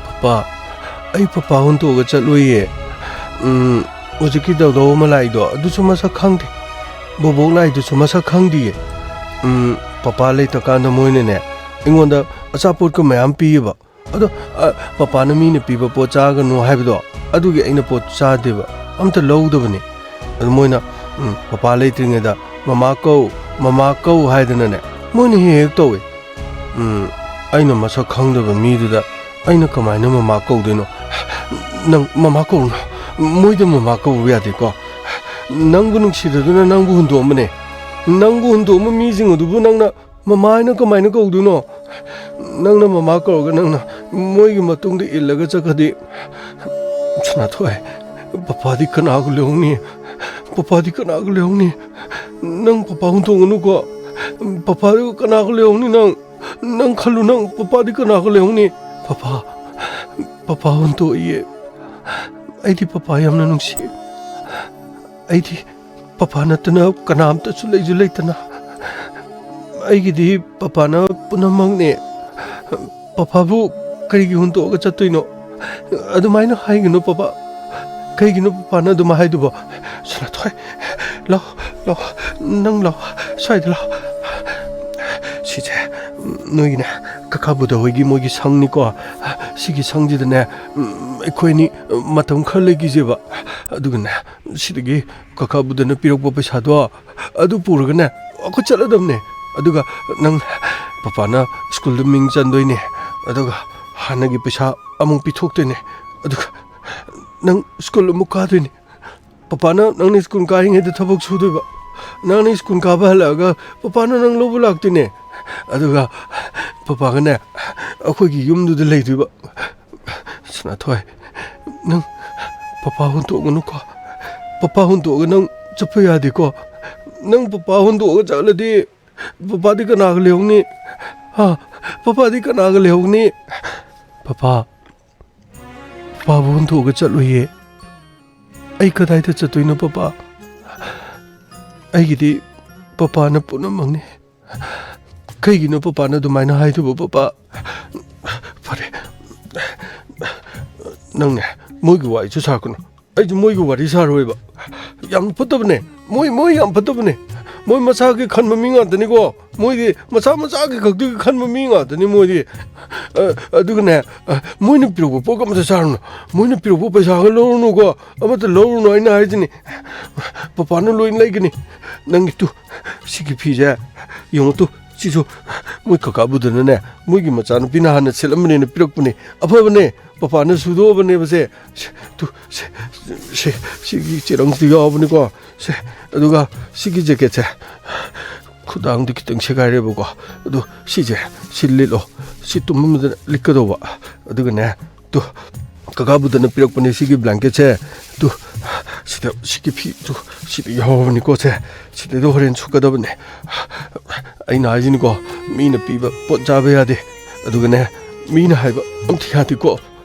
ꯄꯄꯥ, ꯑꯩ ꯄꯄꯥ ꯍꯨꯟꯇꯣꯛꯑꯒ ꯆꯠꯂꯣꯏꯌꯦ꯫ ꯎꯝ, ꯍꯧꯖꯤꯛꯀꯤ ꯗꯧꯗꯧ ꯃꯂꯥꯏꯗꯣ, ꯑꯗꯨꯁꯨ ꯃꯁꯛ ꯈꯪꯗꯦ꯫ ꯕꯣꯕꯣꯛ ꯂꯥꯏꯗꯨꯁꯨ ꯃꯁꯛ ꯈꯪꯗꯤꯌꯦ꯫ ꯎꯝ, ꯄꯄꯥ ꯂꯩꯇ꯭ꯔꯀꯥꯟꯗ ꯃꯣꯏꯅꯅꯦ, ꯑꯩꯉꯣꯟꯗ ꯑꯆꯥꯄꯣꯠꯀ ꯃꯌꯥꯝ ꯄꯤꯌꯦꯕ꯫ ꯑꯗꯣ, ꯑ, ꯄꯄꯥꯅ ꯃꯤꯅ ꯄꯤꯕ ꯄꯣꯠ ꯆꯥꯒꯅꯨ ꯍꯥꯏꯕꯗꯣ, ꯑꯗꯨꯒꯤ ꯑꯩꯅ ꯄꯣꯠ ꯆꯥꯗꯦꯕ, ꯑꯝꯇ ꯂꯧꯗꯕꯅꯤ꯫ ꯑꯗꯨ ꯃꯣꯏꯅ, ꯎꯝ, "ꯄꯄꯥ ꯂꯩꯇ꯭ꯔꯤꯉꯩꯗ ꯃꯃꯥ ꯀꯧ, ꯃꯃꯥ ꯀꯧ" ꯍꯥꯏꯗꯅꯅꯦ, ꯃꯣꯏꯅ ꯍꯦꯛ ꯍꯦꯛ ꯇꯧꯏ꯫ ꯎꯝ, ꯑꯩꯅ ꯃꯁꯛ ꯈꯪꯗꯕ ꯃꯤꯗꯨꯗ ꯑꯩꯅ ꯀꯃꯥꯏꯅ ꯃꯃꯥ ꯀꯧꯗꯣꯏꯅꯣ? "ꯅꯪ ꯃꯃꯥ ꯀꯧꯔꯨꯅꯨ, ꯃꯣꯏꯗ ꯃꯃꯥ ꯀꯧꯕ ꯌꯥꯗꯦꯀꯣ꯫ ꯅꯪꯕꯨ ꯅꯨꯡꯁꯤꯗꯗꯨꯅ ꯅꯪꯕꯨ ꯍꯨꯟꯗꯣꯛꯑꯝꯕꯅꯦ꯫ ꯅꯪꯕꯨ ꯍꯨꯟꯗꯣꯛꯑꯝꯕ ꯃꯤꯁꯤꯡ ꯑꯗꯨꯕꯨ ꯅꯪꯅ ꯃꯃꯥ ꯍꯥꯏꯅ ꯀꯃꯥꯏꯅ ꯀꯧꯗꯣꯏꯅꯣ? ꯅꯪꯅ ꯃꯃꯥ ꯀꯧꯔꯒ ꯅꯪꯅ ꯃꯣꯏꯒꯤ ꯃꯇꯨꯡꯗ ꯏꯜꯂꯒ ꯆꯠꯈ꯭ꯔꯗꯤ, ꯁꯅꯥꯊꯣꯏ, ꯄꯄꯥꯗꯤ ꯀꯅꯥꯒ ꯂꯩꯍꯧꯅꯤ? ꯄꯄꯥꯗꯤ ꯀꯅꯥꯒ ꯂꯩꯍꯧꯅꯤ? ꯅꯪ ꯄꯄꯥ ꯍꯨꯟꯗꯣꯛꯑꯅꯨꯀꯣ꯫ ꯄꯄꯥꯗꯨ ꯀꯅꯥꯒ ꯂꯩꯍꯧꯅꯤ ꯅꯪ? ꯅꯪ ꯈꯜꯂꯨ, ꯅꯪ ꯄꯄꯥꯗꯤ ꯀꯅꯥꯒ ꯂꯩꯍꯧꯅꯤ? Papa, papa ꯍꯨꯟꯗꯣꯛꯏꯌꯦ꯫ ꯑꯩꯗꯤ ꯄꯄꯥ ꯌꯥꯝꯅ ꯅꯨꯡꯁꯤ꯫ ꯑꯩꯗꯤ ꯄꯄꯥ ꯅꯠꯇꯅ ꯀꯅꯥꯝꯇꯁꯨ ꯂꯩꯁꯨ ꯂꯩꯇꯅ꯫ ꯑꯩꯒꯤꯗꯤ ꯄꯄꯥꯅ ꯄꯨꯝꯅꯃꯛꯅꯦ꯫ ꯄꯄꯥꯕꯨ ꯀꯔꯤꯒꯤ ꯍꯨꯟꯗꯣꯛꯑꯒ ꯆꯠꯇꯣꯏꯅꯣ? ꯑꯗꯨꯃꯥꯏꯅ ꯍꯥꯏꯒꯅꯨ ꯄꯄꯥ꯫ ꯀꯩꯒꯤꯅꯣ ꯄꯄꯥꯅ ꯑꯗꯨꯃꯥꯏ ꯍꯥꯏꯗꯨꯕꯣ? ꯁꯅꯥꯊꯣꯏ, ꯂꯥꯛꯑꯣ, ꯂꯥꯛꯑꯣ, ꯅꯪ ꯂꯥꯛꯑꯣ, ꯁ꯭ꯋꯥꯏꯗ ꯂꯥꯛꯑꯣ꯫ ꯁꯤꯁꯦ ꯅꯣꯏꯒꯤꯅꯦ, ꯀꯀꯥ ꯕꯨꯙ ꯍꯣꯏꯒꯤ ꯃꯣꯏꯒꯤ ꯁꯪꯅꯤꯀꯣ꯫ ꯁꯤꯒꯤ ꯁꯪꯁꯤꯗꯅꯦ, ꯎꯝ, ꯑꯩꯈꯣꯏ ꯑꯅꯤ ꯃꯇꯝ ꯈꯔ ꯂꯩꯈꯤꯁꯦꯕ꯫ ꯑꯗꯨꯒꯅꯦ, ꯁꯤꯗꯒꯤ ꯀꯀꯥ ꯕꯨꯙꯅ ꯄꯤꯔꯛꯄ ꯄꯩꯁꯥꯗꯣ ꯑꯗꯨ ꯄꯨꯔꯒꯅꯦ, ꯑꯩꯈꯣꯏ ꯆꯠꯂꯗꯕꯅꯦ꯫ ꯑꯗꯨꯒ ꯅꯪ ꯄꯄꯥꯅ ꯁ꯭ꯀꯨꯜꯗ ꯃꯤꯡ ꯆꯟꯗꯣꯏꯅꯦ꯫ ꯑꯗꯨꯒ ꯍꯥꯟꯅꯒꯤ ꯄꯩꯁꯥ ꯑꯃꯨꯛ ꯄꯤꯊꯣꯛꯇꯣꯏꯅꯦ꯫ ꯑꯗꯨꯒ ꯅꯪ ꯁ꯭ꯀꯨꯜ ꯑꯃꯨꯛ ꯀꯥꯗꯣꯏꯅꯦ꯫ ꯄꯄꯥꯅ ꯅꯪꯅ ꯁ꯭ꯀꯨꯜ ꯀꯥꯔꯤꯉꯩꯗ ꯊꯕꯛ ꯁꯨꯗꯣꯏꯕ꯫ ꯅꯪꯅ ꯁ꯭ꯀꯨꯜ ꯀꯥꯕ ꯍꯜꯂꯛꯑꯒ ꯄꯄꯥꯅ ꯅꯪ ꯂꯧꯕ ꯂꯥꯛꯇꯣꯏꯅꯦ꯫ ꯑꯗꯨꯒ ꯄꯄꯥꯒꯅꯦ ꯑꯩꯈꯣꯏꯒꯤ ꯌꯨꯝꯗꯨꯗ ꯂꯩꯗꯣꯏꯕ꯫ ꯁꯅꯥꯊꯣꯏ, ꯅꯪ ꯄꯄꯥ ꯍꯨꯟꯗꯣꯛꯑꯒꯅꯨꯀꯣ꯫ ꯄꯄꯥ ꯍꯨꯟꯗꯣꯛꯑꯒ ꯅꯪ ꯆꯠꯄ ꯌꯥꯗꯦꯀꯣ꯫ ꯅꯪ ꯄꯄꯥ ꯍꯨꯟꯗꯣꯛꯑꯒ ꯆꯠꯂꯗꯤ ꯄꯄꯥꯗꯤ ꯀꯅꯥꯒ ꯂꯩꯍꯧꯅꯤ? ꯍꯥ? ꯄꯄꯥꯗꯤ ꯀꯅꯥꯒ ꯂꯩꯍꯧꯅꯤ? ꯄꯄꯥ, ꯄꯄꯥꯕꯨ ꯍꯨꯟꯗꯣꯛꯑꯒ ꯆꯠꯂꯣꯏꯌꯦ꯫ ꯑꯩ ꯀꯗꯥꯏꯗ ꯆꯠꯇꯣꯏꯅꯣ ꯄꯄꯥ? ꯑꯩꯒꯤꯗꯤ ꯄꯄꯥꯅ ꯄꯨꯝꯅꯃꯛꯅꯤ꯫ ꯀꯩꯒꯤꯅꯣ ꯄꯄꯥꯅ ꯑꯗꯨꯃꯥꯏꯅ ꯍꯥꯏꯗꯨꯕꯨ, ꯄꯄꯥ? ꯐꯔꯦ, ꯅꯪꯅꯦ, ꯃꯣꯏꯒꯤ ꯋꯥꯔꯤꯁꯨ ꯁꯥꯔꯛꯀꯅꯨ꯫ ꯑꯩꯁꯨ ꯃꯣꯏꯒꯤ ꯋꯥꯔꯤ ꯁꯥꯔꯣꯏꯕ꯫ ꯌꯥꯝ ꯐꯠꯇꯕꯅꯦ꯫ ꯃꯣꯏ, ꯃꯣꯏ ꯌꯥꯝ ꯐꯠꯇꯕꯅꯦ꯫ ꯃꯣꯏ ꯃꯁꯥꯒꯤ ꯈꯟꯕ ꯃꯤ ꯉꯥꯛꯇꯅꯤꯀꯣ꯫ ꯃꯣꯏꯗꯤ ꯃꯁꯥ ꯃꯁꯥꯒꯤ ꯈꯛꯇꯒꯤ ꯈꯟꯕ ꯃꯤ ꯉꯥꯛꯇꯅꯤ ꯃꯣꯏꯗꯤ꯫ ꯑ, ꯑꯗꯨꯒꯅꯦ, ꯑ, ꯃꯣꯏꯅ ꯄꯤꯔꯛꯄ ꯄꯣꯠ ꯑꯃꯇ ꯆꯥꯔꯨꯅꯨ꯫ ꯃꯣꯏꯅ ꯄꯤꯔꯛꯄ ꯄꯩꯁꯥꯒ ꯂꯧꯔꯨꯅꯨꯀꯣ꯫ ꯑꯃꯠꯇ ꯂꯧꯔꯨꯅꯨ, ꯑꯩꯅ ꯍꯥꯏꯁꯤꯅꯤ꯫ ꯄꯄꯥꯅ ꯂꯣꯏꯅ ꯂꯩꯒꯅꯤ꯫ ꯅꯪꯒꯤ ꯇꯨ, ꯁꯤꯒꯤ ꯐꯤꯁꯦ ꯌꯦꯡꯉꯨ ꯇꯨ, ꯁꯤꯁꯨ ꯃꯣꯏ ꯀꯀꯥ ꯕꯨꯙꯅꯅꯦ, ꯃꯣꯏꯒꯤ ꯃꯆꯥꯅꯨꯄꯤꯅ ꯍꯥꯟꯅ ꯁꯦꯠꯂꯝꯕꯅꯦꯅ ꯄꯤꯔꯛꯄꯅꯦ꯫ ꯑꯐꯕꯅꯦ, ꯄꯄꯥꯅ ꯁꯨꯗꯣꯛꯑꯕꯅꯦꯕ ꯁꯦ꯫ ꯁꯦ, ꯇꯨ, ꯁꯦ, ꯁꯦ, ꯁꯤꯒꯤ ꯆꯦꯔꯪꯁꯤꯗ ꯌꯥꯎꯕꯅꯤꯀꯣ꯫ ꯁꯦ, ꯑꯗꯨꯒ ꯁꯤꯒꯤ ꯖꯦꯀꯦꯠꯁꯦ ꯈꯨꯗꯥꯡꯗꯤ ꯈꯤꯇꯪ ꯁꯦꯒꯥꯏꯔꯦꯕꯀꯣ꯫ ꯑꯗꯨ ꯁꯤꯁꯦ, ꯁꯤ ꯂꯤꯠꯂꯣ꯫ ꯁꯤ ꯇꯨꯝꯕ ꯃꯇꯝꯗ ꯂꯤꯠꯀꯗꯧꯕ꯫ ꯑꯗꯨꯒꯅꯦ, ꯇꯨ, ꯀꯀꯥ ꯕꯨꯙꯅ ꯄꯤꯔꯛꯄꯅꯦ ꯁꯤꯒꯤ ꯕ꯭ꯂꯦꯡꯀꯦꯠꯁꯦ꯫ ꯇꯨ, ꯁꯤꯗ, ꯁꯤꯒꯤ ꯐꯤ, ꯇꯨ, ꯁꯤꯗ ꯌꯥꯎꯔꯕꯅꯤꯀꯣ ꯁꯦ꯫ ꯁꯤꯗꯩꯗ ꯍꯣꯔꯦꯟ ꯁꯨꯀꯗꯕꯅꯦ꯫ ꯑꯩꯅ ꯍꯥꯏꯁꯤꯅꯤꯀꯣ, ꯃꯤꯅ ꯄꯤꯕ ꯄꯣꯠ ꯆꯥꯕ ꯌꯥꯗꯦ꯫ ꯑꯗꯨꯒꯅꯦ, ꯃꯤꯅ ꯍꯥꯏꯕ ꯑꯝꯇ ꯌꯥꯗꯦꯀꯣ꯫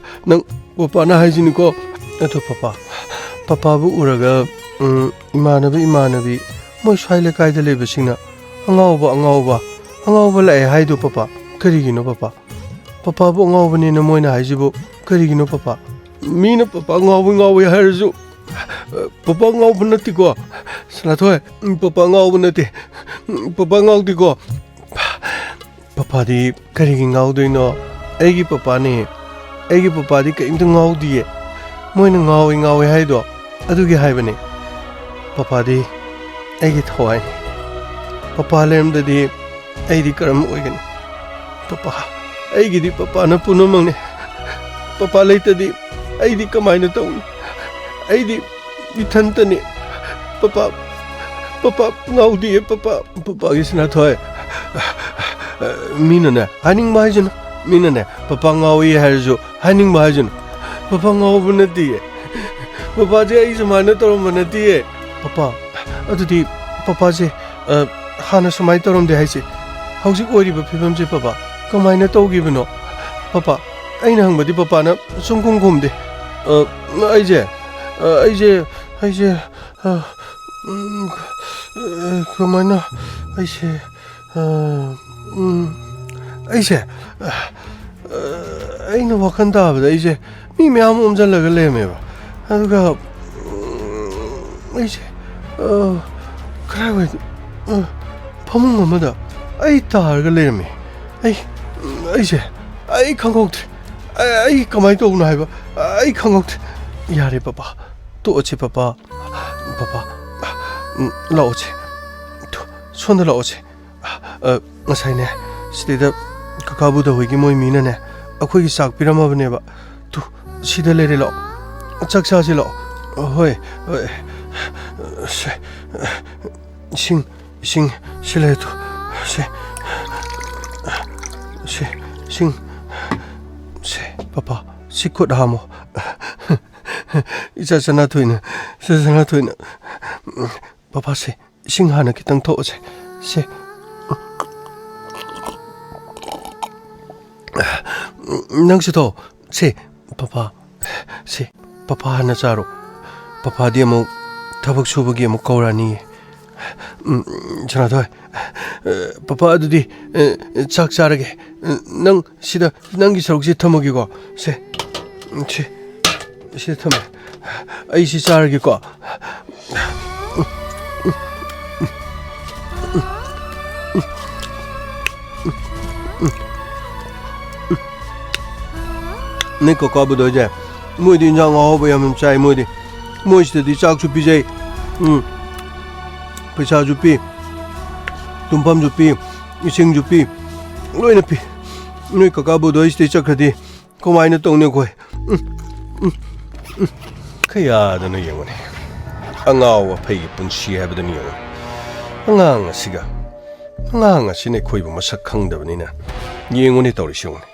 ꯅꯪ ꯄꯄꯥꯅ ꯍꯥꯏꯁꯤꯅꯤꯀꯣ꯫ ꯑꯗꯣ ꯄꯄꯥ, ꯄꯄꯥꯕꯨ ꯎꯔꯒ, ꯎꯝ, ꯏꯃꯥꯟꯅꯕ ꯏꯃꯥꯟꯅꯕꯤ, ꯃꯣꯏ ꯁ꯭ꯋꯥꯏ ꯂꯩꯀꯥꯏꯗ ꯂꯩꯕꯁꯤꯡꯅ "ꯑꯉꯥꯎꯕ, ꯑꯉꯥꯎꯕ, ꯑꯉꯥꯎꯕ ꯂꯥꯛꯑꯦ" ꯍꯥꯏꯗꯣ ꯄꯄꯥ, ꯀꯔꯤꯒꯤꯅꯣ ꯄꯄꯥ? ꯄꯄꯥꯕꯨ ꯑꯉꯥꯎꯕꯅꯦꯅ ꯃꯣꯏꯅ ꯍꯥꯏꯁꯤꯕꯨ ꯀꯔꯤꯒꯤꯅꯣ ꯄꯄꯥ? ꯃꯤꯅ ꯄꯄꯥ ꯉꯥꯎꯕ ꯉꯥꯎꯋꯦ ꯍꯥꯏꯔꯁꯨ, ꯄꯄꯥ ꯉꯥꯎꯕ ꯅꯠꯇꯦꯀꯣ꯫ ꯁꯅꯥꯊꯣꯏ, ꯄꯄꯥ ꯉꯥꯎꯕ ꯅꯠꯇꯦ꯫ ꯄꯄꯥ ꯉꯥꯎꯗꯦꯀꯣ꯫ ꯄꯄꯥꯗꯤ ꯀꯔꯤꯒꯤ ꯉꯥꯎꯗꯣꯏꯅꯣ? ꯑꯩꯒꯤ ꯄꯄꯥꯅꯦ꯫ ꯑꯩꯒꯤ ꯄꯄꯥꯗꯤ ꯀꯔꯤꯝꯇ ꯉꯥꯎꯗꯤꯌꯦ꯫ ꯃꯣꯏꯅ ꯉꯥꯎꯏ ꯉꯥꯎꯏ ꯍꯥꯏꯗꯣ ꯑꯗꯨꯒꯤ ꯍꯥꯏꯕꯅꯦ꯫ ꯄꯄꯥꯗꯤ ꯑꯩꯒꯤ ꯊꯋꯥꯏꯅꯤ꯫ ꯄꯄꯥ ꯂꯩꯔꯝꯗꯗꯤ ꯑꯩꯗꯤ ꯀꯔꯝ ꯑꯣꯏꯒꯅꯤ? ꯄꯄꯥ, ꯑꯩꯒꯤꯗꯤ ꯄꯄꯥꯅ ꯄꯨꯝꯅꯃꯛꯅꯤ꯫ ꯄꯄꯥ ꯂꯩꯇꯗꯤ ꯑꯩꯗꯤ ꯀꯃꯥꯏꯅ ꯇꯧꯅꯤ? ꯑꯩꯗꯤ ꯏꯊꯟꯇꯅꯤ꯫ ꯄꯄꯥ, ꯄꯄꯥ ꯉꯥꯎꯗꯤꯌꯦ, ꯄꯄꯥ꯫ ꯄꯄꯥꯒꯤ ꯁꯅꯥꯊꯣꯏ, ꯃꯤꯅꯅꯦ ꯍꯥꯏꯅꯤꯡꯕ ꯍꯥꯏꯁꯅꯨ, ꯃꯤꯅꯅꯦ ꯄꯄꯥ ꯉꯥꯎꯏ ꯍꯥꯏꯔꯁꯨ ꯍꯥꯏꯅꯤꯡꯕ ꯍꯥꯏꯁꯅꯨ꯫ ꯄꯄꯥ ꯉꯥꯎꯕ ꯅꯠꯇꯤꯌꯦ꯫ ꯄꯄꯥꯁꯦ ꯑꯩ ꯁꯨꯃꯥꯏꯅ ꯇꯧꯔꯝꯕ ꯅꯠꯇꯤꯌꯦ꯫ ꯄꯄꯥ, ꯑꯗꯨꯗꯤ ꯄꯄꯥꯁꯦ, ꯑ, ꯍꯥꯟꯅ ꯁꯨꯃꯥꯏꯅ ꯇꯧꯔꯝꯗꯦ ꯍꯥꯏꯁꯦ, ꯍꯧꯖꯤꯛ ꯑꯣꯏꯔꯤꯕ ꯐꯤꯕꯝꯁꯦ ꯄꯄꯥ ꯀꯃꯥꯏꯅ ꯇꯧꯈꯤꯕꯅꯣ? ꯄꯄꯥ, ꯑꯩꯅ ꯍꯪꯕꯗꯤ ꯄꯄꯥꯅ ꯁꯨꯝ ꯈꯨꯝ ꯈꯨꯝꯗꯦ꯫ ꯑ, ꯑꯩꯁꯦ, ꯑ, ꯑꯩꯁꯦ, ꯑꯩꯁꯦ, ꯑ, ꯎꯝ, ꯑ, ꯀꯃꯥꯏꯅ? ꯑꯩꯁꯦ, ꯑ, ꯎꯝ, ꯑꯩꯁꯦ, ꯑ, ꯑ, ꯑꯩꯅ ꯋꯥꯈꯜ ꯇꯥꯕꯗ ꯑꯩꯁꯦ ꯃꯤ ꯃꯌꯥꯝ ꯑꯣꯝꯁꯤꯜꯂꯒ ꯂꯩꯔꯝꯃꯦꯕ꯫ ꯑꯗꯨꯒ, ꯎꯝ, ꯑꯩꯁꯦ, ꯑ, ꯀꯗꯥꯏꯋꯥꯏꯗ, ꯑ, ꯐꯃꯨꯡ ꯑꯃꯗ ꯑꯩ ꯇꯥꯔꯒ ꯂꯩꯔꯝꯃꯦ꯫ ꯑꯩ, ꯑꯩꯁꯦ, ꯑꯩ ꯈꯪꯍꯧꯗ꯭ꯔꯦ꯫ ꯑꯩ, ꯑꯩ ꯀꯃꯥꯏꯅ ꯇꯧꯕꯅꯣ ꯍꯥꯏꯕ ꯑꯩ ꯈꯪꯍꯧꯗ꯭ꯔꯦ꯫ ꯌꯥꯔꯦ ꯄꯄꯥ, ꯇꯣꯛꯑꯁꯤ ꯄꯄꯥ꯫ ꯄꯄꯥ, ꯎꯝ, ꯂꯥꯛꯑꯣꯁꯦ꯫ ꯊꯨ, ꯁꯣꯝꯗ ꯂꯥꯛꯑꯣꯁꯦ꯫ ꯑ, ꯉꯁꯥꯏꯅꯦ, ꯁꯤꯗꯩꯗ ꯀꯀꯥ ꯕꯨꯙ ꯍꯣꯏꯒꯤ ꯃꯣꯏ ꯃꯤꯅꯅꯦ, ꯑꯩꯈꯣꯏꯒꯤ ꯆꯥꯛ ꯄꯤꯔꯝꯃꯕꯅꯦꯕ꯫ ꯇꯨ, ꯁꯤꯗ ꯂꯩꯔꯦ, ꯂꯥꯛꯑꯣ꯫ ꯆꯥꯛ ꯆꯥꯁꯤ ꯂꯥꯛꯑꯣ꯫ ꯍꯣꯏ, ꯍꯣꯏ꯫ ꯁꯦ, ꯏꯁꯤꯡ, ꯏꯁꯤꯡ, ꯁꯤ ꯂꯩꯔꯦ, ꯇꯨ꯫ ꯁꯦ, ꯁꯦ, ꯏꯁꯤꯡ꯫ ꯁꯦ, ꯄꯄꯥ, ꯁꯤ ꯈꯨꯠ ꯍꯥꯝꯃꯣ꯫ ꯏꯆꯥ ꯁꯅꯥꯊꯣꯏꯅ, ꯏꯆꯥ ꯁꯅꯥꯊꯣꯏꯅ꯫ ꯄꯄꯥ, ꯁꯦ, ꯏꯁꯤꯡ ꯍꯥꯟꯅ ꯈꯤꯇꯪ ꯊꯛꯑꯣꯁꯦ꯫ ꯁꯦ꯫ ꯅꯪꯁꯨ ꯊꯛꯑꯣ꯫ ꯁꯦ, ꯄꯄꯥ꯫ ꯁꯦ, ꯄꯄꯥ ꯍꯥꯟꯅ ꯆꯥꯔꯣ꯫ ꯄꯄꯥꯗꯤ ꯑꯃꯨꯛ ꯊꯕꯛ ꯁꯨꯕꯒꯤ ꯑꯃꯨꯛ ꯀꯧꯔꯛꯑꯅꯤꯌꯦ꯫ ꯎꯝ, ꯁꯅꯥꯊꯣꯏ, ꯑ, ꯄꯄꯥ ꯑꯗꯨꯗꯤ, ꯑ, ꯆꯥꯛ ꯆꯥꯔꯒꯦ꯫ ꯑ, ꯅꯪ ꯁꯤꯗ ꯅꯪꯒꯤ ꯁꯔꯨꯛꯁꯤ ꯊꯝꯃꯒꯦꯀꯣ꯫ ꯁꯦ, ꯁꯦ, ꯁꯤꯗ ꯊꯝꯃꯦ꯫ ꯑꯩ ꯁꯤ ꯆꯥꯔꯒꯦꯀꯣ꯫ ꯅꯣꯏ ꯀꯀꯥ ꯕꯨꯙ ꯍꯣꯏꯁꯦ, ꯃꯣꯏꯗꯤ ꯏꯟꯖꯥꯡ ꯑꯍꯥꯎꯕ ꯌꯥꯝ ꯌꯥꯝ ꯆꯥꯏ꯫ ꯃꯣꯏꯗꯤ, ꯃꯣꯏꯁꯤꯗꯗꯤ ꯆꯥꯛꯁꯨ ꯄꯤꯖꯩ, ꯎꯝ, ꯄꯩꯁꯥꯁꯨ ꯄꯤ, ꯇꯨꯝꯐꯝꯁꯨ ꯄꯤ, ꯏꯁꯤꯡꯁꯨ ꯄꯤ, ꯂꯣꯏꯅ ꯄꯤ꯫ ꯅꯣꯏ ꯀꯀꯥ ꯕꯨꯙ ꯍꯣꯏ ꯁꯤꯗꯩ ꯆꯠꯈ꯭ꯔꯗꯤ ꯀꯃꯥꯏꯅ ꯇꯧꯅꯤ ꯑꯩꯈꯣꯏ? ꯎꯝ, ꯎꯝ, ꯎꯝ꯫ ꯀꯌꯥꯗꯅꯣ ꯌꯦꯡꯉꯨꯅꯦ, ꯑꯉꯥꯎ ꯑꯐꯩꯒꯤ ꯄꯨꯟꯁꯤ ꯍꯥꯏꯕꯗꯨꯅꯤ ꯌꯦꯡꯉꯨꯅꯦ꯫ ꯑꯉꯥꯡ ꯑꯁꯤꯒ, ꯑꯉꯥꯡ ꯑꯁꯤꯅ ꯑꯩꯈꯣꯏꯕꯨ ꯃꯁꯛ ꯈꯪꯗꯕꯅꯤꯅ ꯌꯦꯡꯉꯨꯅꯦ ꯇꯧꯔꯤꯁꯤ ꯌꯦꯡꯉꯨꯅꯦ꯫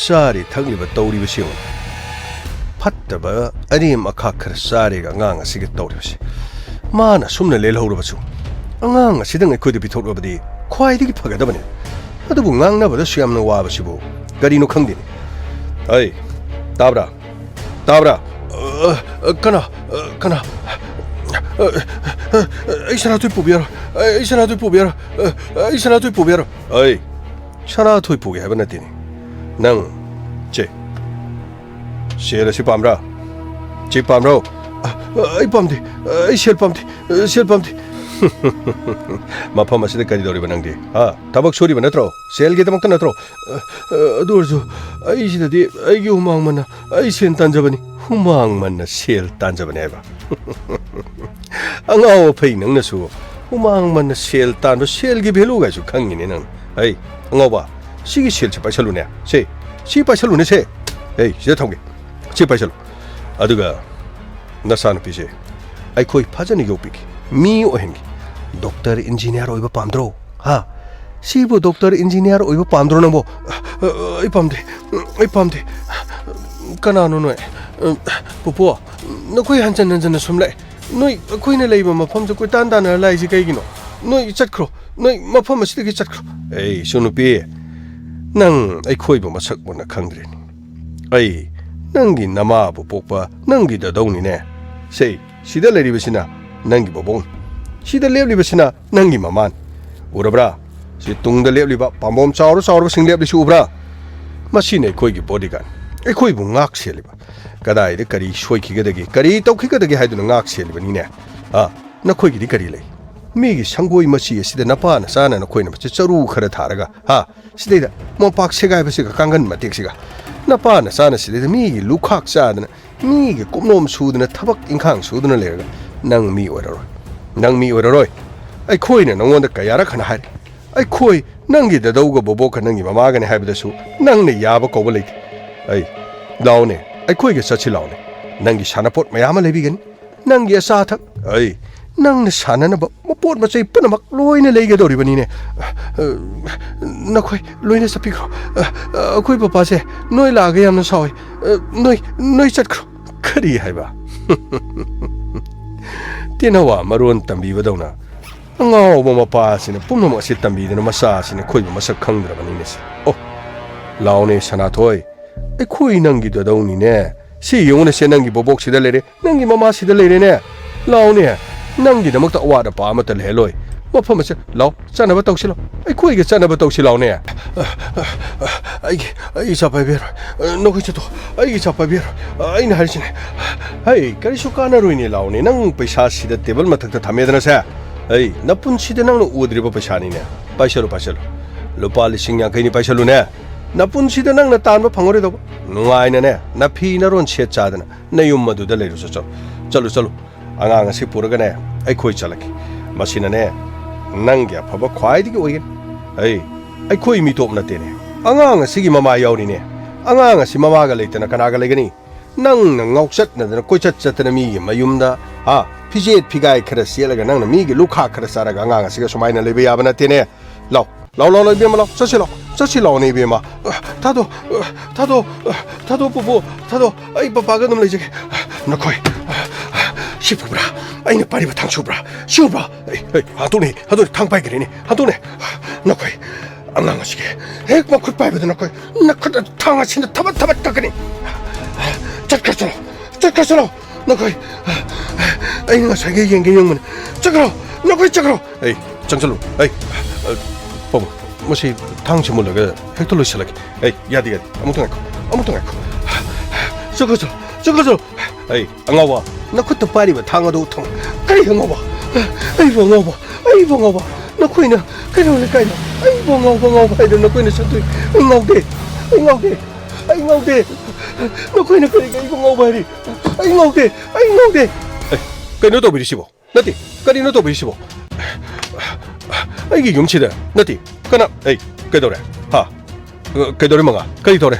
ꯆꯥꯔꯤ ꯊꯛꯂꯤꯕ ꯇꯧꯔꯤꯕꯁꯤ ꯌꯦꯡꯉꯨꯅꯦ꯫ ꯐꯠꯇꯕ ꯑꯔꯦꯝ ꯑꯈꯥꯛ ꯈꯔ ꯆꯥꯔꯦꯒ ꯑꯉꯥꯡ ꯑꯁꯤꯒ ꯇꯧꯔꯤꯕꯁꯤ꯫ ꯃꯥꯅ ꯑꯁꯨꯝꯅ ꯂꯦꯜꯍꯧꯔꯕꯁꯨ ꯑꯉꯥꯡ ꯑꯁꯤꯗꯪ ꯑꯩꯈꯣꯏꯗ ꯄꯤꯊꯣꯛꯂꯕꯗꯤ ꯈ꯭ꯋꯥꯏꯗꯒꯤ ꯐꯒꯗꯕꯅꯤ꯫ ꯑꯗꯨꯕꯨ ꯉꯥꯡꯅꯕꯗꯁꯨ ꯌꯥꯝꯅ ꯋꯥꯕꯁꯤꯕꯨ ꯀꯔꯤꯅꯣ ꯈꯪꯗꯦꯅꯦ꯫ ꯑꯩ, ꯇꯥꯕ꯭ꯔꯥ? ꯇꯥꯕ꯭ꯔꯥ? ꯑ, ꯑ, ꯀꯅꯥ? ꯑ, ꯀꯅꯥ? ꯑ, ꯑ, ꯑ, ꯑꯩ ꯁꯅꯥꯊꯣꯏ ꯄꯨꯕꯤꯔꯣ꯫ ꯑꯩ ꯁꯅꯥꯊꯣꯏ ꯄꯨꯕꯤꯔꯣ꯫ ꯑ, ꯑꯩ ꯁꯅꯥꯊꯣꯏ ꯄꯨꯕꯤꯔꯣ꯫ ꯑꯩ ꯁꯅꯥꯊꯣꯏ ꯄꯨꯒꯦ ꯍꯥꯏꯕ ꯅꯠꯇꯦꯅꯦ꯫ ꯅꯪ, ꯆꯦ, ꯁꯦꯜ ꯑꯁꯤ ꯄꯥꯝꯕ꯭ꯔꯥ? ꯆꯦ ꯄꯥꯝꯕ꯭ꯔꯣ? ꯑ, ꯑ, ꯑꯩ ꯄꯥꯝꯗꯦ꯫ ꯑ, ꯑꯩ ꯁꯦꯜ ꯄꯥꯝꯗꯦ꯫ ꯑ, ꯁꯦꯜ ꯄꯥꯝꯗꯦ꯫ ꯃꯐꯝ ꯑꯁꯤꯗ ꯀꯔꯤ ꯇꯧꯔꯤꯕ ꯅꯪꯗꯤ? ꯍꯥ? ꯊꯕꯛ ꯁꯨꯔꯤꯕ ꯅꯠꯇ꯭ꯔꯣ? ꯁꯦꯜꯒꯤꯗꯃꯛꯇ ꯅꯠꯇ꯭ꯔꯣ? ꯑ, ꯑ, ꯑꯗꯨ ꯑꯣꯏꯔꯁꯨ ꯑꯩ ꯁꯤꯗꯗꯤ ꯑꯩꯒꯤ ꯍꯨꯃꯥꯡ ꯃꯟꯅ ꯑꯩ ꯁꯦꯜ ꯇꯥꯟꯖꯕꯅꯤ꯫ ꯍꯨꯃꯥꯡ ꯃꯟꯅ ꯁꯦꯜ ꯇꯥꯟꯖꯕꯅꯦ ꯍꯥꯏꯕ꯫ ꯑꯉꯥꯎ ꯑꯐꯩ ꯅꯪꯅꯁꯨ ꯍꯨꯃꯥꯡ ꯃꯟꯅ ꯁꯦꯜ ꯇꯥꯟꯕ, ꯁꯦꯜꯒꯤ value ꯒꯥꯏꯁꯨ ꯈꯪꯉꯤꯅꯦ ꯅꯪ꯫ ꯑꯩ, ꯑꯉꯥꯎꯕ, ꯁꯤꯒꯤ ꯁꯦꯜꯁꯦ ꯄꯥꯏꯁꯜꯂꯨꯅꯦ꯫ ꯁꯦ, ꯁꯤ ꯄꯥꯏꯁꯜꯂꯨꯅꯦ ꯁꯦ꯫ ꯑꯩ, ꯁꯤꯗ ꯊꯝꯒꯦ꯫ ꯁꯤ ꯄꯥꯏꯁꯜꯂꯨ꯫ ꯑꯗꯨꯒ ꯅꯆꯥꯅꯨꯄꯤꯁꯦ ꯑꯩꯈꯣꯏ ꯐꯖꯅ ꯌꯣꯛꯄꯤꯒꯦ, ꯃꯤ ꯑꯣꯏꯍꯟꯒꯦ꯫ ꯗꯣꯛꯇꯔ, ꯏꯟꯖꯤꯅꯤꯌꯥꯔ ꯑꯣꯏꯕ ꯄꯥꯝꯗ꯭ꯔꯣ? ꯍꯥ? ꯁꯤꯕꯨ ꯗꯣꯛꯇꯔ, ꯏꯟꯖꯤꯅꯤꯌꯥꯔ ꯑꯣꯏꯕ ꯄꯥꯝꯗ꯭ꯔꯣ ꯅꯪꯕꯣ? ꯑ, ꯑ, ꯑꯩ ꯄꯥꯝꯗꯦ꯫ ꯑꯩ ꯄꯥꯝꯗꯦ꯫ ꯀꯅꯥꯅꯣ ꯅꯣꯏ? ꯑ, ꯄꯨꯄꯨ, ꯅꯈꯣꯏ ꯍꯟꯖꯟ ꯍꯟꯖꯟꯅ ꯁꯨꯝ ꯂꯥꯛꯑꯦ꯫ ꯅꯣꯏ ꯑꯩꯈꯣꯏꯅ ꯂꯩꯕ ꯃꯐꯝꯁꯦ ꯀꯣꯏꯇꯥꯟ ꯇꯥꯟꯅꯔ ꯂꯥꯛꯏꯁꯦ ꯀꯩꯒꯤꯅꯣ? ꯅꯣꯏ ꯆꯠꯈ꯭ꯔꯣ꯫ ꯅꯣꯏ ꯃꯐꯝ ꯑꯁꯤꯗꯒꯤ ꯆꯠꯈ꯭ꯔꯣ꯫ ꯑꯩ, ꯏꯁꯨ ꯅꯨꯄꯤ, ꯅꯪ ꯑꯩꯈꯣꯏꯕꯨ ꯃꯁꯛ ꯃꯨꯟꯅ ꯈꯪꯗ꯭ꯔꯦꯅꯦ꯫ ꯑꯩ, ꯅꯪꯒꯤ ꯅꯃꯥꯕꯨ ꯄꯣꯛꯄ ꯅꯪꯒꯤ ꯗꯗꯧꯅꯤꯅꯦ꯫ ꯁꯦ, ꯁꯤꯗ ꯂꯩꯔꯤꯕꯁꯤꯅ ꯅꯪꯒꯤ ꯕꯣꯕꯣꯛꯅꯤ꯫ ꯁꯤꯗ ꯂꯦꯞꯂꯤꯕꯁꯤꯅ ꯅꯪꯒꯤ ꯃꯃꯥꯅꯤ꯫ ꯎꯔꯕ꯭ꯔꯥ? ꯁꯤ ꯇꯨꯡꯗ ꯂꯦꯞꯂꯤꯕ ꯄꯥꯝꯕꯣꯝ ꯆꯥꯎꯔ ꯆꯥꯎꯔꯕꯁꯤꯡ ꯂꯦꯞꯂꯤꯁꯤ ꯎꯕ꯭ꯔꯥ? ꯃꯁꯤꯅ ꯑꯩꯈꯣꯏꯒꯤ bodyguard, ꯑꯩꯈꯣꯏꯕꯨ ꯉꯥꯛ ꯁꯦꯜꯂꯤꯕ꯫ ꯀꯗꯥꯏꯗ ꯀꯔꯤ ꯁꯣꯏꯈꯤꯒꯗꯒꯦ, ꯀꯔꯤ ꯇꯧꯈꯤꯒꯗꯒꯦ ꯍꯥꯏꯗꯨꯅ ꯉꯥꯛ ꯁꯦꯜꯂꯤꯕꯅꯤꯅꯦ꯫ ꯑ, ꯅꯈꯣꯏꯒꯤꯗꯤ ꯀꯔꯤ ꯂꯩ? ꯃꯤꯒꯤ ꯁꯪꯒꯣꯏ ꯃꯆꯤ ꯑꯁꯤꯗ ꯅꯄꯥ ꯅꯆꯥꯅ ꯅꯈꯣꯏꯅ ꯃꯁꯤ ꯆꯔꯨ ꯈꯔ ꯊꯥꯔꯒ, ꯍꯥ? ꯁꯤꯗꯩꯗ ꯃꯣꯝꯄꯥꯛ ꯁꯦꯒꯥꯏꯕꯁꯤꯒ ꯀꯥꯡꯒꯟ ꯃꯇꯦꯛꯁꯤꯒ꯫ ꯅꯄꯥ ꯅꯆꯥꯅ ꯁꯤꯗꯩꯗ ꯃꯤꯒꯤ ꯂꯨꯈꯥꯛ ꯆꯥꯗꯅ, ꯃꯤꯒꯤ ꯀꯨꯞꯅꯣꯝ ꯁꯨꯗꯅ, ꯊꯕꯛ ꯏꯪꯈꯥꯡ ꯁꯨꯗꯅ ꯂꯩꯔꯒ ꯅꯪ ꯃꯤ ꯑꯣꯏꯔꯔꯣꯏ꯫ ꯅꯪ ꯃꯤ ꯑꯣꯏꯔꯔꯣꯏ꯫ ꯑꯩꯈꯣꯏꯅ ꯅꯉꯣꯟꯗ ꯀꯌꯥꯔꯛ ꯍꯟꯅ ꯍꯥꯏꯔꯦ꯫ ꯑꯩꯈꯣꯏ ꯅꯪꯒꯤ ꯗꯗꯧꯒ ꯕꯣꯕꯣꯛꯀ ꯅꯪꯒꯤ ꯃꯃꯥꯒꯅꯤ ꯍꯥꯏꯕꯗꯁꯨ ꯅꯪꯅ ꯌꯥꯕ ꯀꯧꯕ ꯂꯩꯇꯦ꯫ ꯑꯩ, ꯂꯥꯎꯅꯦ, ꯑꯩꯈꯣꯏꯒ ꯆꯠꯁꯤ ꯂꯥꯎꯅꯦ꯫ ꯅꯪꯒꯤ ꯁꯥꯟꯅꯄꯣꯠ ꯃꯌꯥꯝ ꯑꯃ ꯂꯩꯕꯤꯒꯅꯤ꯫ ꯅꯪꯒꯤ ꯑꯆꯥ ꯑꯊꯛ, ꯑꯩ, ꯅꯪꯅ ꯁꯥꯟꯅꯅꯕ ꯃꯄꯣꯠ ꯃꯆꯩ ꯄꯨꯝꯅꯃꯛ ꯂꯣꯏꯅ ꯂꯩꯒꯗꯧꯔꯤꯕꯅꯤꯅꯦ꯫ ꯑ, ꯅꯈꯣꯏ ꯂꯣꯏꯅ ꯆꯠꯄꯤꯈ꯭ꯔꯣ꯫ ꯑ, ꯑ, ꯑꯩꯈꯣꯏ ꯄꯄꯥꯁꯦ ꯅꯣꯏ ꯂꯥꯛꯑꯒ ꯌꯥꯝꯅ ꯁꯥꯎꯏ꯫ ꯑ, ꯅꯣꯏ, ꯅꯣꯏ ꯆꯠꯈ꯭ꯔꯣ꯫ ꯀꯔꯤ ꯍꯥꯏꯕ? ꯇꯦꯅꯋꯥ ꯃꯔꯣꯟ ꯇꯝꯕꯤꯕꯗꯧꯅ ꯑꯉꯥꯎꯕ ꯃꯄꯥ ꯑꯁꯤꯅ ꯄꯨꯝꯅꯃꯛ ꯑꯁꯤ ꯇꯝꯕꯤꯗꯨꯅ ꯃꯆꯥ ꯑꯁꯤꯅ ꯑꯩꯈꯣꯏꯕꯨ ꯃꯁꯛ ꯈꯪꯗ꯭ꯔꯕꯅꯤꯅꯦ ꯁꯤ꯫ ꯑꯣ, ꯂꯥꯎꯅꯦ ꯁꯅꯥꯊꯣꯏ, ꯑꯩꯈꯣꯏ ꯅꯪꯒꯤ ꯗꯗꯧꯅꯤꯅꯦ꯫ ꯁꯤ ꯌꯦꯡꯉꯨꯅꯦ ꯁꯦ, ꯅꯪꯒꯤ ꯕꯣꯕꯣꯛꯁꯤꯗ ꯂꯩꯔꯦ, ꯅꯪꯒꯤ ꯃꯃꯥꯁꯤꯗ ꯂꯩꯔꯦꯅꯦ꯫ ꯂꯥꯎꯅꯦ, ꯅꯪꯒꯤꯗꯃꯛꯇ ꯑꯋꯥꯠ ꯑꯄꯥ ꯑꯃꯠꯇ ꯂꯩꯍꯜꯂꯣꯏ꯫ ꯃꯐꯝ ꯑꯁꯦ ꯂꯥꯎ, ꯆꯠꯅꯕ ꯇꯧꯁꯤ ꯂꯥꯎ, ꯑꯩꯈꯣꯏꯒ ꯆꯠꯅꯕ ꯇꯧꯁꯤ ꯂꯥꯎꯅꯦ꯫ ꯑꯩꯒꯤ, ꯑꯩꯒꯤ ꯏꯆꯥ ꯄꯥꯏꯕꯤꯔꯣꯏ꯫ ꯅꯈꯣꯏ ꯆꯠꯊꯣꯛ, ꯑꯩꯒꯤ ꯏꯆꯥ ꯄꯥꯏꯕꯤꯔꯣꯏ꯫ ꯑꯩꯅ ꯍꯥꯏꯔꯤꯁꯤꯅꯦ꯫ ꯍꯩ, ꯀꯔꯤꯁꯨ ꯀꯥꯟꯅꯔꯣꯏꯅꯦ, ꯂꯥꯎꯅꯦ꯫ ꯅꯪ ꯄꯩꯁꯥ ꯁꯤꯗ ꯇꯦꯕꯜ ꯃꯊꯛꯇ ꯊꯝꯃꯦꯗꯅ ꯁꯦ꯫ ꯍꯩ, ꯅꯄꯨꯟꯁꯤꯗ ꯅꯪꯅ ꯎꯗ꯭ꯔꯤꯕ ꯄꯩꯁꯥꯅꯤꯅꯦ꯫ ꯄꯥꯏꯁꯜꯂꯨ, ꯄꯥꯏꯁꯜꯂꯨ꯫ ꯂꯨꯄꯥ ꯂꯤꯁꯤꯡ ꯌꯥꯡꯈꯩꯅꯤ, ꯄꯥꯏꯁꯜꯂꯨꯅꯦ꯫ ꯅꯄꯨꯟꯁꯤꯗ ꯅꯪꯅ ꯇꯥꯟꯕ ꯐꯪꯉꯔꯣꯏꯗꯧꯕ꯫ ꯅꯨꯡꯉꯥꯏꯅꯅꯦ, ꯅꯐꯤ ꯅꯔꯣꯟ ꯁꯦꯠ ꯆꯥꯗꯅ ꯅꯌꯨꯝ ꯑꯗꯨꯗ ꯂꯩꯔꯨꯆꯣ, ꯆꯠꯂꯨ꯫ ꯆꯠꯂꯨ, ꯆꯠꯂꯨ꯫ ꯑꯉꯥꯡ ꯑꯁꯤ ꯄꯨꯔꯒꯅꯦ, ꯑꯩꯈꯣꯏ ꯆꯠꯂꯒꯦ꯫ ꯃꯁꯤꯅꯅꯦ, ꯅꯪꯒꯤ ꯑꯐꯕ ꯈ꯭ꯋꯥꯏꯗꯒꯤ ꯑꯣꯏꯒꯅꯤ꯫ ꯑꯩ, ꯑꯩꯈꯣꯏ ꯃꯤꯇꯣꯞ ꯅꯠꯇꯦꯅꯦ꯫ ꯑꯉꯥꯡ ꯑꯁꯤꯒꯤ ꯃꯃꯥ ꯌꯥꯎꯔꯤꯅꯦ꯫ ꯑꯉꯥꯡ ꯑꯁꯤ ꯃꯃꯥꯒ ꯂꯩꯇꯅ ꯀꯅꯥꯒ ꯂꯩꯒꯅꯤ? ꯅꯪꯅ ꯉꯥꯎꯆꯠꯅꯗꯅ ꯀꯣꯏꯆꯠ ꯆꯠꯇꯅ ꯃꯤꯒꯤ ꯃꯌꯨꯝꯗ, ꯍꯥ, ꯐꯤꯖꯦꯠ ꯐꯤꯒꯥꯏ ꯈꯔ ꯁꯦꯠꯂꯒ ꯅꯪꯅ ꯃꯤꯒꯤ ꯂꯨꯈꯥ ꯈꯔ ꯆꯥꯔꯒ ꯑꯉꯥꯡ ꯑꯁꯤꯒ ꯁꯨꯃꯥꯏꯅ ꯂꯩꯕ ꯌꯥꯕ ꯅꯠꯇꯦꯅꯦ꯫ ꯂꯥꯎ, ꯂꯥꯎ, ꯂꯥꯎ, ꯂꯥꯎ, ꯏꯕꯦꯝꯃ, ꯂꯥꯎ, ꯆꯠꯁꯤ ꯂꯥꯎ꯫ ꯆꯠꯁꯤ ꯂꯥꯎꯅꯦ, ꯏꯕꯦꯝꯃ꯫ ꯊꯥꯗꯣ, ꯊꯥꯗꯣ, ꯊꯥꯗꯣ, ꯄꯨꯄꯨ, ꯊꯥꯗꯣ, ꯑꯩ ꯄꯄꯥꯒ ꯑꯗꯨꯝ ꯂꯩꯖꯒꯦ꯫ ꯅꯈꯣꯏ, ꯁꯤ ꯄꯨꯕ꯭ꯔꯥ? ꯑꯩꯅ ꯄꯥꯏꯔꯤꯕ ꯊꯥꯡ ꯁꯨꯕ꯭ꯔꯥ? ꯁꯤ ꯎꯕ꯭ꯔꯥ? ꯑꯩ, ꯑꯩ, ꯍꯥꯟꯇꯣꯛꯅꯦ, ꯍꯥꯟꯇꯣꯛꯅꯦ, ꯊꯥꯡ ꯄꯥꯏꯈ꯭ꯔꯦꯅꯦ, ꯍꯥꯟꯇꯣꯛꯅꯦ꯫ ꯅꯈꯣꯏ, ꯑꯉꯥꯡ ꯑꯁꯤꯒꯤ ꯍꯦꯛ ꯃꯈꯨꯠ ꯄꯥꯏꯕꯗ ꯅꯈꯣꯏ, ꯅꯈꯨꯠ ꯑꯗꯨ ꯊꯥꯡ ꯑꯁꯤꯅ ꯊꯕꯠ ꯊꯕꯠ ꯀꯛꯀꯅꯤ꯫ ꯆꯠꯈ꯭ꯔꯁꯅꯨ, ꯆꯠꯈ꯭ꯔꯁꯅꯨ꯫ ꯅꯈꯣꯏ, ꯑꯩꯅ ꯉꯁꯥꯏꯒꯤ ꯌꯦꯡꯒꯦ ꯌꯦꯡꯕꯅꯤ꯫ ꯆꯠꯈ꯭ꯔꯣ, ꯅꯈꯣꯏ ꯆꯠꯈ꯭ꯔꯣ꯫ ꯑꯩ, ꯆꯪꯁꯜꯂꯨ꯫ ꯑꯩ, ꯑ, ꯄꯥꯕꯨꯡ, ꯃꯁꯤ ꯊꯥꯡꯁꯤ ꯃꯨꯜꯂꯒ ꯍꯦꯛꯇ ꯂꯣꯏꯁꯤꯜꯂꯒꯦ꯫ ꯑꯩ, ꯌꯥꯗꯦ, ꯌꯥꯗꯦ꯫ ꯑꯃꯨꯛꯇ ꯉꯥꯏꯈꯣ, ꯑꯃꯨꯛꯇ ꯉꯥꯏꯈꯣ꯫ ꯆꯠꯈ꯭ꯔꯣ, ꯆꯠꯈ꯭ꯔꯣ, ꯆꯠꯈ꯭ꯔꯣ꯫ ꯑꯩ, ꯑꯉꯥꯎꯕ, ꯅꯈꯨꯠꯇ ꯄꯥꯏꯔꯤꯕ ꯊꯥꯡ ꯑꯗꯨ ꯊꯝꯃꯨ꯫ ꯀꯔꯤ ꯑꯉꯥꯎꯕ? ꯑꯩꯕꯨ ꯑꯉꯥꯎꯕ, ꯑꯩꯕꯨ ꯑꯉꯥꯎꯕ꯫ ꯅꯈꯣꯏꯅ ꯀꯩꯗꯧꯔꯦ ꯀꯥꯏꯅ? ꯑꯩꯕꯨ ꯑꯉꯥꯎꯕ, ꯑꯉꯥꯎꯕ ꯍꯥꯏꯗꯨꯅ ꯅꯈꯣꯏꯅ ꯁꯟꯗꯣꯛꯏ꯫ ꯑꯩ ꯉꯥꯎꯗꯦ, ꯑꯩ ꯉꯥꯎꯗꯦ, ꯑꯩ ꯉꯥꯎꯗꯦ꯫ ꯅꯈꯣꯏꯅ ꯀꯔꯤꯒꯤ ꯑꯩꯕꯨ ꯉꯥꯎꯕ ꯍꯥꯏꯔꯤ? ꯑꯩ ꯉꯥꯎꯗꯦ, ꯑꯩ ꯉꯥꯎꯗꯦ꯫ ꯑꯦ, ꯀꯩꯅꯣ ꯇꯧꯕꯤꯔꯤꯁꯤꯕꯣ? ꯅꯠꯇꯦ, ꯀꯔꯤꯅꯣ ꯇꯧꯕꯤꯔꯤꯁꯤꯕꯣ? ꯑꯩꯒꯤ ꯌꯨꯝꯁꯤꯗ ꯅꯠꯇꯦ꯫ ꯀꯅꯥ? ꯑꯩ, ꯀꯩꯗꯧꯔꯦ? ꯍꯥ? ꯀꯩꯗꯧꯔꯦ ꯃꯉꯥ? ꯀꯔꯤ ꯇꯧꯔꯦ?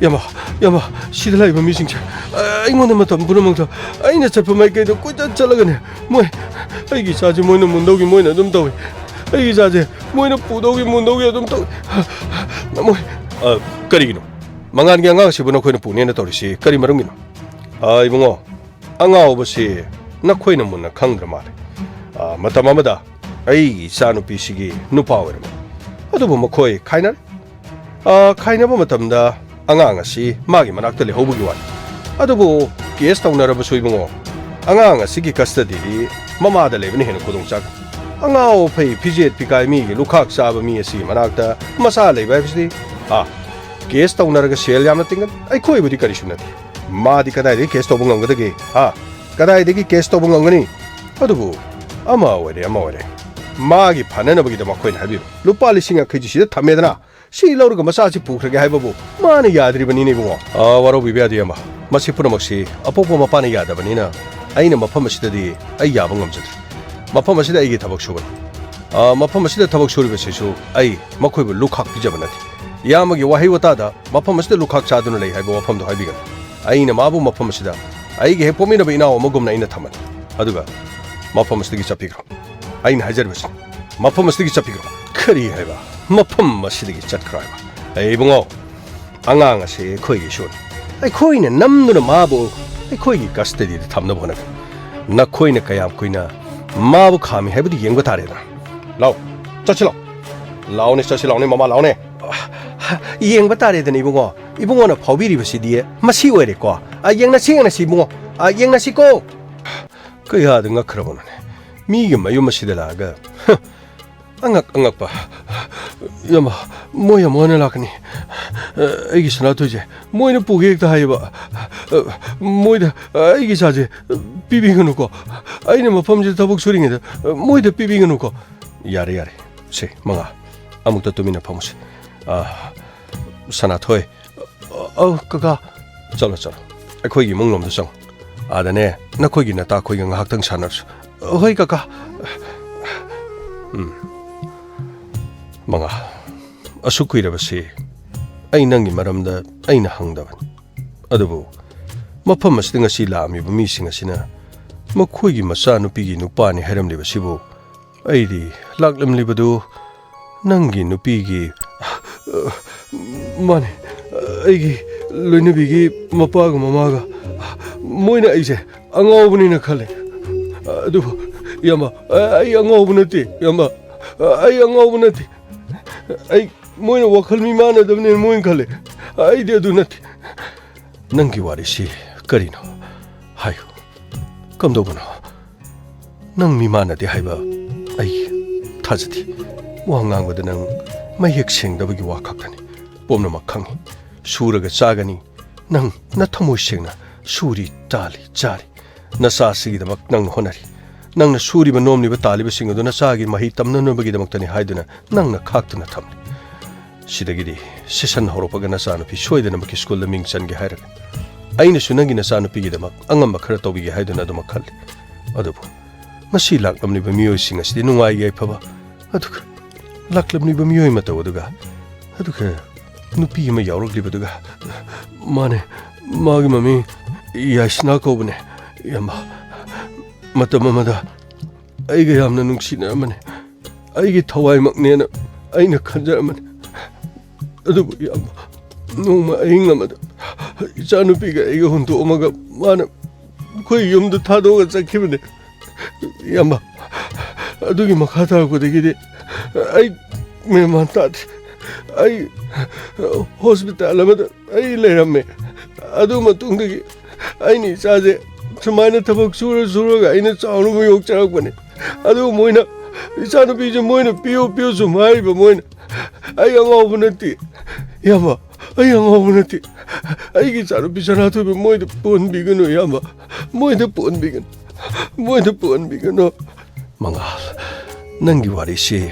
ꯌꯥꯝꯕ, ꯌꯥꯝꯕ, ꯁꯤꯗ ꯂꯩꯕ ꯃꯤꯁꯤꯡꯁꯦ ꯑꯩꯉꯣꯟꯗ ꯃꯇꯝ ꯄꯨꯝꯅꯃꯛꯇ ꯑꯩꯅ ꯆꯠꯄ ꯃꯥꯏꯀꯩꯗ ꯀꯣꯏꯆꯠ ꯆꯠꯂꯒꯅꯦ, ꯃꯣꯏ, ꯑꯩꯒꯤ ꯏꯆꯥꯁꯦ ꯃꯣꯏꯅ ꯃꯨꯟꯗꯧꯒꯤ ꯃꯣꯏꯅ ꯑꯗꯨꯝ ꯇꯧꯏ꯫ ꯑꯩꯒꯤ ꯏꯆꯥꯁꯦ ꯃꯣꯏꯅ ꯄꯨꯗꯧꯒꯤ ꯃꯨꯟꯗꯧꯒꯤ ꯑꯗꯨꯝ ꯇꯧꯏ꯫ ꯃꯣꯏ, ꯑ, ꯀꯔꯤꯒꯤꯅꯣ? ꯃꯉꯥꯜꯒꯤ ꯑꯉꯥꯡ ꯑꯁꯤꯕꯨ ꯅꯈꯣꯏꯅ ꯄꯨꯅꯦꯅ ꯇꯧꯔꯤꯁꯤ ꯀꯔꯤ ꯃꯔꯝꯒꯤꯅꯣ? ꯑ, ꯏꯕꯨꯡꯉꯣ, ꯑꯉꯥꯎꯕꯁꯤ ꯅꯈꯣꯏꯅ ꯃꯨꯟꯅ ꯈꯪꯗ꯭ꯔ ꯃꯥꯜꯂꯦ꯫ ꯑ, ꯃꯇꯝ ꯑꯃꯗ ꯑꯩꯒꯤ ꯏꯆꯥꯅꯨꯄꯤꯁꯤꯒꯤ ꯅꯨꯄꯥ ꯑꯣꯏꯔꯝꯃꯤ꯫ ꯑꯗꯨꯕꯨ ꯃꯈꯣꯏ ꯈꯥꯏꯅꯔꯦ꯫ ꯑ, ꯈꯥꯏꯅꯕ ꯃꯇꯝꯗ ꯑꯉꯥꯡ ꯑꯁꯤ ꯃꯥꯒꯤ ꯃꯅꯥꯛꯇ ꯂꯩꯍꯧꯕꯒꯤ ꯋꯥꯅꯤ꯫ ꯑꯗꯨꯕꯨ ꯀꯦꯁ ꯇꯧꯅꯔꯕꯁꯨ ꯏꯕꯨꯡꯉꯣ, ꯑꯉꯥꯡ ꯑꯁꯤꯒꯤ ꯀꯁꯇꯗꯤꯗꯤ ꯃꯃꯥꯗ ꯂꯩꯕꯅ ꯍꯦꯟꯅ ꯈꯨꯗꯣꯡ ꯆꯥꯒꯅꯤ꯫ ꯑꯉꯥꯎ ꯑꯐꯩ, ꯐꯤꯖꯦꯠ ꯐꯤꯀꯥꯏ, ꯃꯤꯒꯤ ꯂꯨꯈꯥꯛ ꯆꯥꯕ ꯃꯤ ꯑꯁꯤ ꯃꯅꯥꯛꯇ ꯃꯆꯥ ꯂꯩꯕ ꯍꯥꯏꯕꯁꯤꯗꯤ, ꯑꯥ, ꯀꯦꯁ ꯇꯧꯅꯔꯒ ꯁꯦꯜ ꯌꯥꯝꯅ ꯇꯤꯡꯒꯅꯤ꯫ ꯑꯩꯈꯣꯏꯕꯨꯗꯤ ꯀꯔꯤꯁꯨ ꯅꯠꯇꯦ꯫ ꯃꯥꯗꯤ ꯀꯗꯥꯏꯗꯒꯤ ꯀꯦꯁ ꯇꯧꯕ ꯉꯝꯒꯗꯒꯦ? ꯍꯥ? ꯀꯗꯥꯏꯗꯒꯤ ꯀꯦꯁ ꯇꯧꯕ ꯉꯝꯒꯅꯤ? ꯑꯗꯨꯕꯨ ꯑꯃ ꯑꯣꯏꯔꯦ, ꯑꯃ ꯑꯣꯏꯔꯦ, ꯃꯥꯒꯤ ꯐꯅꯅꯕꯒꯤꯗꯃꯛ ꯑꯩꯈꯣꯏꯅ ꯍꯥꯏꯕꯤꯕ ꯂꯨꯄꯥ ꯂꯤꯁꯤꯡ ꯌꯥꯡꯈꯩꯁꯤ ꯁꯤꯗ ꯊꯝꯃꯦꯗꯅ, ꯁꯤ ꯂꯧꯔꯒ ꯃꯆꯥꯁꯤ ꯄꯨꯈ꯭ꯔꯒꯦ ꯍꯥꯏꯕꯕꯨ ꯃꯥꯅ ꯌꯥꯗ꯭ꯔꯤꯕꯅꯤꯅꯦ, ꯏꯕꯨꯡꯉꯣ꯫ ꯑꯥ, ꯋꯥꯔꯧꯕꯤꯕ ꯌꯥꯗꯦ, ꯏꯌꯥꯝꯕ꯫ ꯃꯁꯤ ꯄꯨꯝꯅꯃꯛꯁꯤ ꯑꯄꯣꯛꯄ ꯃꯄꯥꯅ ꯌꯥꯗꯕꯅꯤꯅ ꯑꯩꯅ ꯃꯐꯝ ꯑꯁꯤꯗꯗꯤ ꯑꯩ ꯌꯥꯕ ꯉꯝꯖꯗ꯭ꯔꯦ꯫ ꯃꯐꯝ ꯑꯁꯤꯗ ꯑꯩꯒꯤ ꯊꯕꯛ ꯁꯨꯕꯅꯤ꯫ ꯑꯥ, ꯃꯐꯝ ꯑꯁꯤꯗ ꯊꯕꯛ ꯁꯨꯔꯤꯕꯁꯤꯁꯨ ꯑꯩ ꯃꯈꯣꯏꯕꯨ ꯂꯨꯈꯥꯛ ꯄꯤꯖꯕ ꯅꯠꯇꯦ꯫ ꯏꯌꯥꯝꯕꯒꯤ ꯋꯥꯍꯩ ꯋꯥꯇꯥꯗ ꯃꯐꯝ ꯑꯁꯤꯗ ꯂꯨꯈꯥꯛ ꯆꯥꯗꯨꯅ ꯂꯩ ꯍꯥꯏꯕ ꯋꯥꯐꯝꯗꯣ ꯍꯥꯏꯕꯤꯒꯅꯨ꯫ ꯑꯩꯅ ꯃꯥꯕꯨ ꯃꯐꯝ ꯑꯁꯤꯗ ꯑꯩꯒꯤ ꯍꯦꯛ ꯄꯣꯛꯃꯤꯟꯅꯕ ꯏꯅꯥꯎ ꯑꯃꯒꯨꯝꯅ ꯑꯩꯅ ꯊꯝꯃꯅꯤ꯫ ꯑꯗꯨꯒ ꯃꯐꯝ ꯑꯁꯤꯗꯒꯤ ꯆꯠꯄꯤꯈ꯭ꯔꯣ꯫ ꯑꯩꯅ ꯍꯥꯏꯖꯔꯤꯕꯁꯤ, ꯃꯐꯝ ꯑꯁꯤꯗꯒꯤ ꯆꯠꯄꯤꯈ꯭ꯔꯣ꯫ ꯀꯔꯤ ꯍꯥꯏꯕ? ꯃꯐꯝ ꯑꯁꯤꯗꯒꯤ ꯆꯠꯈ꯭ꯔꯣ ꯍꯥꯏꯕ? ꯑꯦ, ꯏꯕꯨꯡꯉꯣ, ꯑꯉꯥꯡ ꯑꯁꯤ ꯑꯩꯈꯣꯏꯒꯤ ꯏꯁꯨꯅꯤ꯫ ꯑꯩꯈꯣꯏꯅ ꯅꯝꯗꯨꯅ ꯃꯥꯕꯨ ꯑꯩꯈꯣꯏꯒꯤ ꯀꯁꯇꯗꯤꯗ ꯊꯝꯅꯕ ꯍꯣꯠꯅꯒꯅꯤ꯫ ꯅꯈꯣꯏꯅ ꯀꯌꯥꯝ ꯀꯨꯏꯅ ꯃꯥꯕꯨ ꯈꯥꯝꯃꯤ ꯍꯥꯏꯕꯗꯨ ꯌꯦꯡꯕ ꯇꯥꯔꯦꯗꯅ꯫ ꯂꯥꯎ, ꯆꯠꯁꯤ ꯂꯥꯎ꯫ ꯂꯥꯎꯅꯦ, ꯆꯠꯁꯤ ꯂꯥꯎꯅꯦ, ꯃꯃꯥ, ꯂꯥꯎꯅꯦ꯫ ꯌꯦꯡꯕ ꯇꯥꯔꯦꯗꯅ, ꯏꯕꯨꯡꯉꯣ꯫ ꯏꯕꯨꯡꯉꯣꯅ ꯐꯥꯎꯕꯤꯔꯤꯕꯁꯤꯗꯤ ꯃꯁꯤ ꯑꯣꯏꯔꯦꯀꯣ꯫ ꯑ, ꯌꯦꯡꯅꯁꯤ, ꯌꯦꯡꯅꯁꯤ, ꯏꯕꯨꯡꯉꯣ꯫ ꯑ, ꯌꯦꯡꯅꯁꯤꯀꯣ꯫ ꯀꯌꯥꯗ ꯉꯛꯈ꯭ꯔꯕꯅꯣꯅꯦ? ꯃꯤꯒꯤ ꯃꯌꯨꯝ ꯑꯁꯤꯗ ꯂꯥꯛꯑꯒ, ꯍ, ꯑꯉꯛ ꯑꯉꯛꯄ꯫ ꯏꯌꯥꯝꯕ, ꯃꯣꯏ ꯌꯥꯝ ꯋꯥꯅ ꯂꯥꯛꯀꯅꯤ꯫ ꯑ, ꯑꯩꯒꯤ ꯁꯅꯥꯊꯣꯏꯁꯦ ꯃꯣꯏꯅ ꯄꯨꯒꯦ ꯍꯦꯛꯇ ꯍꯥꯏꯌꯦꯕ꯫ ꯑ, ꯃꯣꯏꯗ ꯑꯩꯒꯤ ꯏꯆꯥꯁꯦ ꯄꯤꯕꯤꯒꯅꯨꯀꯣ꯫ ꯑꯩꯅ ꯃꯐꯝꯁꯤꯗ ꯊꯕꯛ ꯁꯨꯔꯤꯉꯩꯗ ꯃꯣꯏꯗ ꯄꯤꯕꯤꯒꯅꯨꯀꯣ꯫ ꯌꯥꯔꯦ, ꯌꯥꯔꯦ꯫ ꯁꯦ, ꯃꯉꯥ, ꯑꯃꯨꯛꯇ ꯇꯨꯃꯤꯟꯅ ꯐꯝꯃꯨꯁꯦ꯫ ꯑ, ꯁꯅꯥꯊꯣꯏ, ꯑ, ꯑ, ꯀꯀꯥ, ꯆꯠꯂꯣ, ꯆꯠꯂꯣ꯫ ꯑꯩꯈꯣꯏꯒꯤ ꯏꯃꯨꯡ ꯂꯣꯝꯗ ꯆꯪꯉꯣ꯫ ꯑꯥꯗꯅꯦ, ꯅꯈꯣꯏꯒꯤ ꯅꯇꯥꯈꯣꯏꯒ ꯉꯥꯏꯍꯥꯛꯇꯪ ꯁꯥꯟꯅꯔꯁꯨ꯫ ꯍꯣꯏ, ꯀꯀꯥ꯫ ꯎꯝ꯫ ꯃꯉꯥ, ꯑꯁꯨꯛ ꯀꯨꯏꯔꯕꯁꯤ ꯑꯩ ꯅꯪꯒꯤ ꯃꯔꯝꯗ ꯑꯩꯅ ꯍꯪꯗꯕꯅꯤ꯫ ꯑꯗꯨꯕꯨ ꯃꯐꯝ ꯑꯁꯤꯗ ꯉꯁꯤ ꯂꯥꯛꯑꯝꯃꯤꯕ ꯃꯤꯁꯤꯡ ꯑꯁꯤꯅ ꯃꯈꯣꯏꯒꯤ ꯃꯆꯥꯅꯨꯄꯤꯒꯤ ꯅꯨꯄꯥꯅꯤ ꯍꯥꯏꯔꯝꯂꯤꯕꯁꯤꯕꯨ ꯑꯩꯗꯤ ꯂꯥꯛꯂꯝꯂꯤꯕꯗꯨ ꯅꯪꯒꯤ ꯅꯨꯄꯤꯒꯤ, ꯃꯥꯅꯤ, ꯑꯩꯒꯤ ꯂꯣꯏꯅꯕꯤꯒꯤ ꯃꯄꯥꯒ ꯃꯃꯥꯒ, ꯃꯣꯏꯅ ꯑꯩꯁꯦ ꯑꯉꯥꯎꯕꯅꯤꯅ ꯈꯜꯂꯦ꯫ ꯑꯗꯨꯕꯨ ꯏꯌꯥꯝꯕ, ꯑꯩ ꯑꯉꯥꯎꯕ ꯅꯠꯇꯦ, ꯏꯌꯥꯝꯕ꯫ ꯑꯩ ꯑꯉꯥꯎꯕ ꯅꯠꯇꯦ꯫ ꯑꯩ, ꯃꯣꯏꯅ ꯋꯥꯈꯜ ꯃꯤ ꯃꯥꯟꯅꯗꯕꯅꯦꯅ ꯃꯣꯏꯅ ꯈꯜꯂꯦ꯫ ꯑꯩꯗꯤ ꯑꯗꯨ ꯅꯠꯇꯦ꯫ ꯅꯪꯒꯤ ꯋꯥꯔꯤꯁꯤ ꯀꯔꯤꯅꯣ? ꯍꯥꯏꯌꯨ꯫ ꯀꯝꯗꯧꯕꯅꯣ? ꯅꯪ ꯃꯤꯃꯥꯟꯅꯗꯦ ꯍꯥꯏꯕ ꯑꯩ ꯊꯥꯖꯗꯦ꯫ ꯋꯥ ꯉꯥꯡꯕꯗ ꯅꯪ ꯃꯌꯦꯛ ꯁꯦꯡꯗꯕꯒꯤ ꯋꯥ ꯈꯛꯇꯅꯤ꯫ ꯄꯨꯝꯅꯃꯛ ꯈꯪꯏ꯫ ꯁꯨꯔꯒ ꯆꯥꯒꯅꯤ꯫ ꯅꯪ ꯅꯊꯃꯣꯏ ꯁꯦꯡꯅ ꯁꯨꯔꯤ, ꯇꯥꯜꯂꯤ, ꯆꯥꯔꯤ꯫ ꯅꯆꯥꯁꯤꯒꯤꯗꯃꯛ ꯅꯪꯅ ꯍꯣꯠꯅꯔꯤ꯫ ꯅꯪꯅ ꯁꯨꯔꯤꯕ, ꯅꯣꯝꯂꯤꯕ, ꯇꯥꯜꯂꯤꯕꯁꯤꯡ ꯑꯗꯨ ꯅꯆꯥꯒꯤ ꯃꯍꯩ ꯇꯝꯅꯅꯕꯒꯤꯗꯃꯛꯇꯅꯤ ꯍꯥꯏꯗꯨꯅ ꯅꯪꯅ ꯈꯥꯛꯇꯨꯅ ꯊꯝꯂꯤ꯫ ꯁꯤꯗꯒꯤꯗꯤ ꯁꯦꯁꯟ ꯍꯧꯔꯛꯄꯒ ꯅꯆꯥꯅꯨꯄꯤ ꯁꯣꯏꯗꯅꯃꯛꯀꯤ ꯁ꯭ꯀꯨꯜꯗ ꯃꯤꯡ ꯆꯟꯒꯦ ꯍꯥꯏꯔꯒ ꯑꯩꯅꯁꯨ ꯅꯪꯒꯤ ꯅꯆꯥꯅꯨꯄꯤꯒꯤꯗꯃꯛ ꯑꯉꯝꯕ ꯈꯔ ꯇꯧꯕꯤꯒꯦ ꯍꯥꯏꯗꯨꯅ ꯑꯗꯨꯃꯛ ꯈꯜꯂꯤ꯫ ꯑꯗꯨꯕꯨ ꯉꯁꯤ ꯂꯥꯛꯂꯝꯂꯤꯕ ꯃꯤꯑꯣꯏꯁꯤꯡ ꯑꯁꯤꯗꯤ ꯅꯨꯡꯉꯥꯏ ꯌꯥꯏꯐꯕ, ꯑꯗꯨꯒ ꯂꯥꯛꯂꯝꯂꯤꯕ ꯃꯤꯑꯣꯏ ꯃꯇꯧ ꯑꯗꯨꯒ, ꯑꯗꯨꯒ ꯅꯨꯄꯤ ꯑꯃ ꯌꯥꯎꯔꯛꯂꯤꯕꯗꯨꯒ, "ꯃꯥꯅꯦ, ꯃꯥꯒꯤ ꯃꯃꯤꯡ ꯌꯥꯏꯁꯅꯥ ꯀꯧꯕꯅꯦ, ꯏꯌꯥꯝꯕ꯫ ꯃꯇꯝ ꯑꯃꯗ ꯑꯩꯒ ꯌꯥꯝꯅ ꯅꯨꯡꯁꯤꯅꯔꯝꯕꯅꯦ꯫ ꯑꯩꯒꯤ ꯊꯋꯥꯏꯃꯛꯅꯦꯅ ꯑꯩꯅ ꯈꯟꯖꯔꯝꯕꯅꯦ꯫ ꯑꯗꯨꯕꯨ ꯏꯌꯥꯝꯕ, ꯅꯣꯡꯃ ꯑꯍꯤꯡ ꯑꯃꯗ ꯏꯆꯥꯅꯨꯄꯤꯒ ꯑꯩꯒ ꯍꯨꯟꯗꯣꯛꯑꯝꯃꯒ ꯃꯥꯅ ꯑꯩꯈꯣꯏ ꯌꯨꯝꯗ ꯊꯥꯗꯣꯛꯑꯒ ꯆꯠꯈꯤꯕꯅꯦ, ꯏꯌꯥꯝꯕ꯫ ꯑꯗꯨꯒꯤ ꯃꯈꯥ ꯇꯥꯔꯛꯄꯗꯒꯤꯗꯤ ꯑꯩ ꯃꯦꯟ ꯃꯥꯟ ꯇꯥꯗꯦ꯫ ꯑꯩ ꯍꯣꯁꯄꯤꯇꯥꯜ ꯑꯃꯗ ꯑꯩ ꯂꯩꯔꯝꯃꯦ꯫ ꯑꯗꯨ ꯃꯇꯨꯡꯗꯒꯤ ꯑꯩꯅ ꯏꯆꯥꯁꯦ ꯁꯨꯃꯥꯏꯅ ꯊꯕꯛ ꯁꯨꯔ ꯁꯨꯔꯒ ꯑꯩꯅ ꯆꯥꯎꯅꯕ ꯌꯣꯛꯆꯔꯛꯄꯅꯦ꯫ ꯑꯗꯨ ꯃꯣꯏꯅ, ꯏꯆꯥꯅꯨꯄꯤꯁꯦ ꯃꯣꯏꯅ ꯄꯤꯌꯨ ꯄꯤꯌꯨ ꯁꯨꯝ ꯍꯥꯏꯔꯤꯕ ꯃꯣꯏꯅ꯫ ꯑꯩ ꯑꯉꯥꯎꯕ ꯅꯠꯇꯦ, ꯏꯌꯥꯝꯕ, ꯑꯩ ꯑꯉꯥꯎꯕ ꯅꯠꯇꯦ꯫ ꯑꯩꯒꯤ ꯏꯆꯥꯅꯨꯄꯤ ꯁꯅꯥꯊꯣꯏꯕ ꯃꯣꯏꯗ ꯄꯣꯟꯕꯤꯒꯅꯨ, ꯏꯌꯥꯝꯕ, ꯃꯣꯏꯗ ꯄꯣꯟꯕꯤꯒꯅꯨ, ꯃꯣꯏꯗ ꯄꯣꯟꯕꯤꯒꯅꯨ꯫ ꯃꯉꯥꯜ, ꯅꯪꯒꯤ ꯋꯥꯔꯤꯁꯤ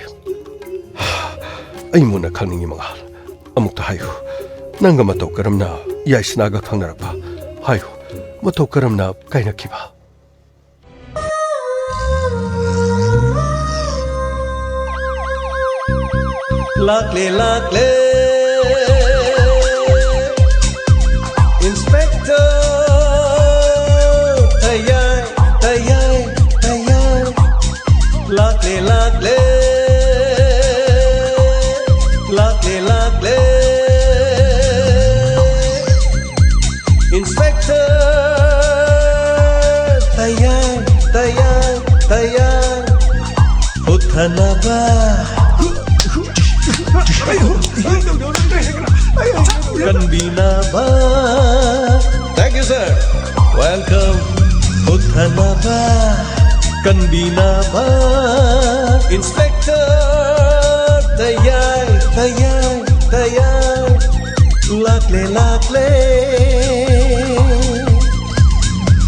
ꯑꯩ ꯃꯨꯟꯅ ꯈꯪꯅꯤꯡꯉꯤ, ꯃꯉꯥꯜ꯫ ꯑꯃꯨꯛꯇ ꯍꯥꯏꯌꯨ, ꯅꯪꯒ ꯃꯇꯧ ꯀꯔꯝꯅ ꯌꯥꯏꯁꯅꯥꯒ ꯈꯪꯅꯔꯛꯄ? ꯍꯥꯏꯌꯨ, ꯃꯇꯧ ꯀꯔꯝꯅ ꯀꯥꯏꯅꯈꯤꯕ? ꯂꯥꯛꯂꯦ, ꯂꯥꯛꯂꯦ, Inspector ꯇꯌꯥꯏ, ꯇꯌꯥꯏ, ꯇꯌꯥꯏ꯫ ꯂꯥꯛꯂꯦ, ꯂꯥꯛꯂꯦ, ꯂꯥꯛꯂꯦ, ꯂꯥꯛꯂꯦ, Inspector ꯇꯌꯥꯏ, ꯇꯌꯥꯏ, ꯇꯌꯥꯏ꯫ ꯍꯨꯠꯊꯅꯕ, ꯀꯟꯕꯤꯅꯕ꯫ Thank you, sir. Welcome. ꯀꯟꯕꯤꯅꯕ ꯏꯟꯁꯄꯦꯛꯇꯔ ꯇꯌꯥꯏ, ꯇꯌꯥꯏ, ꯇꯌꯥꯏ꯫ ꯂꯥꯛꯂꯦ, ꯂꯥꯛꯂꯦ꯫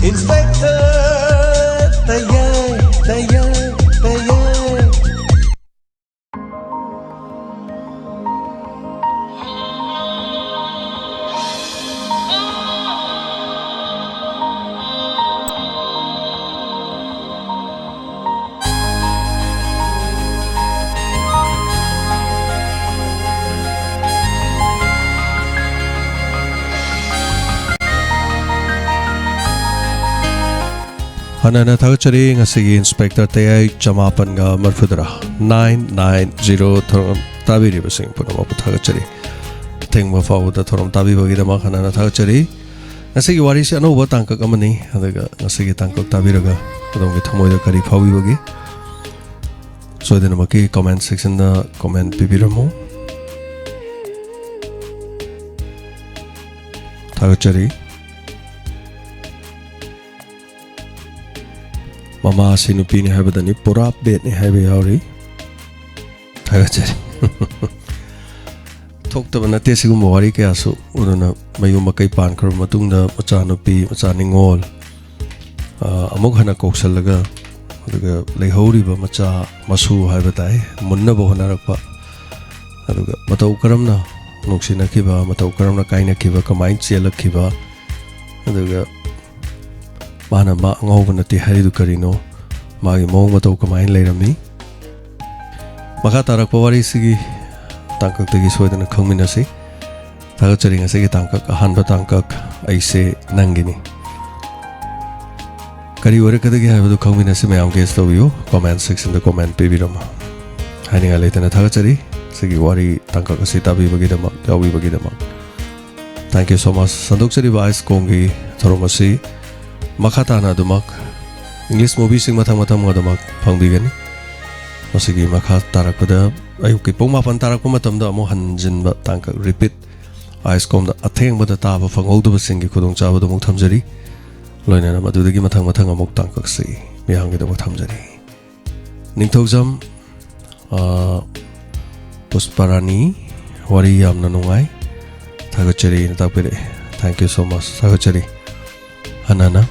ꯏꯟꯁꯄꯦꯛꯇꯔ ꯇꯌꯥꯏ, ꯇꯌꯥꯏ, ꯇꯌꯥꯏ꯫ ꯍꯟꯅ ꯍꯟꯅ ꯊꯥꯒꯠꯆꯔꯤ꯫ ꯉꯁꯤꯒꯤ ꯏꯟꯁꯄꯦꯛꯇꯔ ꯇꯌꯥꯏ ꯆꯃꯥꯄꯟꯒ ꯃꯔꯤꯐꯨꯇꯔꯥ, nine nine zero, ꯊꯧꯔꯝ ꯇꯥꯕꯤꯔꯤꯕꯁꯤꯡ ꯄꯨꯝꯅꯃꯛꯄꯨ ꯊꯥꯒꯠꯆꯔꯤ꯫ ꯑꯊꯦꯡꯕ ꯐꯥꯎꯕꯗ ꯊꯧꯔꯝ ꯇꯥꯕꯤꯕꯒꯤꯗꯃꯛ ꯍꯟꯅ ꯍꯟꯅ ꯊꯥꯒꯠꯆꯔꯤ꯫ ꯉꯁꯤꯒꯤ ꯋꯥꯔꯤꯁꯤ ꯑꯅꯧꯕ ꯇꯥꯡꯀꯛ ꯑꯃꯅꯤ, ꯑꯗꯨꯒ ꯉꯁꯤꯒꯤ ꯇꯥꯡꯀꯛ ꯇꯥꯕꯤꯔꯒ ꯑꯗꯣꯝꯒꯤ ꯊꯃꯣꯏꯗ ꯀꯔꯤ ꯐꯥꯎꯕꯤꯕꯒꯦ? ꯁꯣꯏꯗꯅꯃꯛꯀꯤ comment section ꯗ comment ꯄꯤꯕꯤꯔꯝꯃꯨ꯫ ꯊꯥꯒꯠꯆꯔꯤ꯫ ꯃꯃꯥ ꯑꯁꯤ ꯅꯨꯄꯤꯅꯤ ꯍꯥꯏꯕꯗꯅꯤ ꯄꯨꯔꯥ ꯕꯦꯠꯅꯤ ꯍꯥꯏꯕ ꯌꯥꯎꯔꯤ꯫ ꯊꯥꯒꯠꯆꯔꯤ꯫ ꯊꯣꯛꯇꯕ ꯅꯠꯇꯦ ꯁꯤꯒꯨꯝꯕ ꯋꯥꯔꯤ ꯀꯌꯥꯁꯨ꯫ ꯑꯗꯨꯅ ꯃꯌꯨꯝ ꯃꯀꯩ ꯄꯥꯟꯈ꯭ꯔꯕ ꯃꯇꯨꯡꯗ ꯃꯆꯥꯅꯨꯄꯤ, ꯃꯆꯥ ꯅꯤꯉꯣꯜ, ꯑ, ꯑꯃꯨꯛ ꯍꯟꯅ ꯀꯧꯁꯜꯂꯒ, ꯑꯗꯨꯒ ꯂꯩꯍꯧꯔꯤꯕ ꯃꯆꯥ ꯃꯁꯨ ꯍꯥꯏꯕ ꯇꯥꯏ, ꯃꯨꯟꯅꯕ ꯍꯣꯠꯅꯔꯛꯄ, ꯑꯗꯨꯒ ꯃꯇꯧ ꯀꯔꯝꯅ ꯅꯨꯡꯁꯤꯅꯈꯤꯕ, ꯃꯇꯧ ꯀꯔꯝꯅ ꯀꯥꯏꯅꯈꯤꯕ, ꯀꯃꯥꯏꯅ ꯆꯦꯜꯂꯛꯈꯤꯕ, ꯑꯗꯨꯒ ꯃꯥꯅ ꯃꯥ ꯑꯉꯥꯎꯕ ꯅꯠꯇꯦ ꯍꯥꯏꯔꯤꯗꯨ ꯀꯔꯤꯅꯣ? ꯃꯥꯒꯤ ꯃꯑꯣꯡ ꯃꯇꯧ ꯀꯃꯥꯏꯅ ꯂꯩꯔꯝꯃꯤ? ꯃꯈꯥ ꯇꯥꯔꯛꯄ ꯋꯥꯔꯤꯁꯤꯒꯤ ꯇꯥꯡꯀꯛꯇꯒꯤ ꯁꯣꯏꯗꯅ ꯈꯪꯃꯤꯟꯅꯁꯤ꯫ ꯊꯥꯒꯠꯆꯔꯤ꯫ ꯉꯁꯤꯒꯤ ꯇꯥꯡꯀꯛ, ꯑꯍꯥꯟꯕ ꯇꯥꯡꯀꯛ, ꯑꯩꯁꯦ ꯅꯪꯒꯤꯅꯤ꯫ ꯀꯔꯤ ꯑꯣꯏꯔꯛꯀꯗꯒꯦ ꯍꯥꯏꯕꯗꯨ ꯈꯪꯃꯤꯟꯅꯁꯤ꯫ ꯃꯌꯥꯝ guess ꯇꯧꯕꯤꯌꯨ, comment section ꯗ comment ꯄꯤꯕꯤꯔꯝꯃꯨ꯫ ꯍꯥꯏꯅꯤꯡꯉꯥꯏ ꯂꯩꯇꯅ ꯊꯥꯒꯠꯆꯔꯤ ꯁꯤꯒꯤ ꯋꯥꯔꯤ ꯇꯥꯡꯀꯛ ꯑꯁꯤ ꯇꯥꯕꯤꯕꯒꯤꯗꯃꯛ, ꯌꯥꯎꯕꯤꯕꯒꯤꯗꯃꯛ꯫ Thank you so much꯫ ꯁꯟꯗꯣꯛꯆꯔꯤꯕ ꯑꯥꯏꯁ ꯀꯣꯝꯒꯤ ꯊꯧꯔꯝ ꯑꯁꯤ ꯃꯈꯥ ꯇꯥꯅ ꯑꯗꯨꯃꯛ English movie ꯁꯤꯡ ꯃꯊꯪ ꯃꯊꯪ ꯑꯗꯨꯃꯛ ꯐꯪꯕꯤꯒꯅꯤ꯫ ꯃꯁꯤꯒꯤ ꯃꯈꯥ ꯇꯥꯔꯛꯄꯗ ꯑꯌꯨꯛꯀꯤ ꯄꯨꯡ ꯃꯥꯄꯟ ꯇꯥꯔꯛꯄ ꯃꯇꯝꯗ ꯑꯃꯨꯛ ꯍꯟꯖꯤꯟꯕ ꯇꯥꯡꯀꯛ repeat ꯑꯥꯏꯁ ꯀꯣꯝꯗ ꯑꯊꯦꯡꯕꯗ ꯇꯥꯕ ꯐꯪꯍꯧꯗꯕꯁꯤꯡꯒꯤ ꯈꯨꯗꯣꯡꯆꯥꯕꯗꯨ ꯑꯃꯨꯛ ꯊꯝꯖꯔꯤ꯫ ꯂꯣꯏꯅꯅ ꯃꯗꯨꯗꯒꯤ ꯃꯊꯪ ꯃꯊꯪ ꯑꯃꯨꯛ ꯇꯥꯡꯀꯛꯁꯤ ꯃꯤꯌꯥꯝꯒꯤꯗꯃꯛ ꯊꯝꯖꯔꯤ꯫ ꯅꯤꯡꯊꯧꯖꯝ, ꯑ, ꯄꯨꯁꯄꯔꯥꯅꯤ, ꯋꯥꯔꯤ ꯌꯥꯝꯅ ꯅꯨꯡꯉꯥꯏ꯫ ꯊꯥꯒꯠꯆꯔꯤꯅ ꯇꯥꯛꯄꯤꯔꯛꯑꯦ꯫ Thank you so much꯫ ꯊꯥꯒꯠꯆꯔꯤ꯫ ꯍꯟꯅ ꯍꯟꯅ꯫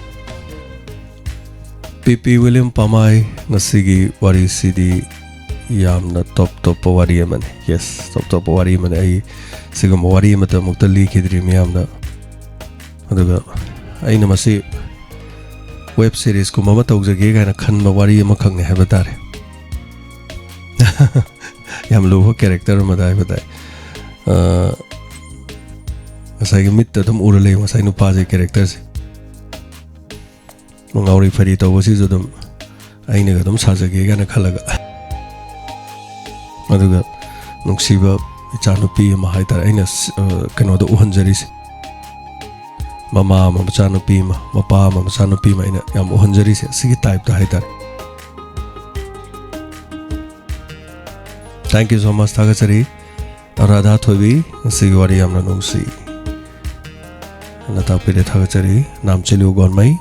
ꯄꯤ ꯄꯤ ꯋꯤꯂꯤꯌꯝ ꯄꯥꯃꯥꯏ, ꯉꯁꯤꯒꯤ ꯋꯥꯔꯤꯁꯤꯗꯤ ꯌꯥꯝꯅ ꯇꯣꯞ ꯇꯣꯞꯄ ꯋꯥꯔꯤ ꯑꯃꯅꯤ꯫ Yes, ꯇꯣꯞ ꯇꯣꯞꯄ ꯋꯥꯔꯤ ꯑꯃꯅꯤ꯫ ꯑꯩ ꯁꯤꯒꯨꯝꯕ ꯋꯥꯔꯤ ꯑꯃꯇ ꯑꯃꯨꯛꯇ ꯂꯤꯈꯤꯗ꯭ꯔꯤ ꯃꯤꯌꯥꯝꯗ꯫ ꯑꯗꯨꯒ ꯑꯩꯅ ꯃꯁꯤ ꯋꯦꯕ ꯁꯤꯔꯤꯁꯀꯨꯝꯕ ꯑꯃ ꯇꯧꯖꯒꯦ ꯀꯥꯏꯅ ꯈꯟꯕ ꯋꯥꯔꯤ ꯑꯃꯈꯛꯅꯦ ꯍꯥꯏꯕ ꯇꯥꯔꯦ꯫ ꯌꯥꯝ ꯂꯨꯕ ꯀꯦꯔꯦꯛꯇꯔ ꯑꯃꯗ ꯍꯥꯏꯕ ꯇꯥꯏ꯫ ꯑ, ꯉꯁꯥꯏꯒꯤ ꯃꯤꯠꯇ ꯑꯗꯨꯝ ꯎꯔ ꯂꯩ ꯉꯁꯥꯏ ꯅꯨꯄꯥꯁꯦ ꯀꯦꯔꯦꯛꯇꯔꯁꯦ꯫ ꯉꯥꯎꯔꯤ ꯐꯩꯔꯤ ꯇꯧꯕꯁꯤꯁꯨ ꯑꯗꯨꯝ ꯑꯩꯅꯒ ꯑꯗꯨꯝ ꯁꯥꯖꯒꯦ ꯀꯥꯏꯅ ꯈꯜꯂꯒ꯫ ꯑꯗꯨꯒ ꯅꯨꯡꯁꯤꯕ ꯏꯆꯥꯅꯨꯄꯤ ꯑꯃ ꯍꯥꯏꯇꯥꯔꯦ, ꯑꯩꯅ ꯁ-, ꯑ, ꯀꯩꯅꯣꯗ ꯎꯍꯟꯖꯔꯤꯁꯦ꯫ ꯃꯃꯥ ꯑꯃ, ꯃꯆꯥꯅꯨꯄꯤ ꯑꯃ, ꯃꯄꯥ ꯑꯃ, ꯃꯆꯥꯅꯨꯄꯤ ꯑꯃ ꯑꯩꯅ ꯌꯥꯝ ꯎꯍꯟꯖꯔꯤꯁꯦ, ꯑꯁꯤꯒꯤ ꯇꯥꯏꯞꯇ ꯍꯥꯏꯇꯥꯔꯦ꯫ Thank you so much꯫ ꯊꯥꯒꯠꯆꯔꯤ꯫ ꯔꯥꯙꯥ ꯊꯣꯏꯕꯤ, ꯉꯁꯤꯒꯤ ꯋꯥꯔꯤ ꯌꯥꯝꯅ ꯅꯨꯡꯁꯤ꯫ ꯅ ꯇꯥꯛꯄꯤꯔꯦ, ꯊꯥꯒꯠꯆꯔꯤ꯫ ꯅꯥꯝꯆꯤꯂꯨ ꯒꯣꯟꯃꯩ,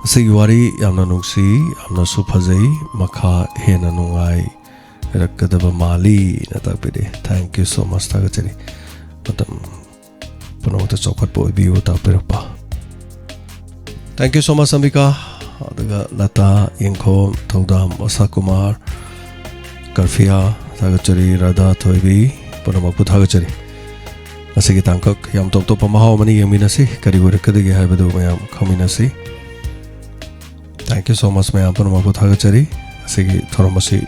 ꯉꯁꯤꯒꯤ ꯋꯥꯔꯤ ꯌꯥꯝꯅ ꯅꯨꯡꯁꯤ, ꯌꯥꯝꯅꯁꯨ ꯐꯖꯩ, ꯃꯈꯥ ꯍꯦꯟꯅ ꯅꯨꯡꯉꯥꯏꯔꯛꯀꯗꯕ ꯃꯥꯜꯂꯤ꯫ ꯅ ꯇꯥꯛꯄꯤꯔꯦ꯫ Thank you so much꯫ ꯊꯥꯒꯠꯆꯔꯤ꯫ ꯃꯇꯝ ꯄꯨꯝꯅꯃꯛꯇ ꯆꯥꯎꯈꯠꯄ ꯑꯣꯏꯕꯤꯌꯨ ꯇꯥꯛꯄꯤꯔꯛꯄ꯫ Thank you so much, ꯑꯝꯕꯤꯀꯥ꯫ ꯑꯗꯨꯒ ꯂꯇꯥ, ꯌꯦꯡꯈꯣꯝ, ꯊꯧꯗꯥꯝ, ꯑꯁꯥ ꯀꯨꯃꯥꯔ, ꯀꯔꯐꯤꯌꯥ, ꯊꯥꯒꯠꯆꯔꯤ꯫ ꯔꯥꯙꯥ ꯊꯣꯏꯕꯤ, ꯄꯨꯝꯅꯃꯛꯄꯨ ꯊꯥꯒꯠꯆꯔꯤ꯫ ꯉꯁꯤꯒꯤ ꯇꯥꯡꯀꯛ ꯌꯥꯝ ꯇꯣꯞ ꯇꯣꯞꯄ ꯃꯍꯥꯎ ꯑꯃꯅ ꯌꯦꯡꯃꯤꯟꯅꯁꯤ꯫ ꯀꯔꯤ ꯑꯣꯏꯔꯛꯀꯗꯒꯦ ꯍꯥꯏꯕꯗꯨ ꯃꯌꯥꯝ ꯈꯪꯃꯤꯟꯅꯁꯤ꯫ Thank you so much꯫ ꯃꯌꯥꯝ ꯄꯨꯝꯅꯃꯛꯄꯨ ꯊꯥꯒꯠꯆꯔꯤ꯫ ꯉꯁꯤꯒꯤ ꯊꯧꯔꯝ ꯑꯁꯤ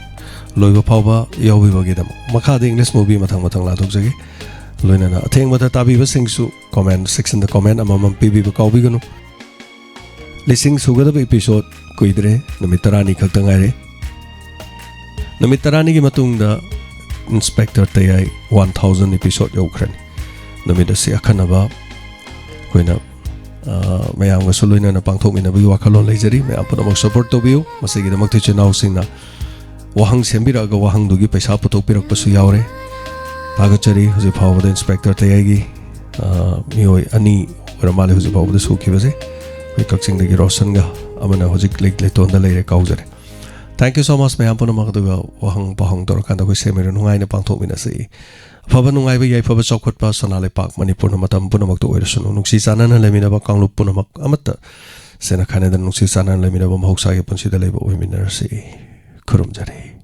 ꯂꯣꯏꯕ ꯐꯥꯎꯕ ꯌꯥꯎꯕꯤꯕꯒꯤꯗꯃꯛ꯫ ꯃꯈꯥꯗ English movie ꯃꯊꯪ ꯃꯊꯪ ꯂꯥꯟꯊꯣꯛꯆꯒꯦ꯫ ꯂꯣꯏꯅꯅ ꯑꯊꯦꯡꯕꯗ ꯇꯥꯕꯤꯕꯁꯤꯡꯁꯨ comment section ꯗ comment ꯑꯃꯃꯝ ꯄꯤꯕꯤꯕ ꯀꯥꯎꯕꯤꯒꯅꯨ꯫ ꯂꯤꯁꯤꯡ ꯁꯨꯒꯗꯕ episode ꯀꯨꯏꯗ꯭ꯔꯦ, ꯅꯨꯃꯤꯠ ꯇꯔꯥꯅꯤ ꯈꯛꯇ ꯉꯥꯏꯔꯦ꯫ ꯅꯨꯃꯤꯠ ꯇꯔꯥꯅꯤꯒꯤ ꯃꯇꯨꯡꯗ Inspector ꯇꯌꯥꯏ one thousand episode ꯌꯧꯈ꯭ꯔꯅꯤ꯫ ꯅꯨꯃꯤꯠ ꯑꯁꯤ ꯑꯈꯟꯅꯕ ꯑꯩꯈꯣꯏꯅ, ꯑ, ꯃꯌꯥꯝꯒꯁꯨ ꯂꯣꯏꯅꯅ ꯄꯥꯡꯊꯣꯛꯃꯤꯟꯅꯕꯒꯤ ꯋꯥꯈꯜꯂꯣꯟ ꯂꯩꯖꯔꯤ꯫ ꯃꯌꯥꯝ ꯄꯨꯝꯅꯃꯛ support ꯇꯧꯕꯤꯌꯨ꯫ ꯃꯁꯤꯒꯤꯗꯃꯛꯇ ꯏꯆꯤꯟ ꯏꯅꯥꯎꯁꯤꯡꯅ ꯋꯥꯍꯪ ꯁꯦꯝꯕꯤꯔꯛꯑꯒ ꯋꯥꯍꯪꯗꯨꯒꯤ ꯄꯩꯁꯥ ꯄꯨꯊꯣꯛꯄꯤꯔꯛꯄꯁꯨ ꯌꯥꯎꯔꯦ꯫ ꯊꯥꯒꯠꯆꯔꯤ꯫ ꯍꯧꯖꯤꯛ ꯐꯥꯎꯕꯗ Inspector ꯇꯌꯥꯏꯒꯤ, ꯑ, ꯃꯤꯑꯣꯏ ꯑꯅꯤ ꯑꯣꯏꯔ ꯃꯥꯜꯂꯦ ꯍꯧꯖꯤꯛ ꯐꯥꯎꯕꯗ ꯁꯨꯈꯤꯕꯁꯦ꯫ ꯑꯩꯈꯣꯏ ꯀꯛꯆꯤꯡꯗꯒꯤ ꯔꯣꯁꯟꯒ ꯑꯃꯅ ꯍꯧꯖꯤꯛ ꯂꯩ- ꯂꯩꯇꯣꯟꯗ ꯂꯩꯔꯦ, ꯀꯥꯎꯖꯔꯦ꯫ Thank you so much ꯃꯌꯥꯝ ꯄꯨꯝꯅꯃꯛ꯫ ꯑꯗꯨꯒ ꯋꯥꯍꯪ ꯄꯥꯎꯍꯪ ꯇꯧꯔꯀꯥꯟꯗ ꯑꯩꯈꯣꯏ ꯁꯦꯝꯃꯤꯔ ꯅꯨꯡꯉꯥꯏꯅ ꯄꯥꯡꯊꯣꯛꯃꯤꯟꯅꯁꯤ꯫ ꯑꯐꯕ ꯅꯨꯡꯉꯥꯏꯕ ꯌꯥꯏꯐꯕ ꯆꯥꯎꯈꯠꯄ ꯁꯅꯥ ꯂꯩꯄꯥꯛ ꯃꯅꯤꯄꯨꯔꯅ ꯃꯇꯝ ꯄꯨꯝꯅꯃꯛꯇ ꯑꯣꯏꯔꯁꯅꯨ꯫ ꯅꯨꯡꯁꯤ ꯆꯥꯟꯅꯅ ꯂꯩꯃꯤꯟꯅꯕ ꯀꯥꯡꯂꯨꯞ ꯄꯨꯝꯅꯃꯛ ꯑꯃꯠꯇ ꯁꯦꯅ ꯈꯥꯏꯅꯗꯅ ꯅꯨꯡꯁꯤ ꯆꯥꯟꯅꯅ ꯂꯩꯃꯤꯟꯅꯕ ꯃꯍꯧꯁꯥꯒꯤ ꯄꯨꯟꯁꯤꯗ ꯂꯩꯕ ꯑꯣꯏꯃꯤꯟꯅꯔꯁꯤ꯫ ꯈꯨꯔꯨꯝꯖꯔꯤ꯫